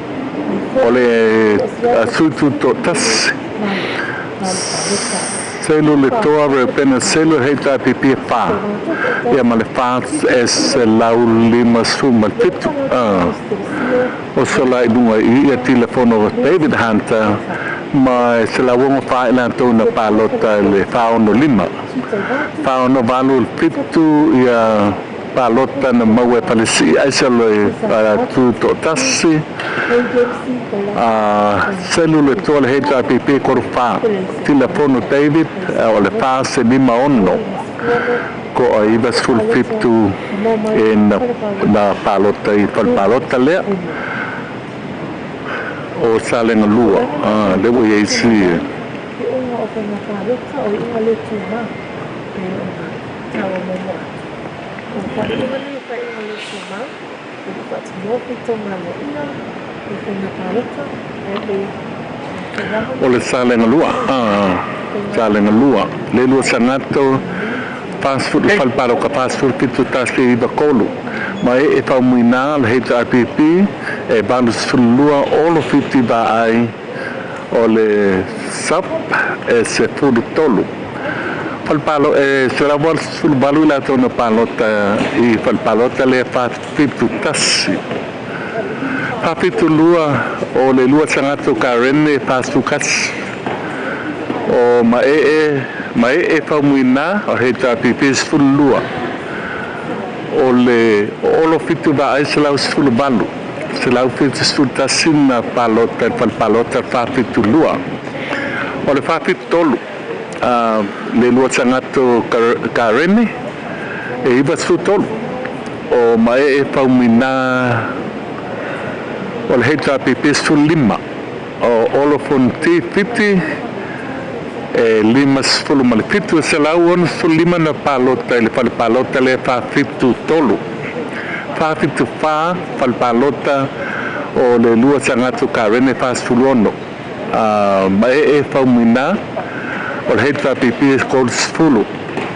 o le sutu toatasi, selu le toa repena selu HRPP 4 ia ma le 4 e 157. O sola i lunga i ia telefono David Hunter ma e 164 i latou na palota i le 465, 468 7 ia palota na maua e Palesii Aisa le tu toatasi, selu le toa le HRPP 34, telefono David o le 4 se 56 ko a 97 e na palota i fale palota lea o Salega 2, le ua i ai si o le Salega 2, Salega 2 le lua sagato 40 fale palota 47 tasi 93 ma e faumuina le HRPP e 82 olo 70 vaai o le SAP e 13. Fale palo e 188 i latou na palota i fale palota le 471. 472 o le lua sagato Karene 41 o Mae e faumuina o HRPP 12 o le olo fitu vaai 118 171 na palota fale palota 472 o le 473, le lua sagato Karene e 93 o Mae e faumuina o le HRPP 15 o olo fonti 50 e 57 165 na palota i le fale palota le 473, 474 fale palota o le lua sagato Karene 46, ma e faumuina o le HRPP 30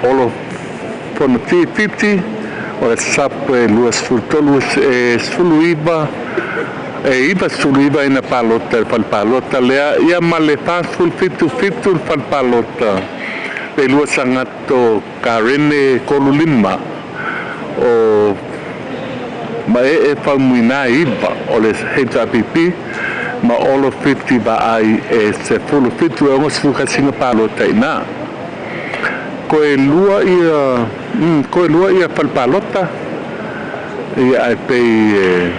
olo fonti 50 o le SAP e 23 e 19 e 99 ina palota fale palota lea ia ma le 47 le fale palota le lua sagato Karene 35 o ma e faumuina 9 o le HRPP ma olo 50 vaai e 17 e 61 palota ina koe lua ia koe lua ia fale palota ia ai pei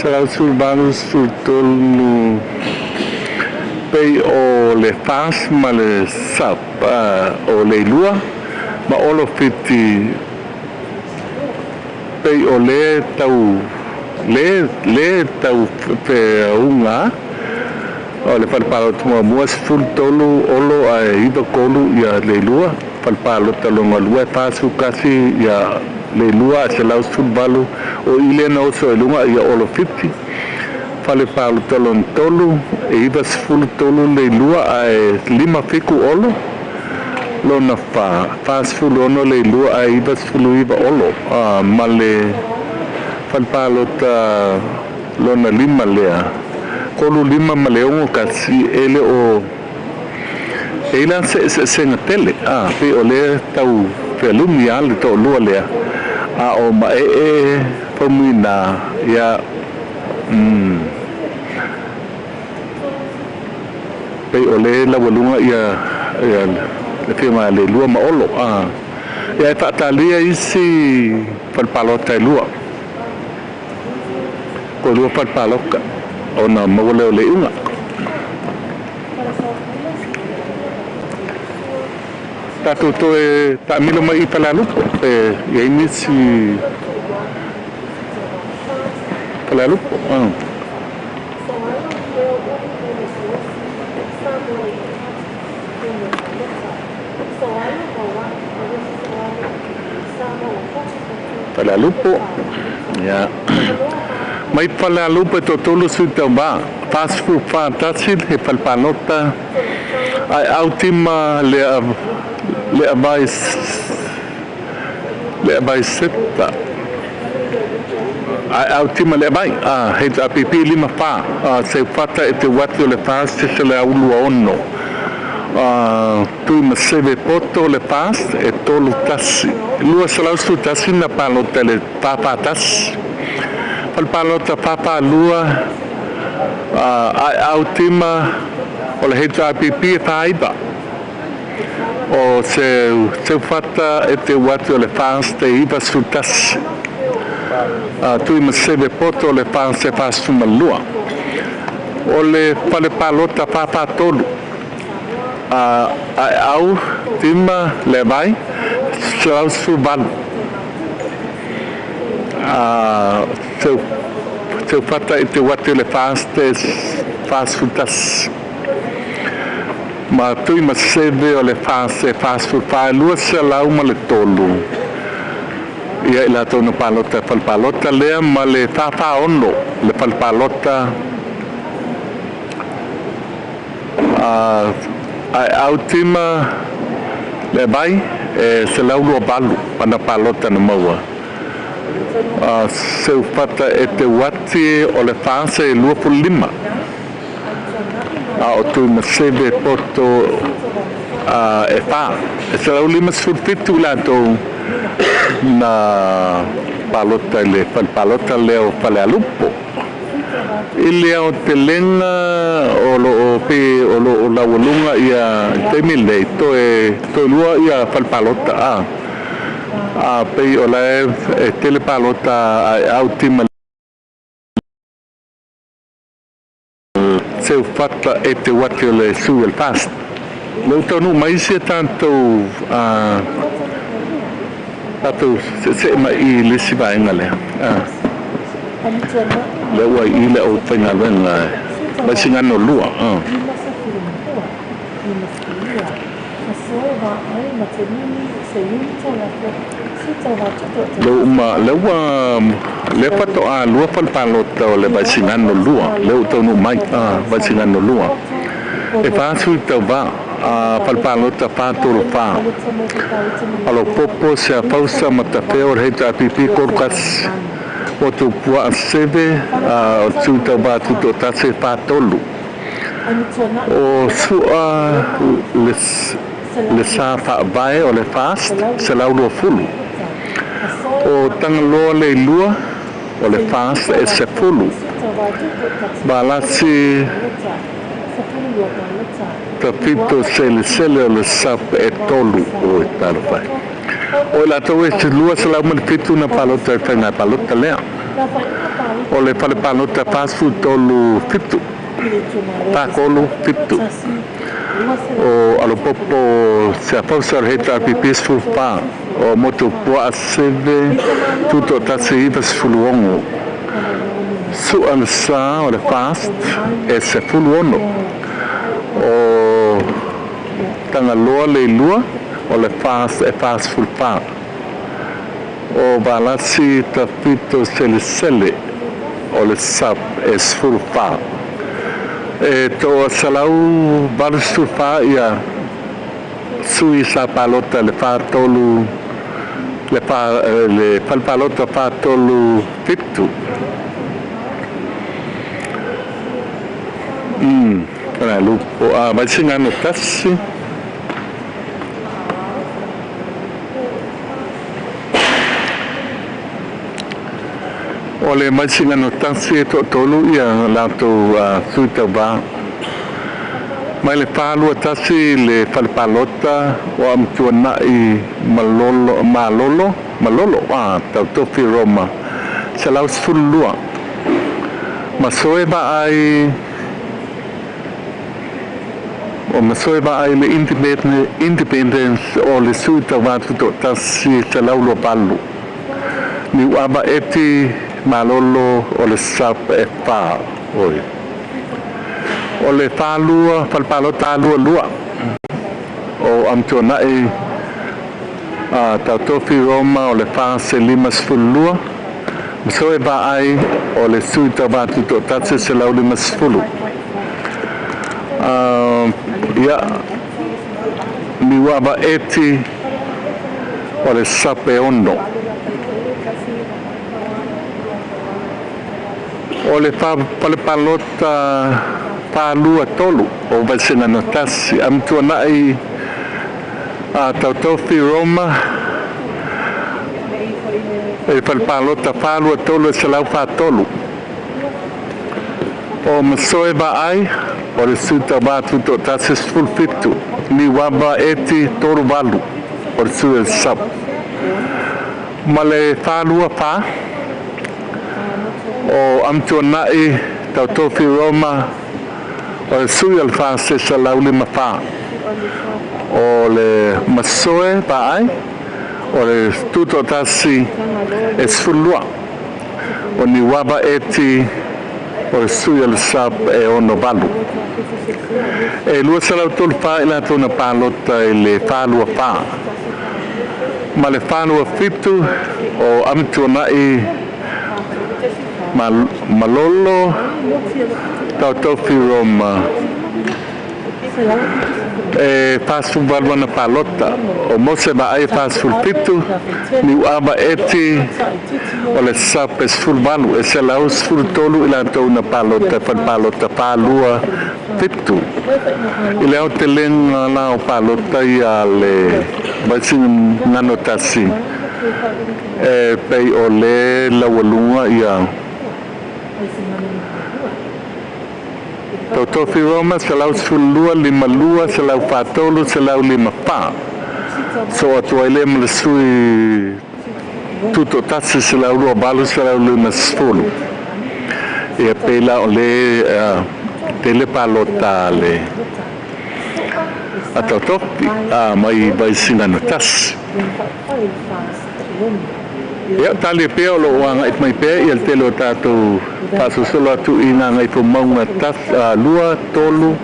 183 pei o le FAS ma le SAP o le lua ma olo 50. Pei o le tau le tau feauga o le fale palota muamua 13 Olo ae 93 ia Leilua. Fale palota lona lua e 41 ia Leilua ae 118 o ile na oso e luga ia Olo 50. Fale palota lona tolu e 93 Leilua ae 57 Olo. Lona fa 46 Leilua ae 99 Olo. Ma le fale palota lona lima lea 35 ma le 61 ele o e ila se senga tele pe o le tau felumi a le to'alua lea a o ma'e'e faumuina ia pei o le laualuga ia le afioga le lua ma Olo ia e fa'atalia isi falepalota e lua ko lua falepaloka ona maua lea o le iuga. Tatou toe ta'amilo mai i Falealupo pe iai nisi Falealupo. Falealupo ia mai Falealupo e to'atolu sui tauvā 44 he falepalota ae autima le avai seta ae autima le avai he HRPP 54 seufata e te uati o le FAST se le aulua ono tui ma seve poto le FAST e 31 211 na palota le 41 falepalota 42 ae autima o le HRPP e 49 o seufata e te uati o le FAST e 91 tui ma seve poto o le FAST e 42 o le falepalota 43 ae au tima le vai 118 seufata e te uati o le FAST e 41 ma tui ma seve o le FAST e 44 203 ia i latou na palota falepalota lea ma le 46 le falepalota ae autima le vai e 128 ana palota na maua seufata e te uati o le FAST e 25 a o tui ma seve poto e 4 e 157 latou na palota i le falepalota lea o Falealupo i le aotelega o loo pe o loo laualuga ia taimi lenei toe lua ia falepalota pei o lae e tele palota ae autima seufata e te uati o le sui o le FAST le utaunuu mai isi e tatou tatou se'ese'e mai i le isi vaega lea lea ua i le au faigaluega Vaisigano 2. Le uma le ua le fato'a lua falepalota o le Vaisigano 2 le utaunuu mai Vaisigano 2 e 4 sui tauvā falepalota 434 alo popo se afausa ma tafea o le HRPP 31 o tupua a seve o sui tauvā tuto'atasi e 43 o su'a le sa fa'avae o le FAST 120 o Tagaloa Leilua o le FAST e 10 Valasi Tafito selesele o le SAP e 3 o e talofai o i latou e 207 na palota e faiga palota lea o le falepalota 43 7 43 7 O Alopopo Seafausa o le HRPP 14. O Motupuaa 7 tutoatasi 96. Su'a le sa o le FAST e 16. O Tagaloa Leilua o le FAST e 44. O Valasi Tafito Selesele o le SAP e 14. E 184 ia sui sa palota le 43 le le falepalota 437. Kana lupo a Vaisigano 1. O le Vaisigano 1 e toatolu ia latou sui tauvā. Mai le 421 le falepalota o Amituana'i Malolo Malolo Malolo Tautofi Roma 112. Masoe vaai o masoe vaai le Independence o le sui tauvā tutoatasi 128. Niuava Eti Malolo o le SAP e 4. Oi. O le 42 falepalota 22 o Amituana'i Tautofi Roma o le FAS e 52. Masoe vaai o le sui tauvā tutoatasi 150. Ia Niuava Eti o le SAP e 6. O le falepalota 423 o Vaisigano 1. Amituana'i Tautofi Roma e falepalota 423 e 143. O Masoe vaai o le sui tauvā tutoatasi 17. Niuava Eti 38 o le sui o le SAP. Ma le 424 o Amituana'i Tautofi Roma o le sui o le FAS e 154. O le Masoe vaai o le tutoatasi e 12. O Niuava Eti o le sui o le SAP e 68. E 234 i latou na palota i le 424. Ma le 427 o Amituana'i Malolo Tautofi Roma e 48 ana palota. O Mose Vaai e 47. Niuava Eti o le SAP e 18. E 113 i latou na palota falepalota 427. I le aotelega la o palota ia le Vaisigano 1 e pei o le laualuga ia Tautofi Roma 112 52 143 154. So atu ai le ma le sui tutoatasi 128 150. Ia pei la o le tele palota le a Tautofi mai Vaisigano 1. Ia tali pea o loo agai mai pea ia le tele o tatou faasosolo atu i Gagaifomauga 2, 3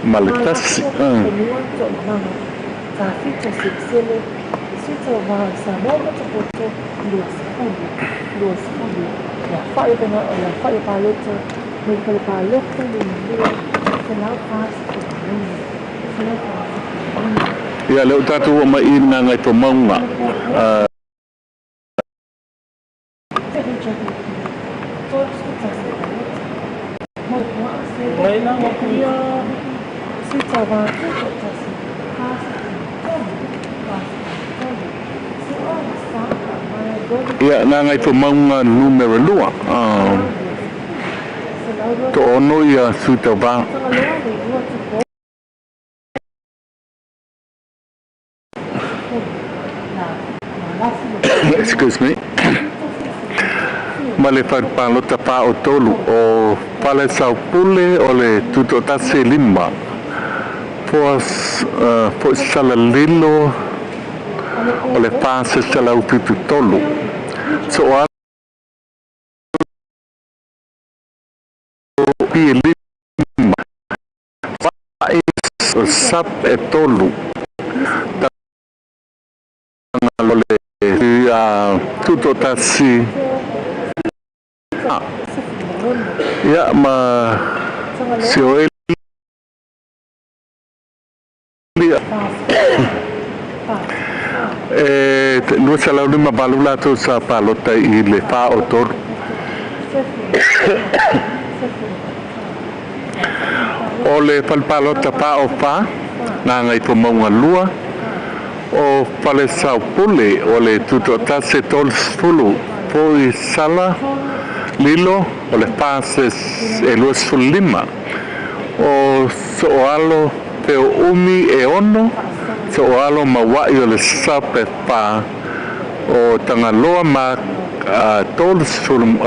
ma le 1. Ia leo tatou o mai i Gagaifomauga. Ia Gagaifomauga numero 2. 6 ia sui tauvā. Excuse me. Ma le falepalota 43 o Falesaupule o le tutoatasi 5. nofoa Foisalalilo o le 473. Soalo e 5. Fa'i o SAP e 3. Tagaloa le Tutoatasi. Ia ma Sioeli e 258 latou sa palota i le 43. O le fale palota 44 Gagaifomauga 2, o Falesaupule o le Tutoatasi e 30, Foi Sala Lilo o le FAST e 25, o So'oalo Feoumi e 6, So'oalo Maua'i o le SAP e 4, o Tagaloa ma 36,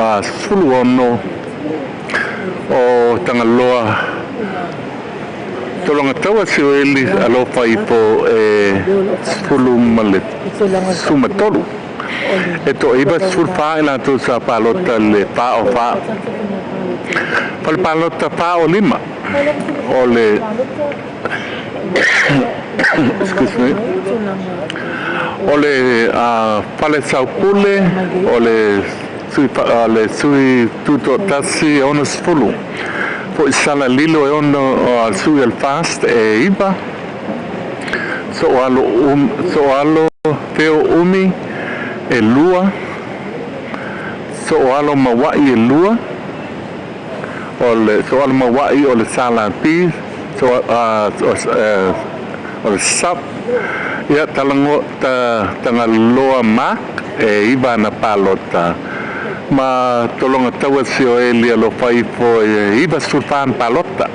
o Tagaloa Tologataua Sioeli alofa ifo e 13. E 94 i latou sa palota le 44. Fale palota 45 o le, excuse me, o le Fale Saupule o le sui, le sui Tutoatasi e 60. Foi Sala Lilo e 6, sui al FAST e 9. So'oalo So'oalo Feo Umi e 2. So'oalo Maua'i e 2. O le So'oalo Maua'i o le SLP, so, o le SAP. Ia talango ta Tagaloa Mark e 9 na palota. Ma tologa taua Sioeli alofa ifo e 94 palota.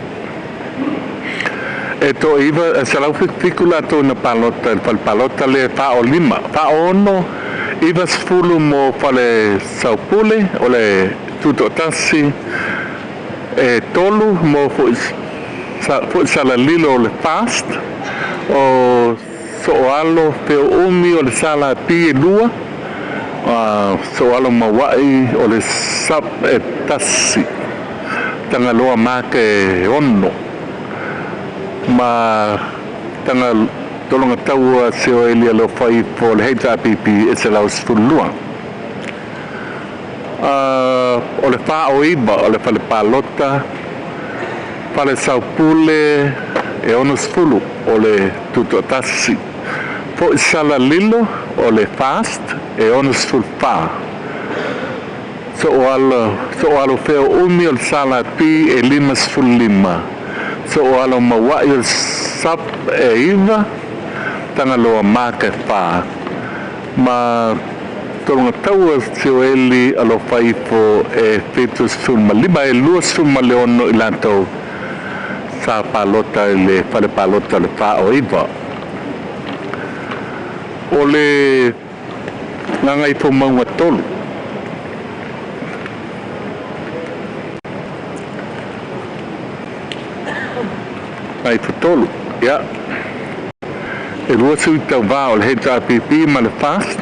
E 977 latou na palota le fale palota le 45. 46, 90 mo Fale Saupule o le Tutoatasi, e 3 mo Foi Salalilo o le FAST, o So'oalo Feoumi o le SLP e 2, So'oalo Maua'i o le SAP e 1, Tagaloa Mark e 6. Ma taga tologa taua Sioeli alofa ifo le HRPP e 112. O le 49 o le fale palota Fale Saupule e 60 o le Tutoatasi. Foi Sala Lilo o le FAST e 64. So'oalo Feo Umi o le SLP e 55. So'oalo Maua'i o le SAP e 9. Tagaloa Maka e 4. Ma tologa taua Sioeli alofa ifo e 75 e 26 i latou sa palota i le fale palota le 49. O le Gagaifomauga 3. Gaifo 3, ia. E 2 sui tauvā o le HRPP ma le FAST.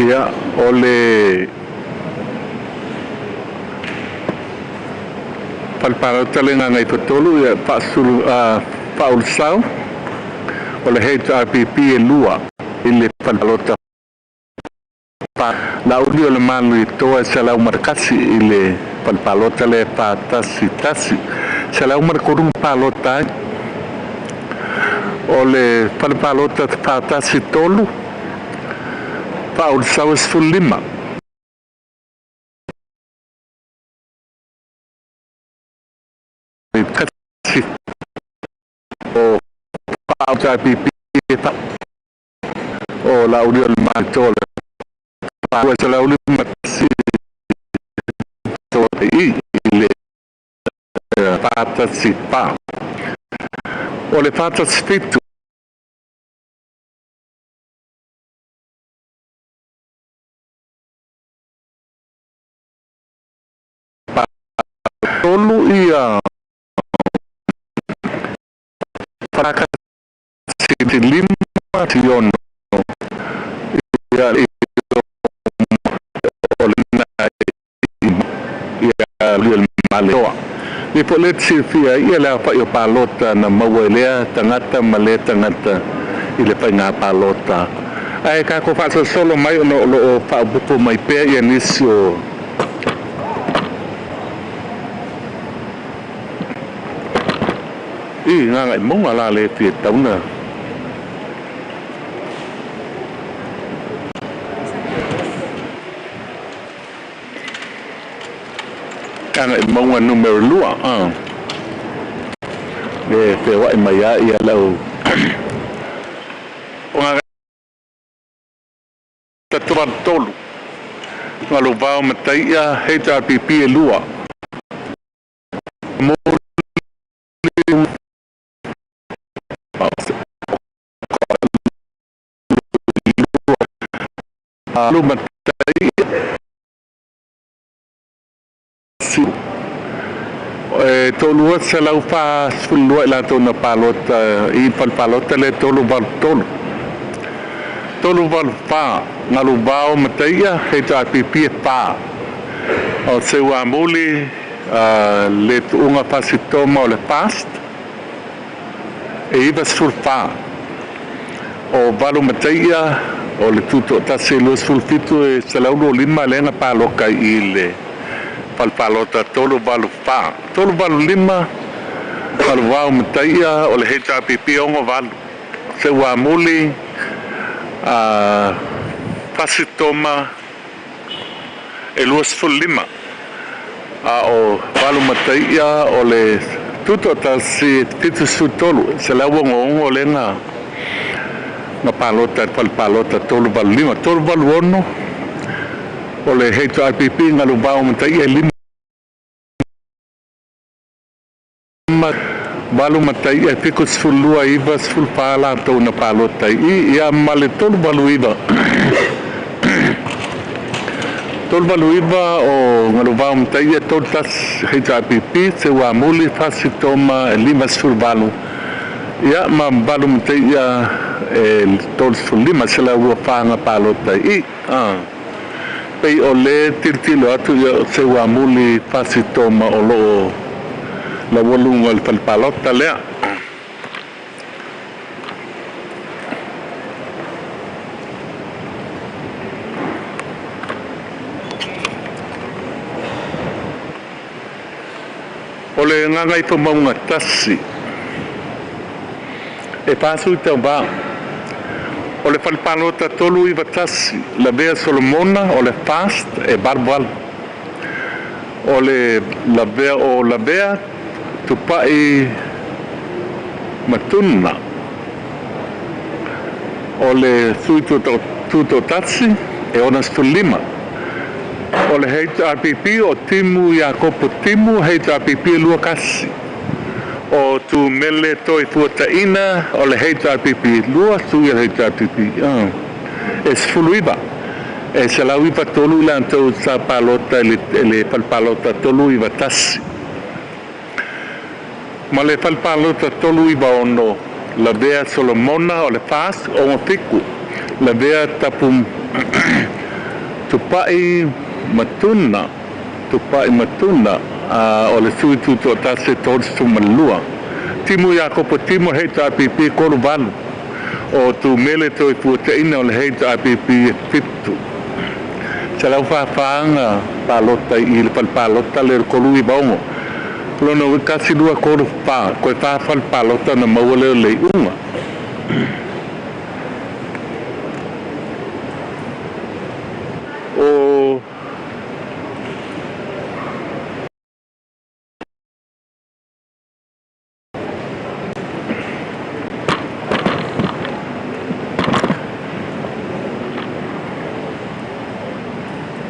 Ia, o le fale palota le Gagaifo 3, ia faasulu, faaulusau o le HRPP e 2 i le fale palota Lauli o le Malu i Toa e 101 i le fale palota le 411. 103 palota ai. O le fale palota 413, faaulusau e 15. Kasi o HRPP o Lauli o le Malu i Toa le 251 i le 414. O le 417 3 ia Falakasi lima tiono ia o lena ia le maleoa. Le po le silafia ia le aofa'i o palota na maua i lea tagata ma lea tagata i le faiga palota. Ae tatou faasolosolo mai ona o loo faaopoopo mai pea ia nisi o i Gagaimoga la le fia tauna. Gagaimoga numero 2 le feoa'i mai a ia lau o Gaga 3 Galovao Mataia HRPP e 2 Moli Alu Mataia si e 342 i latou na palota i falepalota le 383 384 Galuvao Mataia HRPP e 4 o se uamuli le tuuga fasitoma o le FAST e 94 o Valu Mataia o le tutoatasi e 27 e 125 lea na paloka i le falepalota 384 385 Galuvao Mataia o le HRPP 68 se uamuli fasitoma e 25 a o Valu Mataia o le tutoatasi 73 166 lea na palota i le falepalota 385 386 o le HRPP Galuvao Mataia e 5 Valu Mataia e 72 94 latou na palota i ia ma le 389 389 o Galuvao Mataia 31 HRPP se uamuli fasitoma e 58 ia ma Valu Mataia e 35 se la ua whanga palota i pei o le tilotilo atu ia se uamuli fasitoma o loo laualuga o le falepalota lea. O le Gagaifomauga 1 e pasu i tauvā o le falepalota 391 Lavea Solomona o le FAST e 88 o le Lavea o Lavea Tupai Matuna o le Sui Tutoatasi e 65 o le HRPP o Timu Iakopo Timu HRPP 21 o Tumele Toi Fuataina o le HRPP 2 sui o le HRPP e 19 e 193 i latou sa palota i le falepalota 391 ma le falepalota 396 Lavea Solomona o le FAST 67 Lavea Tapu Tupai Matuna o le Sui Tutoatasi 32 Timu Iakopo Timu HRPP 38 o Tumele Toi Fuataina o le HRPP 7 144 palota i le falepalota le 396 lona ua 1 2 3 4 koe 4 falepalota na maua lea o le iuga.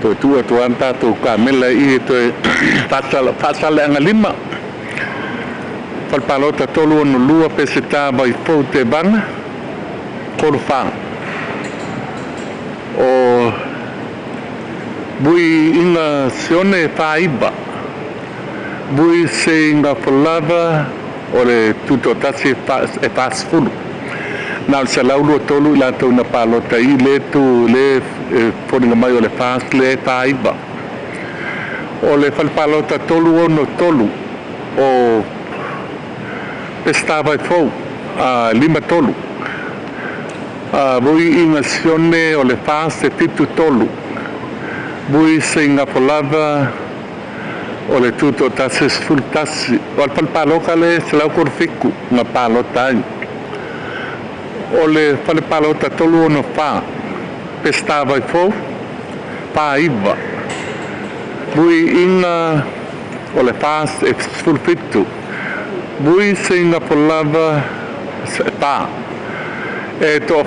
O toe tua atu tatou kamela i toe faasaleaga 5 falepalota 362 Peseta Vaifou Tevaga 34 o Bui Inga Sione 49 Bui Se Inga Falava o le tutoatasi e 40. Na o le 123 i latou na palota i le tu le foliga mai o le FAST le 49. O le fale palota 363 o Peseta Vaifou 53. Vui iga Sione o le FAST e 73. Vui Seigafolava o le tutoatasi e 11. O le fale palota le 137 na palota ai. O le fale palota 364 Peseta Vaifou 49. Vui iga o le FAST e 17. Vui Seigafolava 4. E to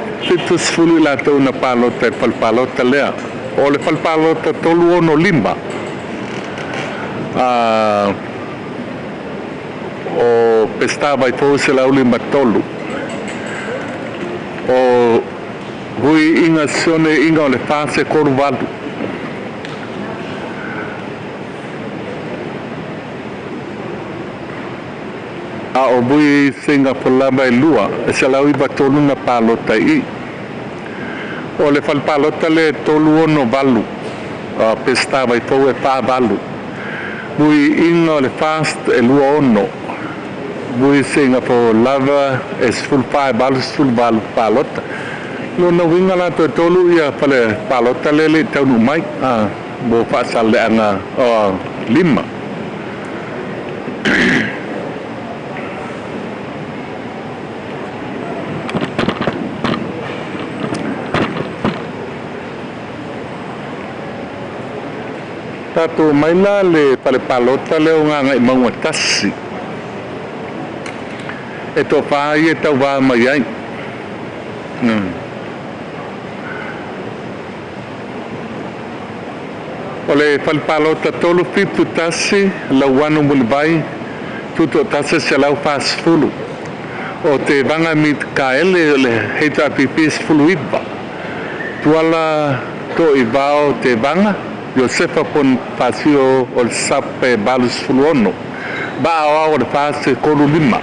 70 i latou na palota e fale palota lea. O le fale palota 365 o Peseta Vaifou 153. O Vui iga Sione iga o le FAST e 38. A o Vui Seigafolava e 2 e 193 na palota i. O le fale palota le 368 Peseta Vaifou e 48. Vui iga o le FAST e 26. Vui Seigafolava e 14 18 palota. Lona uiga latou e tolu ia fale palota le le taunuu mai mo faasaleaga 5. Tatou mai la le fale palota lea o Gagaemauga 1. E toafa ia e tauvā mai ai. O le fale palota 371 Lauano Mulivai tutoatasi 140. O te Vaga Mikaele o le HRPP 19. Tuala Toivao te Vaga Iosefa Ponifasio o le SAP e 86. Vaa o le FAST e 35.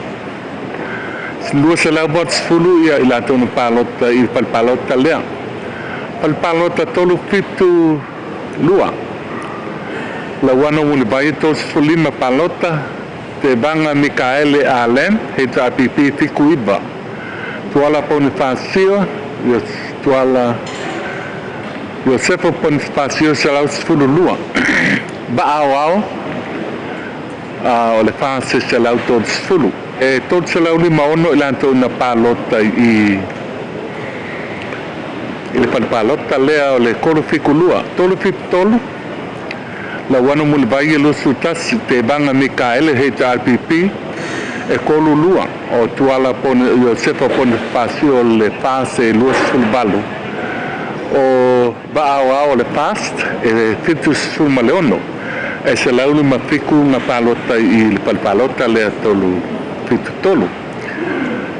280 ia i latou na palota i fale palota lea. Fale palota 372 Lauano Mulivai e 35 palota. Te Vaga Mikaele Allen HRPP 79. Tuala Ponifasio Tuala Iosefa Ponifasio 112. Vaa o o le FAST e 130. E 356 i latou na palota i le fale palota lea o le 372. 373 Lauano Mulivai e 21. Te Vaga Mikaele HRPP e 32. O Tuala Iosefa Ponifasio o le FAST e 28. O Vaa o le FAST e 76. E 157 na palota i le fale palota lea 373.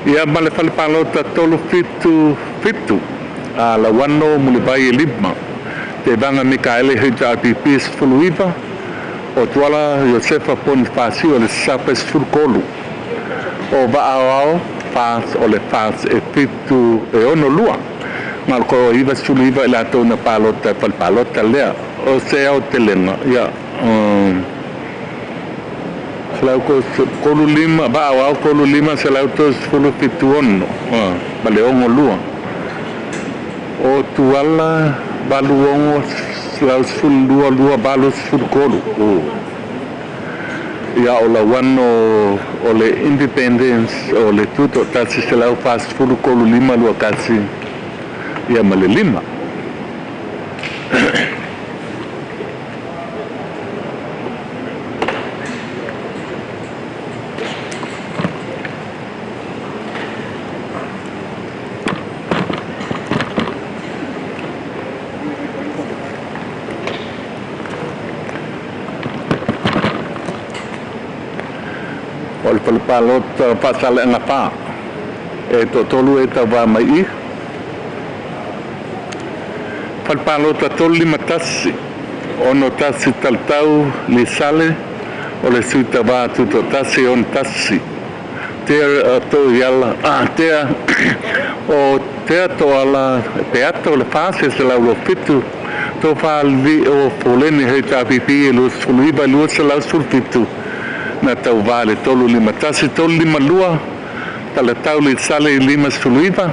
Ia ma le fale palota 377 Lauano Mulivai e 5. Te Vaga Mikaele HRPP 19. O Tuala Iosefa Ponifasio o le SAP e 13. O Vaa FAST o le FAST e 762. Ma o ko 99 i latou na palota e fale palota lea. O se au telega ia selau 35 vaa o 35 136 ma le 62. O Tuala 86 122 83. Ia o Lauano o le Independence o le tutoatasi 145 21 ia ma le 5. O le fale palota faasaleaga 4 e toatolu e tauvā mai i. Fale palota 351 61 Talatau Lisale o le sui tauvā tutoatasi 61. Tea Toiala Tea o Tea Toala Peato le FAS e 127 Tofa Lio Foleni HRPP e 29 217 na tauvā le 351 352 talatau le sale 59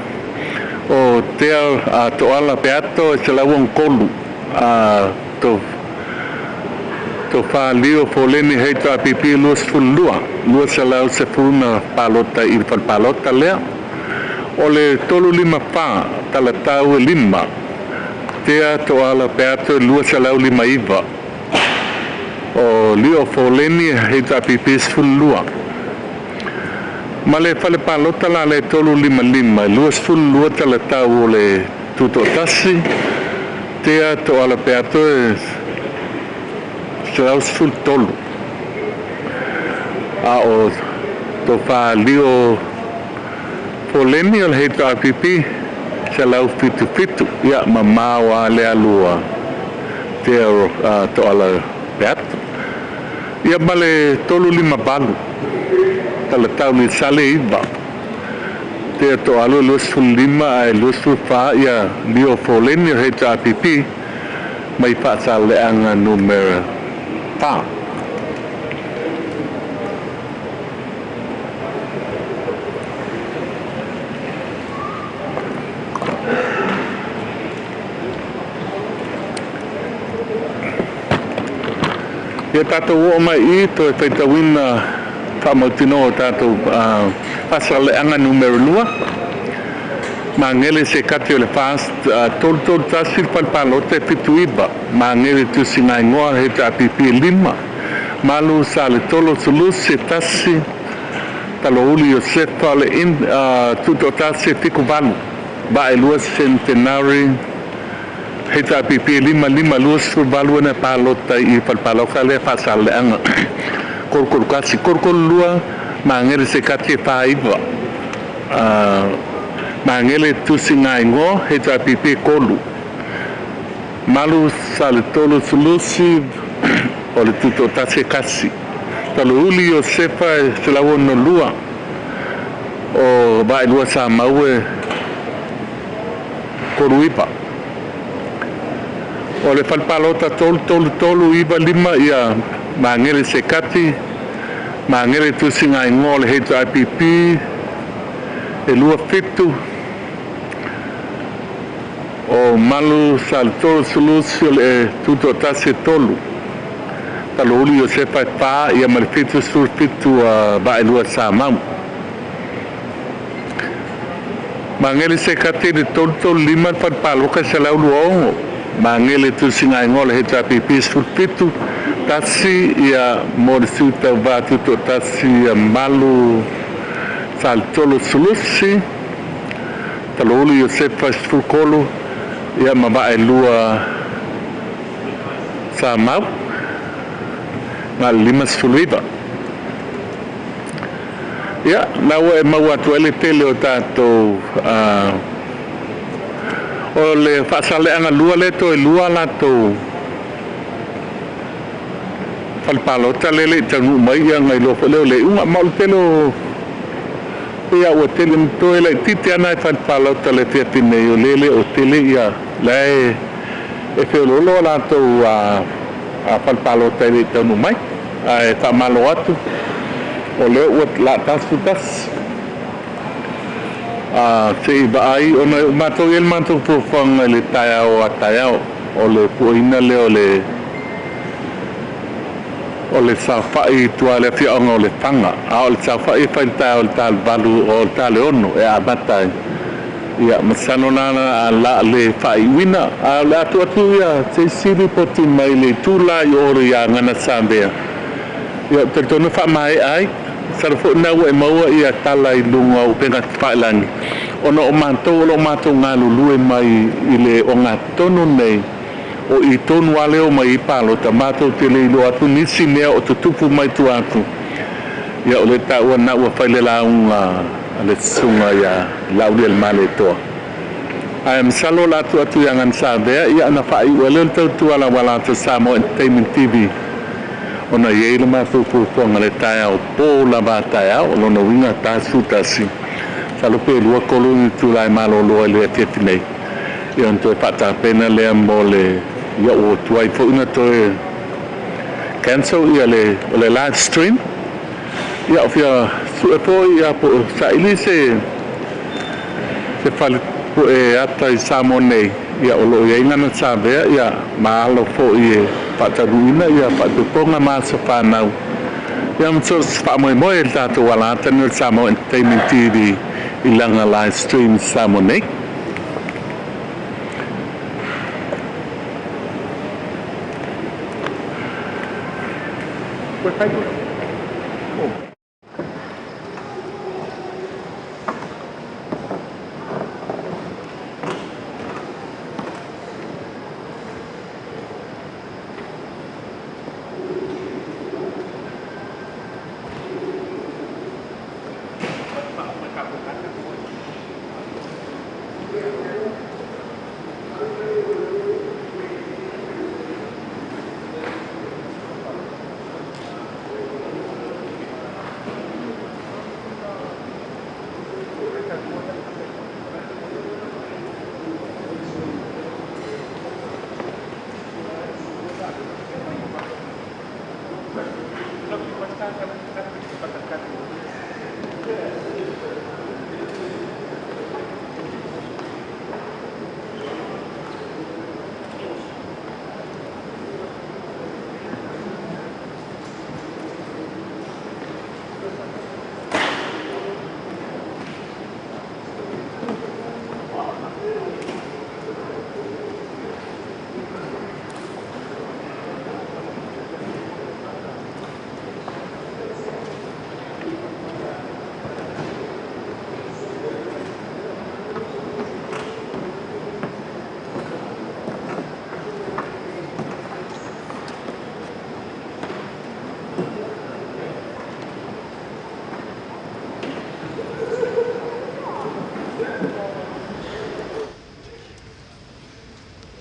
o Tea Toala Peato e 103 Tofa Lio Foleni HRPP 22 210 na palota i le falepalota lea. O le 354 talatau e 5 Tea Toala Peato 259 o Lio Foleni HRPP 12 ma le falepalota la le 355 22 talatau o le tutoatasi Tea Toala Peato 113 a o Tofa Lio Foleni o le HRPP 177 ia mamao a le alua Tea Toala Peato ia ma le 358 talatau le sale 9 Tea Toala 25 ae 24 ia Lio Foleni o le HRPP mai Faasalelega numera 4. Ia tātou o mai i toe whaitawina whaamautino o tātou Faasalelega numera 2. Mangele se kati o le FAS 331 le falepalota e 79 Mangele tusi ngaigoa HRPP 5 Malu sa le tolo sulusi e 1 Talouli Iosefa le tutoatasi e 78 Vaelua Centenary HRPP 5 5 28 na palota i falepaloka lea Faasalelega Korokoro kasi Korokoro 2 Mangele se kati e 49 Mangele tusi ngaigoa HRPP 3 Malu sa le tolo sulusi o le tutoatasi e kasi Talouli Iosefa e 162 o Vaelua sa mau e 39 o le falepalota 333 95 ia Mangele se kati Mangele tusi ngaigoa o le HRPP e 27 o Malu sa le tolo sulusi o le tutoatasi e 3 Talouli Iosefa e 4 ia ma le 77 Vaelua sa mau. Mangele se kati le 335 le falepaloka 126 Mangele tusi ngaigoa o le HRPP 17 tasi ia mo le siutauvā tutoatasi ia Malu sa le tolo sulusi Talouli Iosefa 13 ia ma Vaelua sa mau ma le 59. Ia na ua e maua atu ai le tele o tātou o le Faasalelega 2 le toe 2 latou falepalota le le i taunuu mai ia gailoa foi lea o le iuga ma o le tele o ia ua tele toe laititi ana e falepalota le fiafi nei o lele o tele ia lae e feololo latou falepalota e le i taunuu mai ae faamalo atu o lea ua laatasi tasi se i vaai ona e matou i le matou fuafuaga i le taeao a taeao o le puaina lea o le saofai tua le afioaga o le Faga a o le saofai e fai le taeao le talevalu o le taleono e amata ai ia masalo lana la le faaiuina a o le atu atu ia se isi lipoti mai le itula i o le ia Gana Samea ia talitonu faamaea ai sala foi na ua e maua ia tala i luga o upega tafailagi ona o matou o loo matou galulue mai i le ogatotonu nei o i tonu a leo mai i palota matou te le iloa atu nisi mea o tutupu mai tua atu ia o le taua na ua fai le lauga a le susuga ia Laaulialemalietoa ae masalo la atu atu ia Gana Savea ia ana faaiu ai lea o le tautua lava latou Samoa Entertainment TV Ona i ai le matou fuafuaga le taeao po lava a taeao, o lona uiga 41, masalo pe 2, 3 ni itula e malolo ai i le afiafi nei, ia ona toe faatapena lea mo le, ia ua tuai foi ona toe cancel ia le, o le live stream. Ia o fia sue foi ia po o saili se fale pue ata i Samoa nei, ia o lo o i ai lana savea, ia ma alo foi e faataunuuina ia faatupoga ma aso fanau. Ia ma so se faamoemoe i le tatou ala ata nei o le Samoa Entertainment TV i lana live stream i Samoa nei.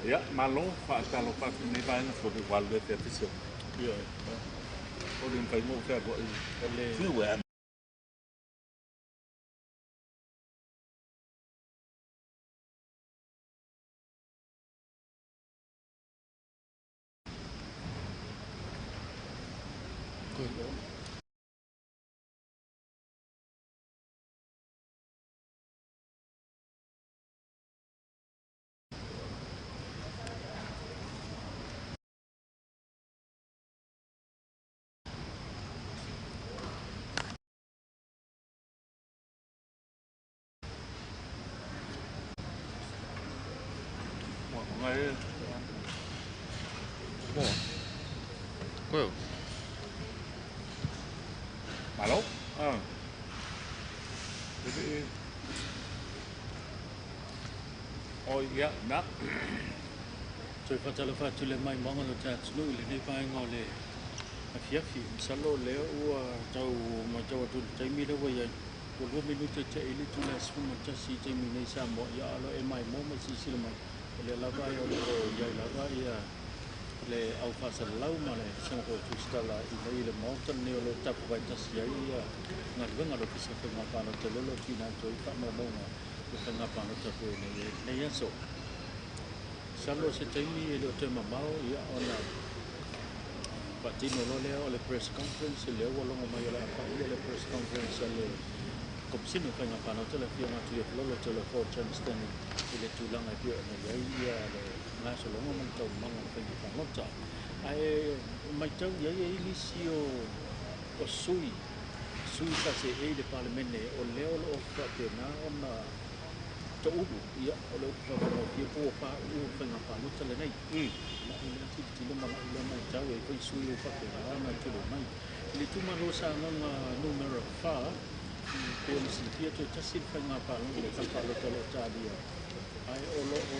Ia, malo, faatalofa atu i lenei vaega foi le ua alu le afiafi si ou. Ioe. O le mafai ona ou fealuai i le fiu e Malo? Ah. O ia, na. Toe faatalofa atu le maimoaga o lo ta atunuu i lenei vaega o le afiafi. Masalo o lea ua tau matau atu i le taimi lea ua i ai, ua 2 minute te i le itula e 11 i taimi nei i Samoa. Ia a o lo o e maimoa ma silasila mai, o lea lava o lo o i ai lava ia le au faasalalau ma le vasega foi o Tusitala i nei i le Maota lenei o lo o tapuvaetasi ai ia galuega a le Ofisa o Faiga Palota lea o lo o tuuina atu ai faamaumauga o faiga palota foi nei i lenei aso. Masalo o se taimi e le o toe mamao ia ona faatino loa lea o le press conference lea ua logo mai o le a fai le press conference a le Komesina o Faiga Palota le Afioga Tuiafololo Toleafoa James Stanley i le tulaga e pei ona i ai ia le gasologa ma le taualumaga o le faiga palota. Ae matau i ai e i ai nisi o sui sui sa seei i le Palemene o lea o lo o faapena ona toulu, ia, o le upu faafaigofie po ua pauu le faiga palota lenei. Lau lea tilotilo ma lau lea matau, e i ai foi sui ua faapena ona tulai mai. I le itumalo o Sagaga numera 4, pei ona silafia toe tasi le faiga palota, le fale palota o lo o talia, ae o lo o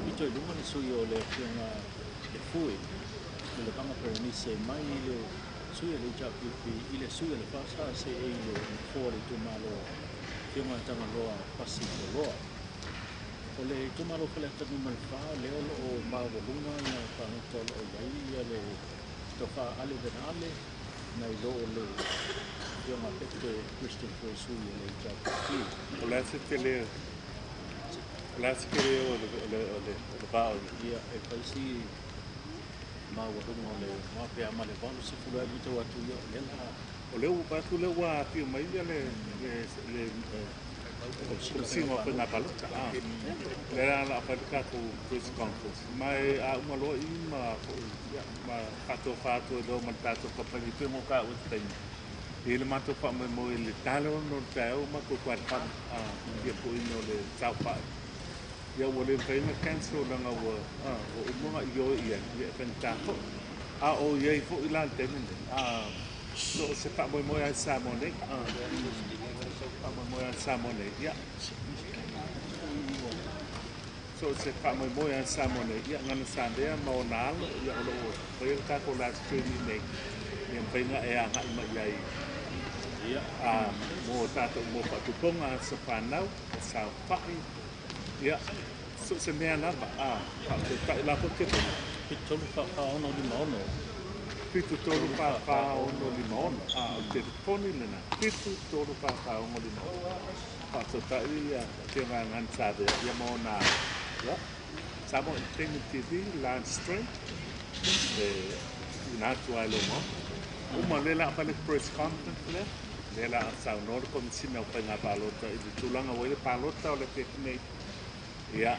pito i luga le sui o le Afioga Le Fue, le Levaga Perenise, mai le sui o le HRPP i le sui o le FSA i le nofoa o le itumalo Afioga Tagaloa Pasi Toloa. O le itumalo Faleata numera 4, lea o lo o maualuga ia palota o lo o i ai ia le tofa Ale Venale nai lo o le Afioga Pete Christopher, sui o le HRPP. O le a se tele, o le a se tele o le o le o le o le vao? Ia, e fai si maualuga o le pe a ma le 80 e matau atu ia o lea la O lea ua atu lea ua afio mai ia le Komesina o Faiga Palota. Lea la a fai le tatou press conference. Ma e a uma loa i ma foi ia, ma faatofa atu ai loa ma le tatou kamupani pei mo taua i le taimi. E i le matou faamoemoe i le 5:30 o le taeao matou qualify ia puina o le saofai. Ia ua le mafai ona cancel leaga ua uma ona ioe i ai, ia e faigata foi. A o i ai foi la le taimi lenei. So o se faamoemoe lava i Samoa nei. Faamoemoe lava i Samoa nei. Ia. So o se faamoemoe lava i Samoa nei. Ia gana Samea ma ona alo, ia o lo o faia le tatou live stream i nei. Ia mafai ona e agai mai i ai. Ia. Mo tatou mo faatupoga aso fanau, o saofai. Ia, so se mea lava, faatautai la foi te 7344 6. 7344 6. O le telefoni lena, 7344 6. Faatautai ia Afioga Gana Savea, ia ma ona alo. Ia, Samoa Entertainment TV, live stream, e tuuina atu ai lou maota. Uma lea la a fai le press conference lea, lea la a saunoa le Komesina o Faiga Palota i le tulaga ua i le palota o le afiafi nei. Ia,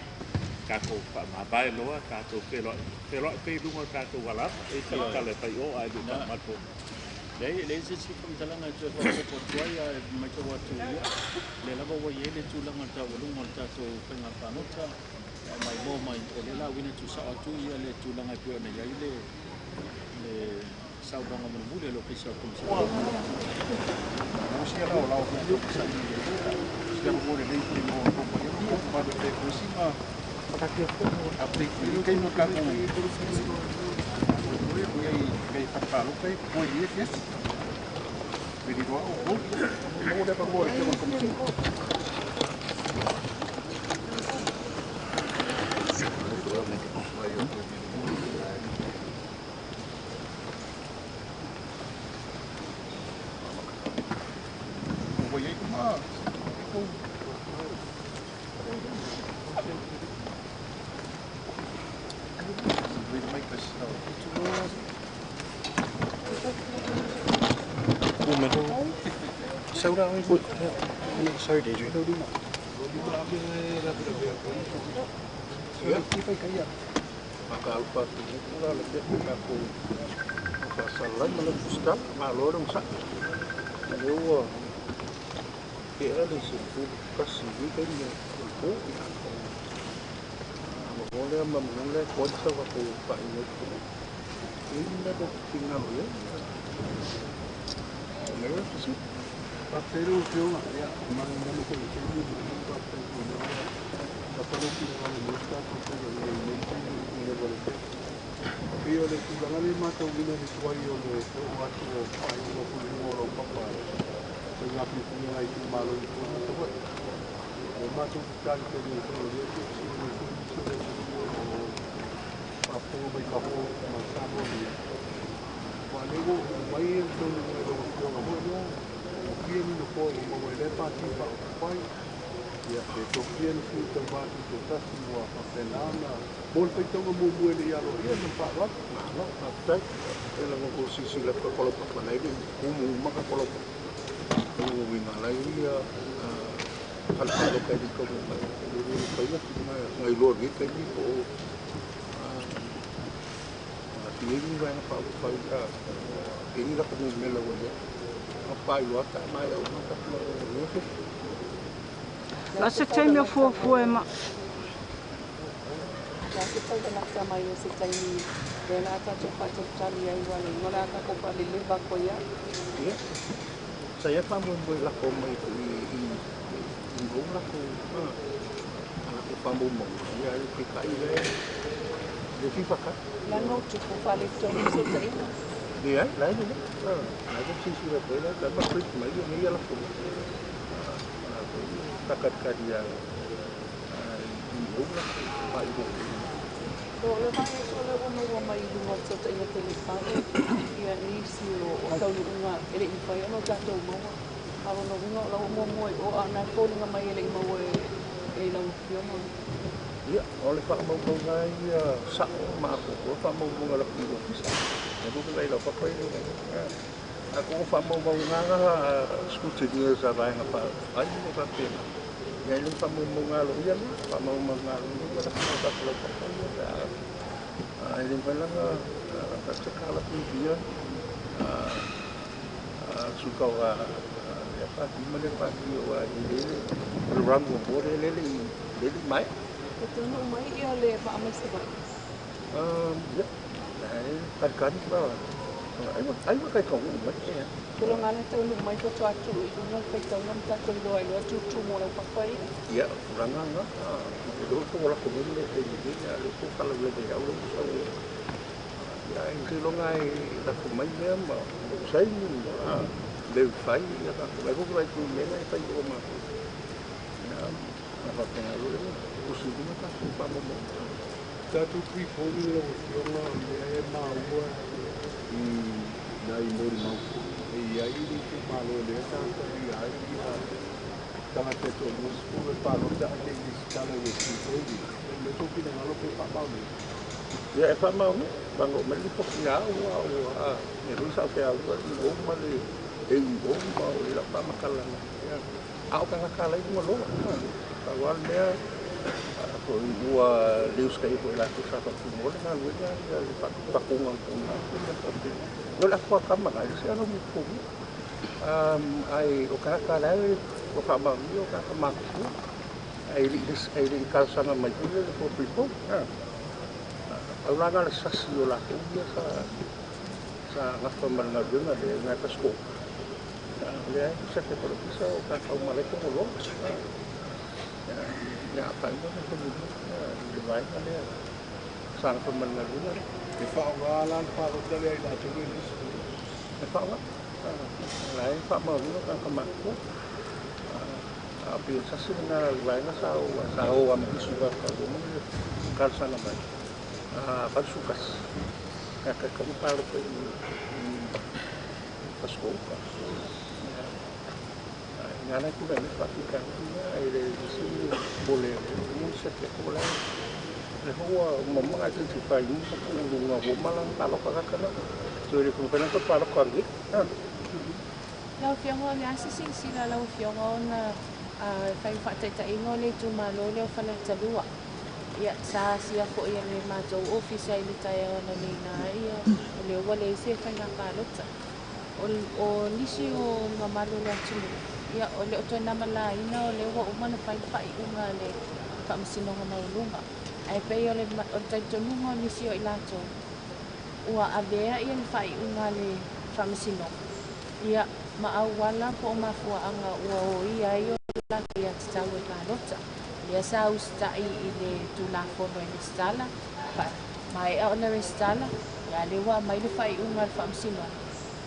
tatou faamavae loa, tatou feloai, feloai pea i luga o tatou alava, e talatala e fai o ae le i faamalo. Leai, leai se isi faamatalaga e toe faaopoopo atu ai, ae matau atu ia lea lava ua i ai le tulaga taualuga o le tatou faiga palota mai mo mai o lea la uina tuusao atu ia le tulaga e pei ona i ai le saunoaga mulimuli a le Ofisa o le Komesina. Sia lao lao ko sa ni sia mo le nei mo ko ko ma le te ko si ma update ni kai mo ka ko ko ai kai fa pa lo kai ko i yes vedi ro o ko mo le pa ko le ko ko i ma ko. Sorry, Deidre. Maka alfa tu la le te ka ko ka salai ma le fusta ma lo lo sa le ua ke ale se fu kasi vi ka ni ko ma mo le ma mo le ko sa wa ko pa ni ko ni na ko tinga lo ye le ro si. Papero fioga ia ma na mo ko le ni pa pa ko na pa pa lo ki na mo sta ko ko le le ni le le le Pei o le tulaga le matauina le tuai o le oo atu o faaiuga pulega o lau papa faiga filifiliga i itumalo i tua ma Savaii. O matou talitali ai foi o lea fesili mai foi nisi o le atunuu o loo faafofoga mai fafo ma Samoa nei. Ua lea ua oo mai le taunuuga i lau afioga foi lea ua fia ni nofoa ua maua ai lea pati faaupufai ia pe tofia ni sui tauvā tutoatasi ua faapena ona mo le faitauga muamua e le i aloaia ma le faaaloalo. Malo, faafetai. E lago ko sisi la ko ko pa nei kumu ma ka ko ko winga lai ia fale palo kai ko mo le le pai la ngai lo ni kai ni ko a ti ni va na pa pa a e ni la ko me la wa a pa i wa ta mai o ma ta lo ni. La se taimi o fuafua e ma. La se tau lata mai o se taimi le la tatou faatalitali ai ua le igoa le a tatou faaleleva koe ai. Ia sa ia fa mo la ko mai i i o la ko ala ko fa mo mo ia e ke kai le le FIFA ka. Laga o tupu faaletonu fesootaiga. Le ai la le la ko si si la la la ma print mai ia la ko la ka ka ia i o la pa i. O le vaai atu o lea ua maua mai i luga o le fesootaiga telefane ia nisi o taunuuga e le i mafai ona o tatou maua. A o lona uiga o la ua muamua i o, a o na e foliga mai e le i maua e lau Afioga. Ia, o le faamaumauga ia sa'o ma atoatoa faamaumauga a le ofisa. E lua vai lau papa ia. A ko faamaumauga na scrutineers a vaega faaupufai ma faapena. Ia e le faamaumauga aloaia lea, faamaumauga aloaia ia la lau papa ia pe a e le mafai la ona faateka la ia sui tauva lea pati ma lea pati aua e le o le round muamua lea le le maea. E taunuu mai ia le vaa mai Savaii. Ia, e kalikali la ai ma kai taunuu mai. Ia. Tulaga le taunuu mai faatoa tuu i luga le faitauga ma tatou iloa ai loa tutu mo lau papa ia. Ia, tulaga na, e le o lako mai le taimi nei, a le o faalavelave au le sau. Ia, e seiloga e lako mai mea ma saini ma verify ia tatou. Ai foi vai tu mea e fai o matou. Ia, na faapena loa le tusi i luga tatou faamaumauga. Tatou pre-polling lau Afioga, mea e maua i nai molimau foi e i ai le itumalo lea sa talia ai ia tagata e 30 e palota ae le i resitala i le pre-polling. O le tou finagalo pe faamaonia? Ia, e faamaonia. Mago mai lipoti ia au ua e hui sa fe au i o ma le e i o ma o le lau faamatalaga. Ia, a o tagata la i luga loa. Pau lava le mea foi ua le usitaia foi e latou sa faatinoa le galuega ia le faatoga tona ia faapena. O le afu kama na se alo mo ko. Ai o tagata la ua faamaonia o tagata matutua. Ai le talosaga mai foi le po pre-poll. Pau la le sasi o latou ia sa gafa ma le galuega le ngai pasiko. Lea se te ko pisa o ka kau male ko lo. Ia, pa ina ko ni le vaega lea sa gafa ma le galuega lea. E faaaoga la le palota lea i latou e lisi? E faaaoga. La e faamaonia tagata matutua. A pei o le sasi lena o le vaega sa o a ma isi va ka o le talosaga mai. 81. Ia kai ka palota i Pasikopa. Ia, ngā kura me whakikauri ia e le isi pole le se te ko la le hoa mama te te whai mu ko lunga wo mala palo ka kana so le ko kana ko palo ka ngi. Lau Afioga, o le a se silasila lau Afioga ona fai faataitaiga o le itumalo lea o Faleatalua? Ia, sa asia foi e le matou ofisa i le taeao analeila ia o lea ua leai se faiga palota. O nisi o mamalu o le atunuu, ia, o le o toe namalaina o lea ua uma ona fai le faaiuga a le Faamasinoga Maualuga. Ae pei o le talitonuga o nisi o i latou ua avea ia le faaiuga a le Faamasinoga, ia, ma auala po o mafuaaga ua oia ai o latou aiatatau e palota. Lea sa usita'i i le Tulafono e resitala, maea ona resitala, ia lea ua aumai le faaiuga a le Faamasinoga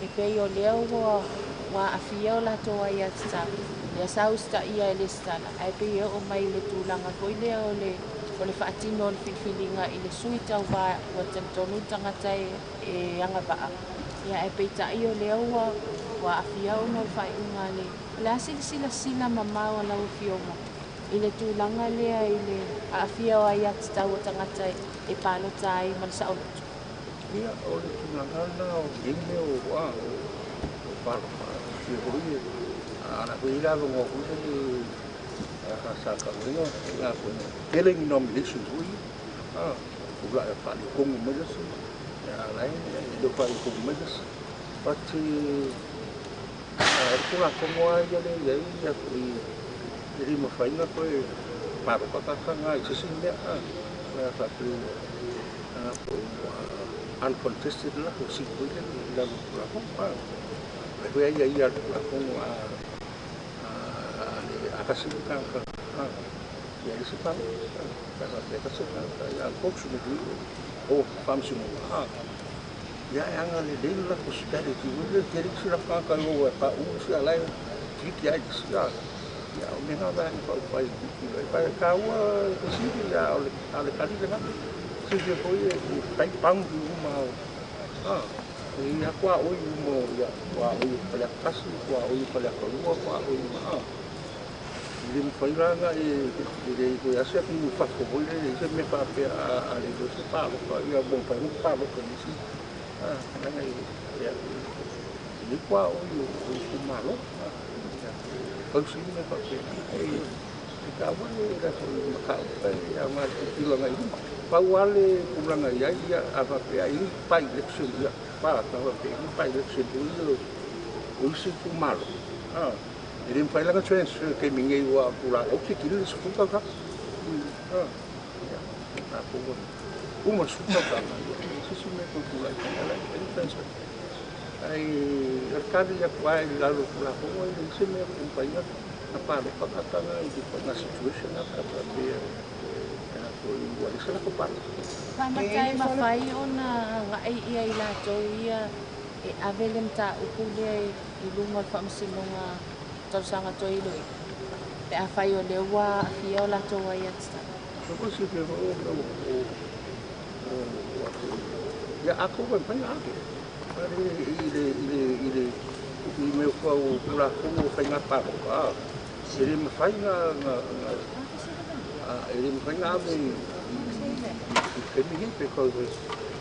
e pei o lea ua aafia o latou aiatatau lea sa usitaia e resitala, ae pei e oo mai i le tulaga foi lea o le faatino o le filifiliga i le sui tauvā ua talitonu le tagata e agavaa. Ia, ae peitai o lea ua aafia ona o le faaiuga a le. O le a se silasila mamao a lau Afioga i le tulaga lea i le aafia o aiatatau o tagata e palota ai ma le saoloto? Ia, o le tulaga lena o nei mea o a o palota fia foi a la foi la longa foi le sa kauga la foi tele ni nominations foi a o la faalekogo mai le isi ia la e le faalekogo mai le isi but e tulafono lava ia le i ai ia foi e le mafai ona toe palota tagata i se isi mea a faapea ua uncontested la ko seat foi le i lalo o le tulafono a foi ai ia le tulafono a le atasi le tagata ia le isi palota pe faapea tasi le tagata. Ia, unfortunately o faamasinoga ia e aga lelei le latou strategy foi le tele isi latou tagata e o e paʻu isi a la e kiliki ai isi a ia o mea na vaega faaupufai e tilotilo ai. E taua fesili a o le tali lena. Sisi foi e tai pang uma ah e ia kwa oi uma ia kwa oi pale kasi kwa oi pale kalua kwa oi ma le mfailanga e le ko ya se ku fa ko le se me fa pe a le do se pa lo ia bon pa no pa lo ko ni si ah na ia le kwa oi o ku malo ko si me fa pe e ka wa le ra ko ma ka pa ia ma ku la ngai pa wale ku la ngai ia a fa pe ai pa election ia pa ta fa pe pa election o si ku malo ah ele me faz lá transfer que minha o pula o que que eles ficam cá ah ah uma super tá isso me pula ela ele transfer aí o cara já vai lá no pula como ele se me acompanha a para para tá na na situation na para ver ela foi igual isso ela para Pamatai mafai ona ngai ia i latou ia e ave le mataupu lea i luga o le faamasinoga tausaga toiloi pe afai o lea ua aafia o latou ai atatau. Ia ako vai pai ave. Pare ile i meu kau kula komo fai ngā pāroka. Ele me fai ngā ele me fai ngā ave i kemi he pe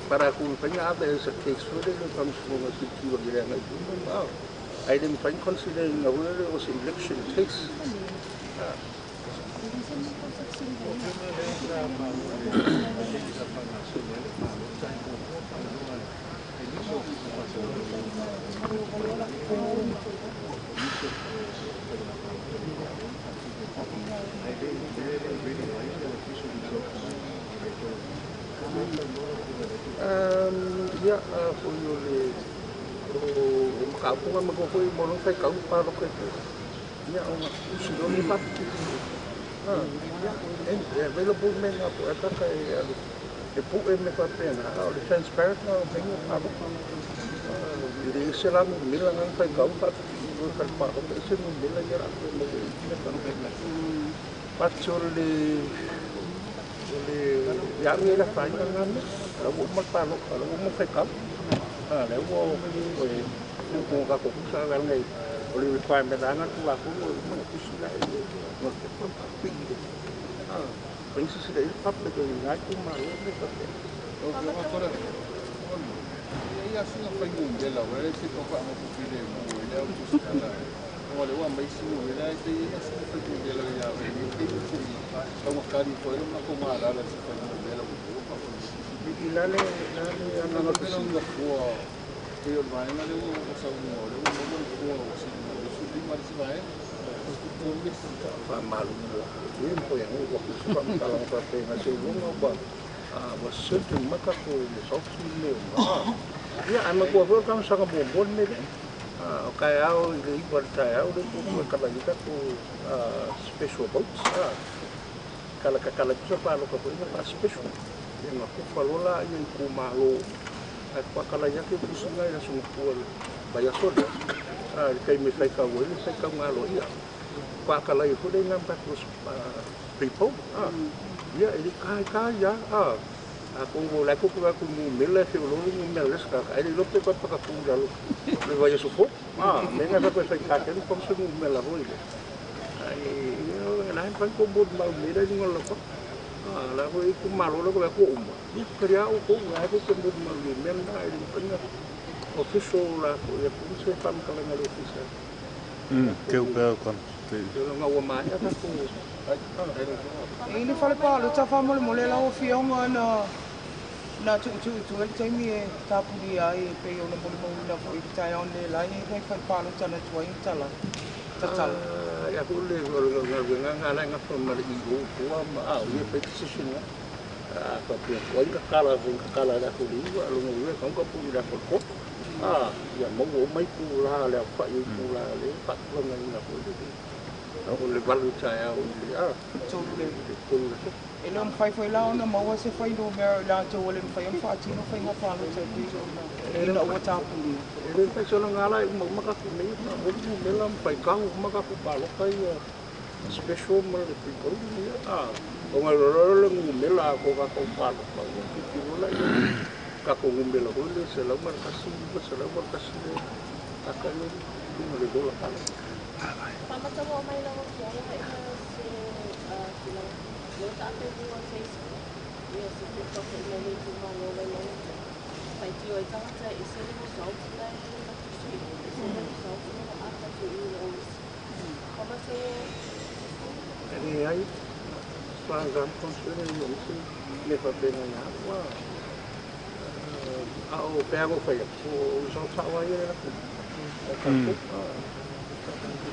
para ku fai ngā ave as a case for le kamsonga ki ki wa gire ngai tu ma. I didn't find considering a word it was election case. Yeah, for your o makapunga makofoi mo fai kau pa ro ke ia o nga usi ro ni pa ah and available me nga po ata ka e e pu e me pa pena o le transparent na o penga pa ro i se la mo mila nga fai kau pa ro ka pa ro se mo mila ia ra mo me pa ro pa le le ia me la fai nga me la mo ma pa ro la mo fai kau ah le wo o ko ka ko sa ga ngai o le requirement anga ku la ku mo ku si la mo te pa pi ah penso se le public o ngai ku ma lo me pa o que fora e assim não foi um dela agora esse ko pa mo ku pide mo ele o ku sa o le wa mai si mo ele e assim foi um dela ya ve ni que ku sa mo kari foi uma ko ma la se foi um dela ko pa i la le ana no que não ko e o vai na le o sa mo le o mo ko o si mo su di mar si vai o me fa malu e mo ya o ko su pa kala pa pe na se mo ba a wa certain maka ko le soft me ma ia ama ko ko kam sa ka bo bon me a o kai au i le iwa tai au le ko ko kala i ko special boats kala ka kala ku pa lo ko ko pa special e ma ko fa lola i ku malo a kwa kala ia ke pusinga ia sunga pua bai aso lea a le taimi fai kau ai le fai kau galo ia kwa kala ia foi le ngā mkato pre-poll ia e le kai kai ia a ko la ko ko ko mu mela fe o lo mu mela ska ai le lope pa pa ka lalo le vai aso fo me nga fa ko fai ka ke ko se mu mela hoi le ai la pa ko bo ma mela ni ngolo ko la ko ku malo lo ko ko uma ni kria o ko la ko ko mo ma mela ai le pa official la ko ya ku se pa kala ngalo official ke o pea kon te nga o ma ya ko e le fale pa lo ta fa mo le mo le la o fionga na na tu tu tu el taimi e tapuri ai e pe o na mo mo na fo i tai on le la e fai fale pa lo ta na tuai tala tatala ya ko le nga nga nga la nga fa ma i o ko ma a o ye pe decision a fa pe ko ka kala ko kala la ko li wa lo ngo ka ko pu la ko ko a ya mo o mai ku la le fa i ku la le fa ko nga na ko le o le valu tai au le a tolu le tolu le e le fai foi la ona maua se fai no mea la te o le fai on faatino fai ngā palo te pei ona ina ua tāpuni. E le fai sola ngā lai uma ka ku mei, ma mo mu mela fai kau uma ka ku palo kai Special ma le pre-polling ia. O ngai lo le ngumela a ko ka ko palo pa o ki ki la ia. Ka ko ngumela ho le 101, 101 le ka le lunga le dola palo. Whamatawa mai lau afioga e na se tulaga lea taape luga o Facebook ia se TikTok e mai le itumalo mai lau afioga faitio ai tagata e ese le results la e na tusui ese le results la ua ata i le ofisi. Whamatawa. E le ai as far as I'm concerned e o se me fa pena ia ua a o pe ago fai o results a wa ia la ku. O ka ku.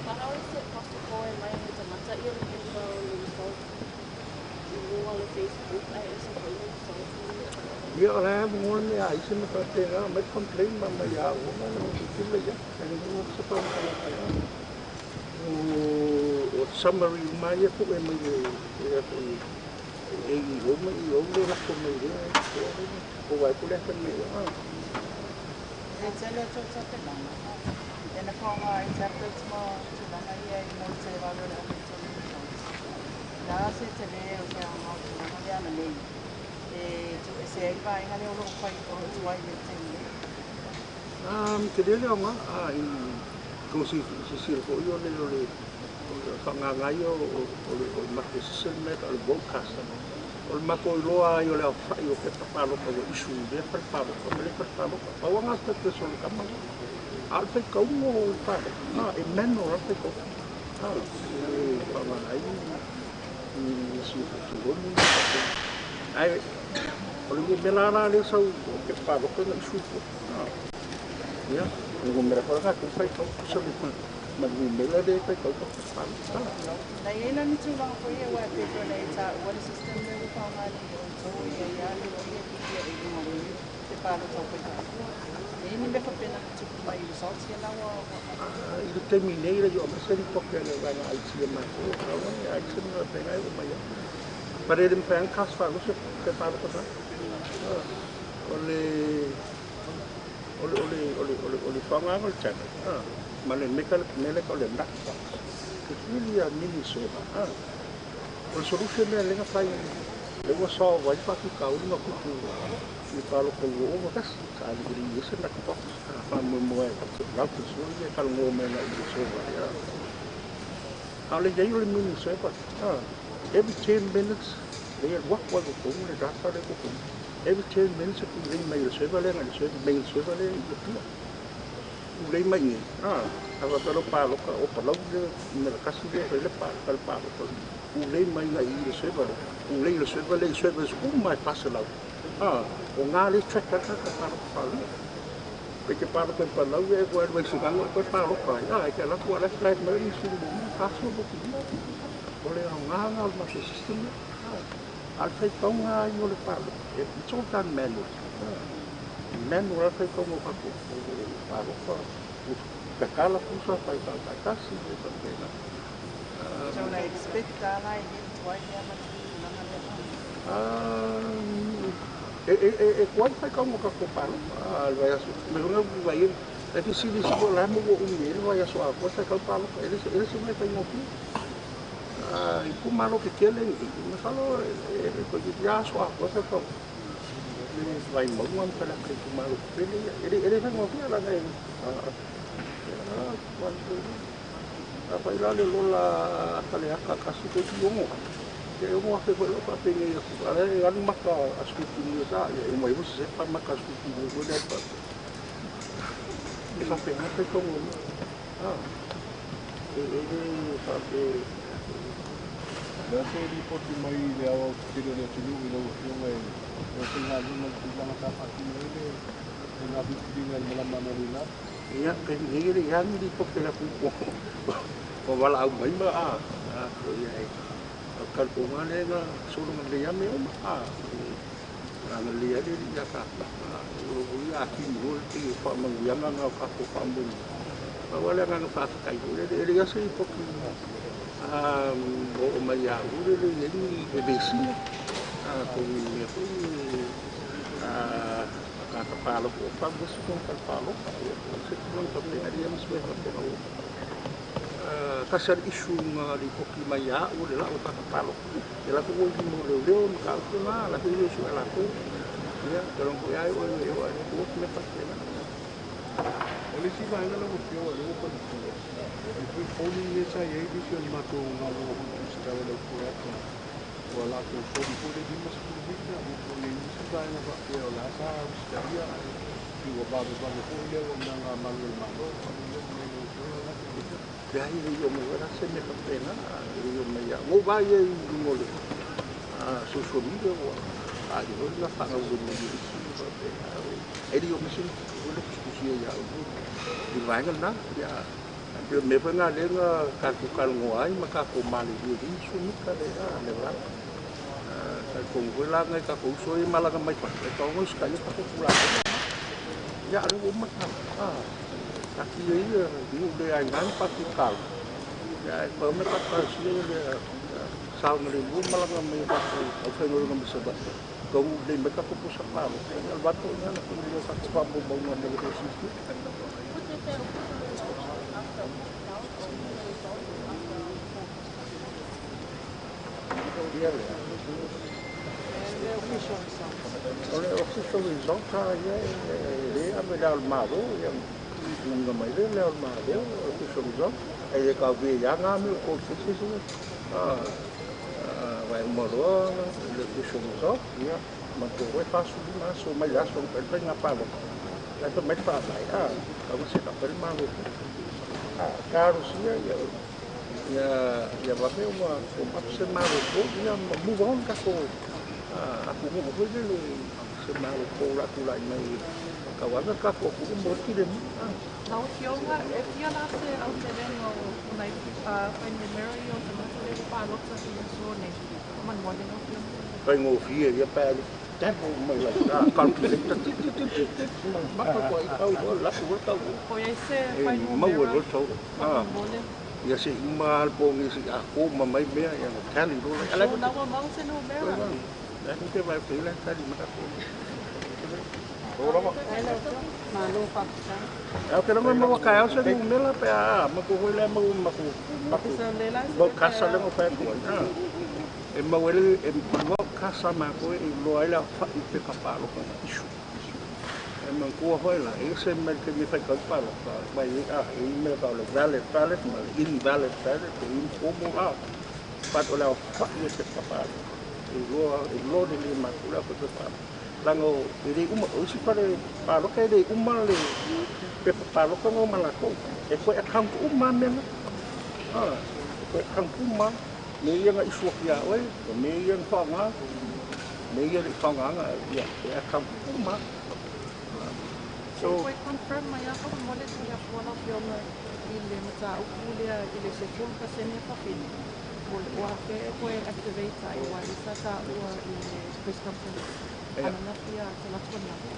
But how is it possible e mai le tagata ia le pepa o le result i luga o le Facebook ae ese foi le result? Ia o la mo le ai se me fa pena mai complain ma mai ia o ma no ki le ia. E le o se pa ma ia. O summary mai e fu e mai e e e i o mai i o le la ko mai le o vai ko le fa mai. E tele o tō tapelanga. E na whaonga i tablets ma tulaga ia i mo te valo le ame tolu results. La se te le o te anga o tulaga lea na nei. E tu e se ai vaenga lea o loo whai o loo tuai le te nei. Te lele o ngā, i ko si si si ko i o le o le whangangai o o le o le mako system me o le broadcaster. O le mako i loa ai o le au whai o pepa paloka o isu le whare paloka, le whare paloka. Pau anga te so le kama. A le whai kaungo o le paloka. E meno la whai kaungo. E whangangai i si o whaturoni. Ai, o le mela la le sau o pepa paloka na isu po. Ia, o le mela whara ka whai kau sa le ma le mela le whai kau ka paloka. Na i ena ni tulaga foi e wai pepa na e tā ua le system le ua whaonga ni o tō ia ia le o ia piki e lunga o te palo tau pai tātua. E ni me whapena na tupu mai results ia lawa. I le taimi nei le o maseni poke le vaega IT e matou o le IT na penga e o mai. Pare le mfai kas fa lo se pe pa lo pa. O le o le o le o le o le o le whanga o le channel. Ma le meka le mele ka le black box. It's really a mini server. O le solution mea lenga fai le ua solve ai fa ku kau ma ku ku i palo ko lu o kas sa li li ese black box. Fa mo mo e router so ye ka ngo me na i server ya. A le jai o le mini server. Every 10 minutes le work wa ko le data le ko. Every 10 minutes ku le mai le server le le server main server le i tua. U le mai ni. A va pelo palo ka o palau le me la kasi le le pa pa palo ko. U le mai na i le server. U le le server le server u mai pasa lau. O ngā le tracker ka ka palo palo. Pe ke palo pe palau e ko e su gango ko palo ka. E ke la ko la flag mai ni su mo kaso bo ki. O le ngā ngā o ma system. Al fai kaunga i o le palo. It's all done manually. Manual al fai kaunga o kako. O palo ka. Ka kala pusa fai ka ka kasi e ka pena. So na expect ala e le tuai lea ma tulaga lea. E kuai fai kaunga kako palo. Al vai aso. Me runga vai e fi sili si bo la mo o umi ele vai aso a ko sa kau palo. Ele se mai fai ngopi. I ku malo ke kele ni ma salo e ko ki ya so a ko sa kau. Le vai mo ngam kala ke ku malo pele ele ele fai ngopi ala ngai. A fai la le lola ka le aka ka su ke ki ongo. Ke ongo a fe ko lo pa pe ngai aku. Ala e alu maka a su ki ni sa e mai mo se pa maka su ki ni le pa. E fa pe na pe ko mo. E e fa pe Le se ripoti mai le awa o te le atunuu i lau afioga e o faigaluega le tulaga sa faatino ai le ngā filifiliga i le malama analeila. Ia, pe nei le ia ni ripoti la ku ko. O wala au mai ma a. Ko ia e. O ka ko ngā le ngā solo ngā le ia me o ma a. A ngā le ia le ia ka. O ia ki ni o te fa ma ia ngā ngā ka ko fa mo. Pa wala ngā fa ka i le le ia se ripoti. O mai a ure le ia ni e besina. Ko ni me ko ka ka palo ko fa mo su ko ka palo. Se ko ka pe ari mas me ka pe o. Tasi le isu nga lipoti mai ia au le lau tagata palota. Ia latou ua i lima o leoleo ma mataupu lena, la foi e su'e latou. Ia talogo foi ai oe e oo atu mea faapena. O le isi vaega lau Afioga lea ua manatua, e pei polling lea sa i ai nisi o le matou galuega foi tusitala i le aupule ua latou soli foi le 50 mita, ia po o i ai nisi vaega faapea o la sa usitaia ae pei ua vavevave foi lea auaunaga a malu o le Malo. Faamanuia mai lau Afioga lena taimi. Leai, e le i oo mai foi la se mea faapena, e le i oo mai ia au. Na ou vaai ai i luga o le social media ua aafia foi le faagaulei mai e isi faapena. E le i oo mai se foi le tusitusia ia au i le vaega lena. Ia, ae pei o le mea foi lena lea na tatou talanoa ai ma tatou malilie i 50 mita le va. Talitonu foi la nai tatou uso ia e malaga mai fafo, e tatau ona usitaia tatou Tulafono. Ia, a o lea ua uma taatia ia nuu le aina ma faafitauli. Ia, ae tatau ona tatou talosia le saogalemu malaga mai o tatou aufaigaluega mai Savaii, taunuu lelei mai tatou pusa palota. Ia, o le vato i ina na o tatou faamaumauga mo le tou silafia. Ia lea. Le official results. O le official result ia e le ave le ao le Malo, ia tuuina mai le ao le Malo, official result. E le tau ia ngā me o court cases vai uma loa le official result, ia, ma ko e 45 aso mai le aso na fai ngā palota. Lai fa mai whāngai, kaua se ka le Malo. Talosia ia ia ia vave ua o se Malo fou, ia ma move on tatou atunuu foi lele se Malo fou la tulai mai tauave tatou atunuu mo le filemu. Lau Afioga, e fia la se aotelega o nai fuainumera ia o tagata lea ua palota i aso nei? Faamolemole lau Afioga. Faigofie ia pe alu tempo mai la calculator ti ti ti ti ti maka ko i tau loa laku loa tau Po i ai se e maua fuainumera loa tau faamolemole. Ia se uma al po ngi si a ko ma mai mea ia na tally loa ala So na ua mau se numera. La ko te vai pe la tally ma ko. Malo faafetai. Au ke longo ma ka au se numera pe a ma ko le ma ma ko ma ko Ofisa le la se mo kasa le mo fa ko e mau ele e mo kasa ma ko e lo ai la fa i pe ka palo ko isu e man ko hoi la e se me te me fa ka palo ka mai a e me ka le valid ballot ma invalid ballot e informal a pat o la fa i pe ka palo e lo de le ma ko la pe palo lango e le uma o si fale palo ka le uma le pe palo ka ngo malako e ko account uma me e ko account uma me ia nga isu ia oi me ia nga whanga me ia le whanga ia e account uma. So koe confirm mai a faamolemole tuli atu lau Afioga i le mataupu lea i le 10% fafine. O afe e koe activate ai ua le sa taua i le press conference ananafi a Talatu anafi.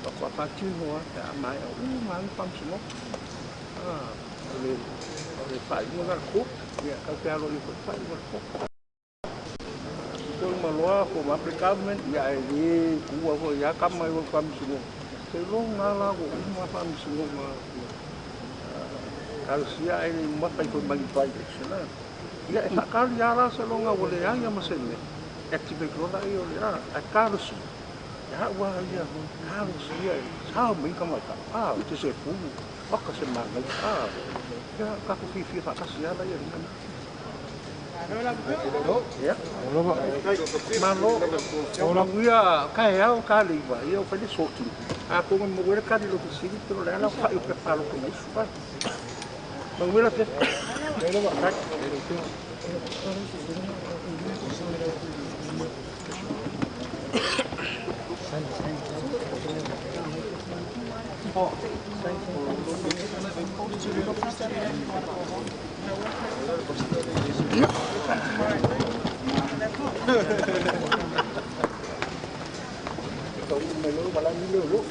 Ko whakatino a te a mai au ngā ni whamsino. O le whainga ngā court, ia kau te alo i ko whainga le court. Ko maloa ko ma pre government ia e le kua ho ia ka mai o whamsino. Te lo ngā la ko uma whamsino ngā kalusia e le mata i ko mangi pai election. Ia e whakari a la se longa o le ai ma se me. Activate lola i o le a kalusi. Ia ua ia kalusi ia sao mai ka mai ka. Te se pu. Waka se mangai. Ia ka ko fifi whakasi ala ia ringa. Ia. Malo. Ia ka e au ka leiva. Ia o whaile sorting. A ko ngā mwere kari lo te siri, pero le ala whai o pe palo ko ngai supa. Manguela te. Kau melo wala ni lo.